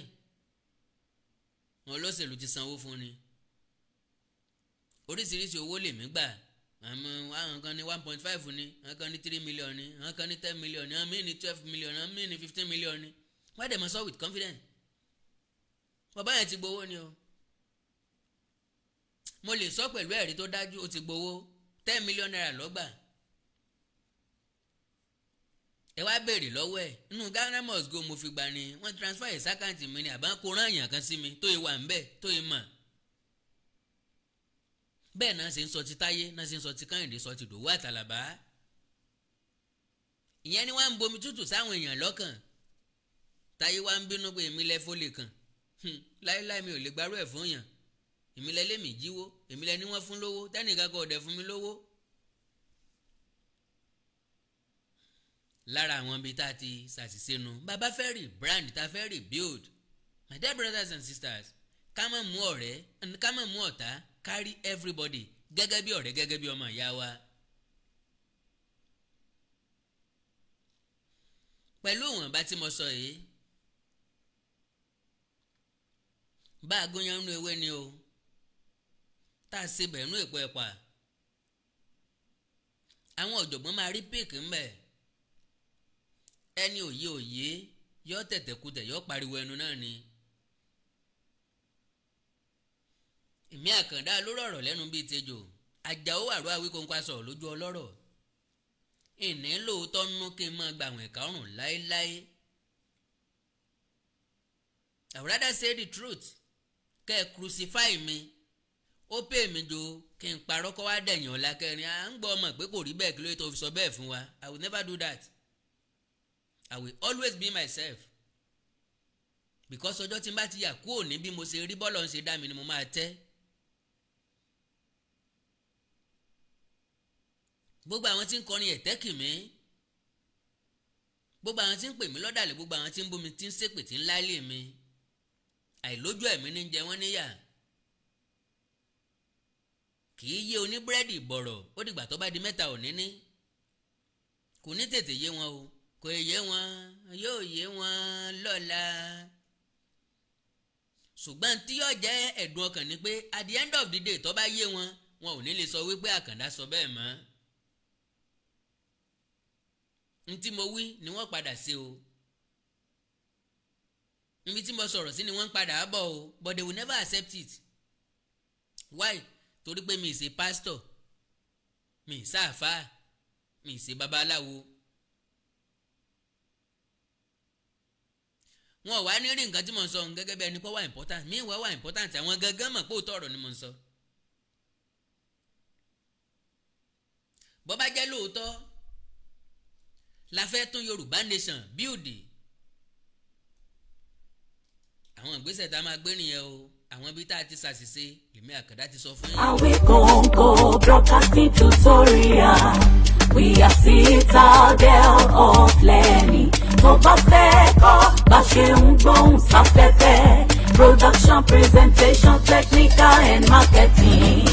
S1: wọn, olóṣèlú ti sanwó fún ni. Oríṣiríṣi owó lèmi gbà. Àmọ́ àwọn kan ní 1.5 ní, àwọn kan ní 3 million ní, àwọn kan ní 10 million ní, àwọn míì ní 12 million, àwọn míì ní 15 million ní. Wọ́n dẹ̀ mọ̀ sọ with confidence. Bàbá yẹn ti gbowó ni o. Mo lè sọ pẹ̀lú ẹ̀rí tó dájú, ó ti gbowó. ₦10 million lọ́gbà. Ẹ wá béèrè lọ́wọ́ ẹ̀, nínú Ghana must go mo fi gbà ni, wọ́n transfer ẹ̀ s'account mi ni, àbá kó rán èèyàn kan sí mi tó yẹ wà ń bẹ̀ tó yẹ mọ̀. Bẹ́ẹ̀ náà ṣe ń sọ ti Táyé náà, ṣe ń sọ ti Kẹ́hìndé, sọ ti Dòwú àtàlàbá. Ìyẹn ni wọ́n ń bomi tútù sáwọn èèyàn lọ́kàn. Táyé wá ń bínú pé èmi lẹ́ fólè kàn láéláé, mi ò lè gbárù ẹ̀ fún yàn. Èmi lẹ lémi jíwó, èmi lẹ ní wọ́n fún lówó, tẹ́nìkan kò dẹ̀ fún mi lówó. Lára àwọn ibi tá a ti ṣàṣìṣe nu, bàbá fẹ́ rí brand tá a fẹ́ rí build, my dear brothers and sisters, ká má mú ọ̀rẹ́, ká má mú ọ̀tá, kárí everybody gẹ́gẹ́ bí ọ̀rẹ́, gẹ́gẹ́ bí ọmọ ìyá wa. Pẹ̀lú ìwọ̀nba tí mo sọ yìí, bá a gúnyán nú ewé ni o, tá a ṣe bẹ̀ nú èpo ẹ̀pà, àwọn ọ̀jọ̀gbọ́n máa rí pick ńbẹ̀. Ẹni òye òye yọ tẹ̀tẹ̀kutẹ̀, yọ pariwo ẹnu náà ni. Èmi Àkàndá lórí ọ̀rọ̀ lẹ́nu bíi tejò Àjàó àrò Àwíkóńkó sọ̀rọ̀ lójú ọlọ́rọ̀. Ìní lóòótọ́ nínú kí n máa gba àwọn ẹ̀ka ọ̀rùn láéláé. I would rather say the truth, kẹ́ ẹ crucify mi, ó pè mí jo kí n parọ́ kọ́ wá dẹ̀yìn ọ̀la kẹrin à ń gbọ́ ọmọ pé kò rí bẹ́ẹ̀, kí ló tó fi sọ bẹ́ẹ̀ fún wa. I will never do that. I will always be myself, because ọjọ́ tí n bá ti yà kúrò ní bí mo ṣe rí, bọ́ọ̀lù ń ṣe dá mi ni mo máa tẹ́. Gbogbo àwọn tí ń kọrin ẹ̀tẹ́ kì mí, gbogbo àwọn tí ń pè mí lọ́dàlẹ̀, gbogbo àwọn tí ń bú mi, tí ń ṣépè, tí ń láìlè mi, àìlójú ẹ̀mí ní jẹ wọ́n níyà. Kì í yé oníbúrẹ́dì bọ̀rọ̀, ó dìgbà tó bá di mẹ́ta òní ní kò ní tètè yé wọn o, kò yé wọn, yóò yé wọn lọ́la. Ṣùgbọ́n tí yóò jẹ́ ẹ̀dùn ọkàn ni pé at the end of the day, tó bá yé wọn, wọn ò ní lè sọ wípé Àkàndá sọ bẹ́ẹ̀ mọ́. Ntí mo wí ni wọ́n padà sí o, níbi tí mo sọ̀rọ̀ sí ni wọ́n ń padà bọ̀ o, but they will never accept it. Why? Torí pé mi ì ṣe pastor, mi ì ṣàfáà, mi ì ṣe babaláwo. Wọn ò wá ní rí nǹkan tí mo ń sọ gẹ́gẹ́ bí ẹni pé wà important. Mi wà wà important, àwọn gangan mọ̀ pé òótọ́ ọ̀rọ̀ ni mo ń sọ. Bó bá jẹ́ lóòótọ́ la fẹ́ tún Yorùbá nation build, àwọn ìgbésẹ̀ tá a máa gbé nìyẹn o. Àwọn ibi tá a ti ṣàṣìṣe lèmi Àkàndá ti sọ fún yín.
S6: Awikonko Broadcasting Tutorial. We are citadel of learning. Tó bá fẹ́ kọ́ bá ṣe ń gbóhùn sáfẹ́fẹ́. Production, presentation, technical and marketing.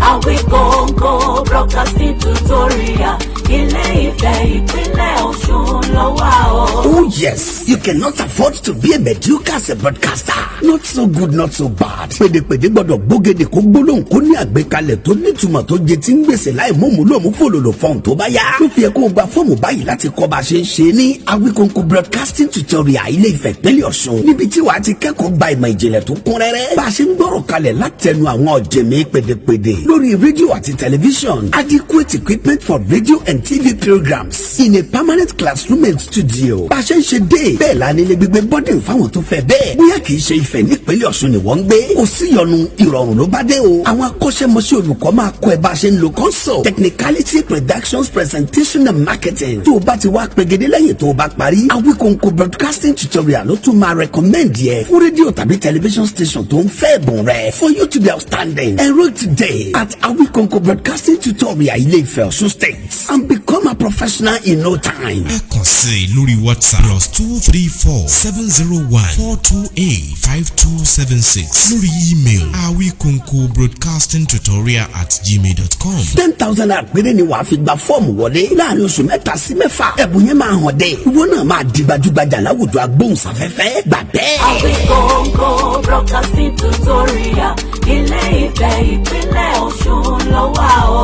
S6: Awikonko Broadcasting Tutorial. Ilé Ifẹ̀, ìpínlẹ̀ Ọ̀ṣun ló wà o.
S7: Oh yes, you cannot afford to be a mediocre as a broadcaster. Not so good, not so bad. Pèdèpèdè gbọ́dọ̀ gbógede kó gbólóhùn, kó ní àgbékalẹ̀ tó nítumọ̀, tó jẹ tí ń gbèsè láì mọ̀mú lòmú fòlòlò fọ́ọ̀n tó bá yá. Ló fi yẹ kó o gba fọ́ọ̀mù báyìí láti kọ́ bá a ṣe ń ṣe ní Awikonko Broadcasting Tutorial, Ilé Ifẹ̀, ìpínlẹ̀ Ọ̀ṣun. Níbi tí wàá ti kẹ́kọ̀ọ́ gba ìmọ̀ ìjìnlẹ̀ tó kún rẹ́rẹ́. Bá a ṣe ń gbọ́rọ̀ kalẹ̀ látẹnu àwọn ọ̀jẹ̀mí pèdèpèdè lórí rédíò àti tẹlifíṣọ̀n. Adequate equipment for radio and TV programs in a permanent classroom and studio. Bá a ṣe ń ṣe dé bẹ́ẹ̀ la nílé gbígbé boarding fáwọn tó fẹ́ bẹ́ẹ̀. Bóyá kì í ṣe Ifẹ̀ nípínlẹ̀ Ọ̀ṣun ni wọ́n ń gbé. Kò sí ìyọnu, ìrọ̀rùn ló bá dé o. Àwọn akọ́ṣẹ́mọṣẹ́ olùkọ́ máa kọ́ ẹ bá a ṣe ń lo console, technicality, productions, presentation and marketing. Tó o bá ti wá pegedé, lẹ́yìn tó o bá parí, Awikonko Broadcasting Tutorial ló tún máa recommend yẹ fún rédíò tàbí television station tó ń fẹ́ ẹ̀bùn rẹ̀. For you to be outstanding, enroll today at Awikonko Broadcasting Tutorial, Ilé Ifẹ̀, Ọ̀ṣun State, and become a professional in no time.
S8: Ẹ kàn sí i lórí WhatsApp. +234 701 428 5276, lórí email awikonko broadcasting tutorial@gmail.com.
S7: ₦10,000 péré ni wàá fi gba fọ́ọ̀mù wọlé láàrin oṣù 3 sí 6. Ẹ̀bùn yẹn máa hàn dé, ìwọ náà máa di gbajúgbajà láwùjọ agbóhùnsáfẹ́fẹ́, gbà bẹ́ẹ̀.
S6: Awikonko Broadcasting Tutorial, Ilé Ifẹ̀, ìpínlẹ̀ Ọ̀ṣun ló wà o.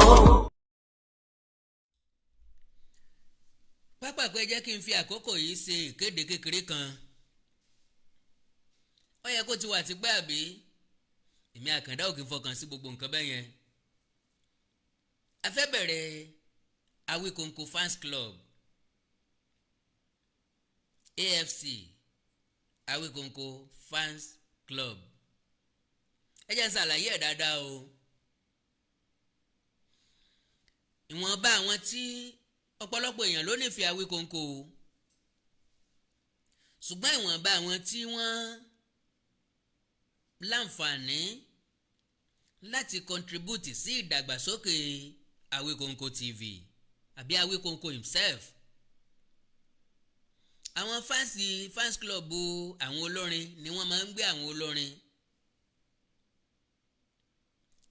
S1: Pápákọ̀, ẹ jẹ́ kí n fi àkókò yìí ṣe ìkéde kékeré kan. Ó yẹ kó ti wà tipẹ́, àbí? Èmi Àkàndá ò kì í fọkàn sí gbogbo nǹkan bẹ́ẹ̀ yẹn. A fẹ́ bẹ̀rẹ̀ Awikonko Fans Club, AFC, Awikonko Fans Club. Ẹ jẹ́ n ṣàlàyé ẹ̀ dáadáa o. Ìwọ̀nba àwọn tí ọ̀pọ̀lọpọ̀ èèyàn ló nífẹ̀ẹ́ Awikonko o, ṣùgbọ́n ìwọ̀nba àwọn tí wọ́n láǹfààní láti contribute sí ìdàgbàsókè Awikonko TV àbí Awikonko himself. Àwọn fans club àwọn olórin ni wọ́n máa ń gbé àwọn olórin.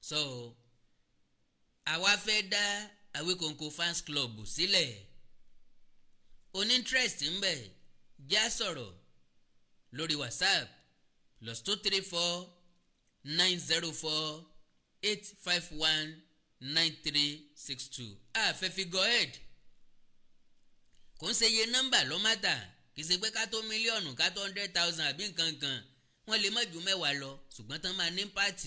S1: So àwa fẹ́ dá Awikonko Fans Club sílẹ̀. Oní interest ń bẹ̀, já sọ̀rọ̀ lórí WhatsApp +234 904 851 9362. Àfẹ́ fi go ahead, kò ń ṣe iye nọ́mbà ló matter. Kì í ṣe pé ká tó mílíọ̀nù, ká tó 100,000 àbí nǹkan kan. Wọ́n lè má ju 10 lọ, ṣùgbọ́n tán máa ní part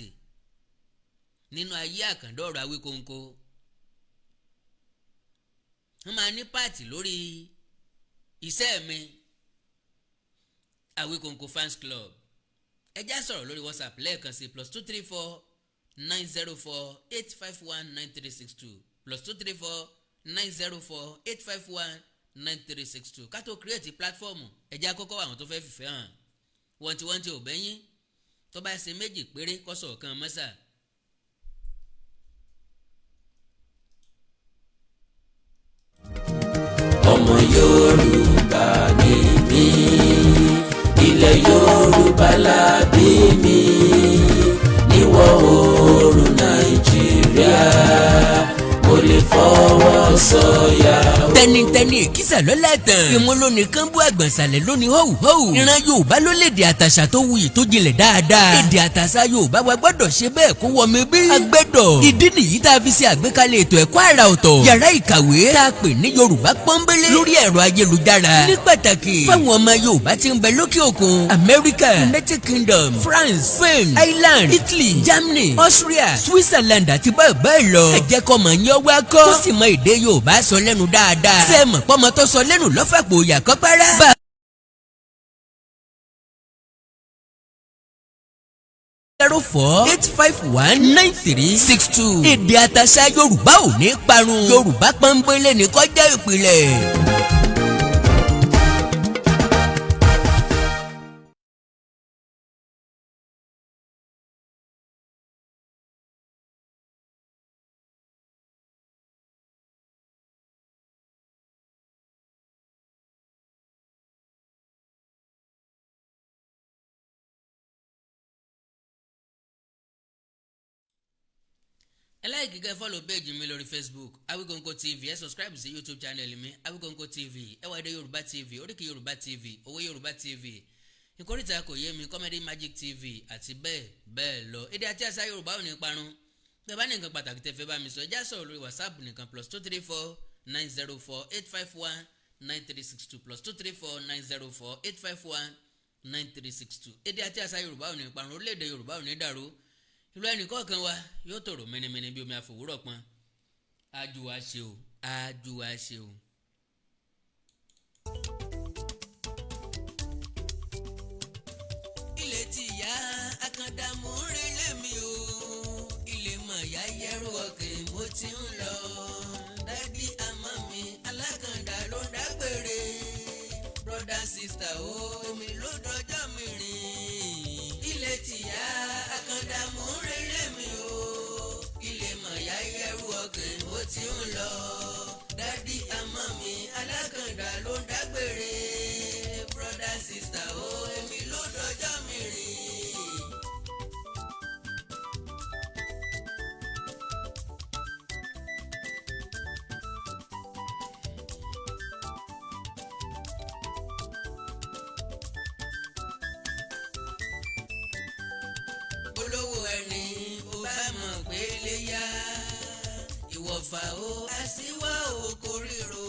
S1: nínú ayé àkàndọ̀rọ̀ Awíkonko, wọ́n máa ní part lórí iṣẹ́ mi. Awíkonko Fans Club, ẹ já sọ̀rọ̀ lórí WhatsApp lẹ́ẹ̀kan sí +234 904 851 9362, +234 904 851 9362. Ká tó create platform, ẹ jẹ́ àkọ́kọ́ àwọn tó fẹ́ fìfẹ́ hàn. Wọ́n ti wọ́n ti ò bẹ́yìn tó bá ṣe méjì péré kọ́sọ̀ kan mọ́sà.
S9: Ọmọ Yorùbá ni mí, ilẹ̀ Yorùbá la bí mi, níwọ̀ oòrùn Nàìjíríà, mo lè fọwọ́ sọ̀yà.
S1: Tẹnitẹni èkìsà lọ́la tán. Ìmúlòní kan bú àgbọ̀nsalẹ̀ lónìí họ́wù họ́wù. Ìran Yorùbá ló lédè àtàṣà tó wuyì, tó jinlẹ̀ dáadáa. Èdè àtàṣà Yorùbá wa gbọ́dọ̀ ṣe bẹ́ẹ̀ kó wọmi bí. Agbẹ́dọ̀ ìdí nìyí tá a fi ṣe àgbékalẹ̀ ètò ẹ̀kọ́ àrà ọ̀tọ̀, yàrá ìkàwé tá a pè ní Yorùbá Pọ́nbélé lórí ẹ̀rọ ayélujára, ní pàtàkì fáwọn ọmọ Yorùbá tí ń bẹ lókè òkun: Amẹ́ríkà, United Kingdom, France, Spain, Ireland, Italy, Germany, Austria, Switzerland àti bẹ́ẹ̀ bẹ́ẹ̀ lọ. Ẹ jẹ́ kọ́mọ yín wá kọ́, tó sì mọ èdè Yorùbá sọ lẹ́nu dáadáa. Ṣé ẹ mọ̀ pọ́mọ tó sọ lẹ́nu lọ́fàpọ̀ òyà kọ́ párá? Bá 04 851 9362. Èdè àtàṣà Yorùbá ò ní parun. Yorùbá Pọ́nbélé ní kọjá ìpìlẹ̀. Ẹ like, kẹ́ follow page mi lórí Facebook, Awikonko TV. Ẹ subscribe sí YouTube channel mi, Awikonko TV, Ẹwà Èdè Yorùbá TV, Oríkì Yorùbá TV, Owó Yorùbá TV, Ìkórìtà Kò Yé Mi, Comedy Magic TV àti bẹ́ẹ̀ bẹ́ẹ̀ lọ. Èdè àti àṣà Yorùbá ò ní parun. Bí ẹ bá ní nǹkan pàtàkì tẹ́ fẹ́ bá mi sọ, ẹ já sọ̀rọ̀ lórí WhatsApp nìkan, +234 904 851 9362, +234 904 851 9362. Èdè àti àṣà Yorùbá ò ní parun, orílẹ̀-èdè Yorùbá ò ní dàrú, ìlú ẹnì kọ̀ọ̀kan wa yóò tòrò mẹ́nimẹ́ni bí omi àfòwúrọ̀ pọn. Ájú wa ṣe o, ájú wa ṣe o. Ilé tí ìyá Akàndá mò ń relé mi o, ilé mọ̀ ya yẹ́rù ọ̀kẹ́ mo ti ń lọ. Daddy àmọ́ mi Alákàndá ló ń dágbére. Brother, sister o, èmi ló dọjọ́ mi rìn. Ilé tìyá Akàndá mò ń relé mi o, ilé mọ̀ ya yẹ́rù ọ̀kẹ́ mo ti ń lọ. Daddy àmọ́ mi Alákàndá ló ń dágbére. Ọ̀fà o, àṣìwọ́ oko ríro.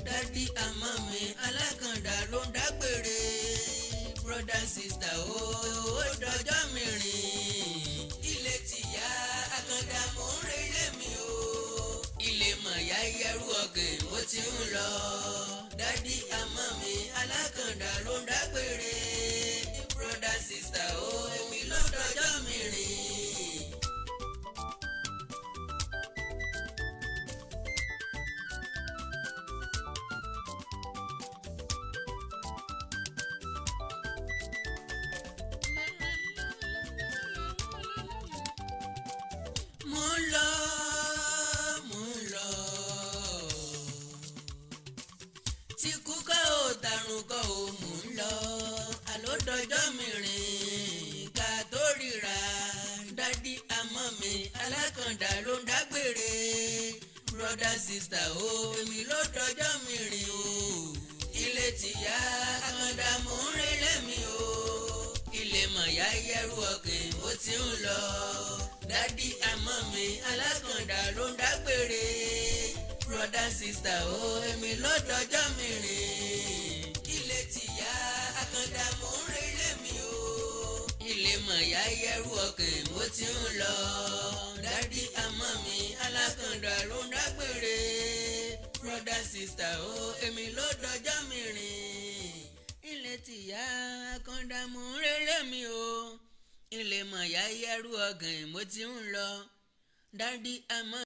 S1: Daddy and mummy, Alákàndá ló ń dágbére. Brother, sister o, ó dọjọ́ mi rìn. Ilé tìyá Àkàndá, mò ń relé mi o. Ilé mọ̀yá yẹrù ọ̀gìn, mo ti ń lọ. Daddy and mummy, Alákàndá ló ń dágbére. Brother, sister o, èmi ló dọjọ́ mi rìn. Mo ń lọ, mo ń lọ. Tí kú kọ́ ò, tàrùn kọ́ ò, mò ń lọ. Àlódọjọ́ mi rìn ká tó ríra. Daddy and mummy, Alákàndá ló ń dágbére. Brother, sister o, èmi ló dọjọ́ mi rìn o. Ilé tìyá Àkàndá, mò ń relé mi o. Ilé mọ̀yá yẹrù ọ̀kìn, mo ti ń lọ. Daddy and mummy, Alákàndá ló ń dágbére. Brother, sister o, èmi ló dọjọ́ mi rìn. Ilé tìyá Àkàndá, mò ń relé mi o. Ilé mọ̀yá yẹrù ọ̀kìn, mo ti ń lọ. Daddy and mummy, Alákàndá ló ń dágbére. Brother, sister o, èmi ló dọjọ́ mi rìn. Ilé tìyá Àkàndá, mò ń relé mi o. Ilé mọ̀yá yẹrù ọ̀gìn, mo ti ń lọ. Daddy and mummy.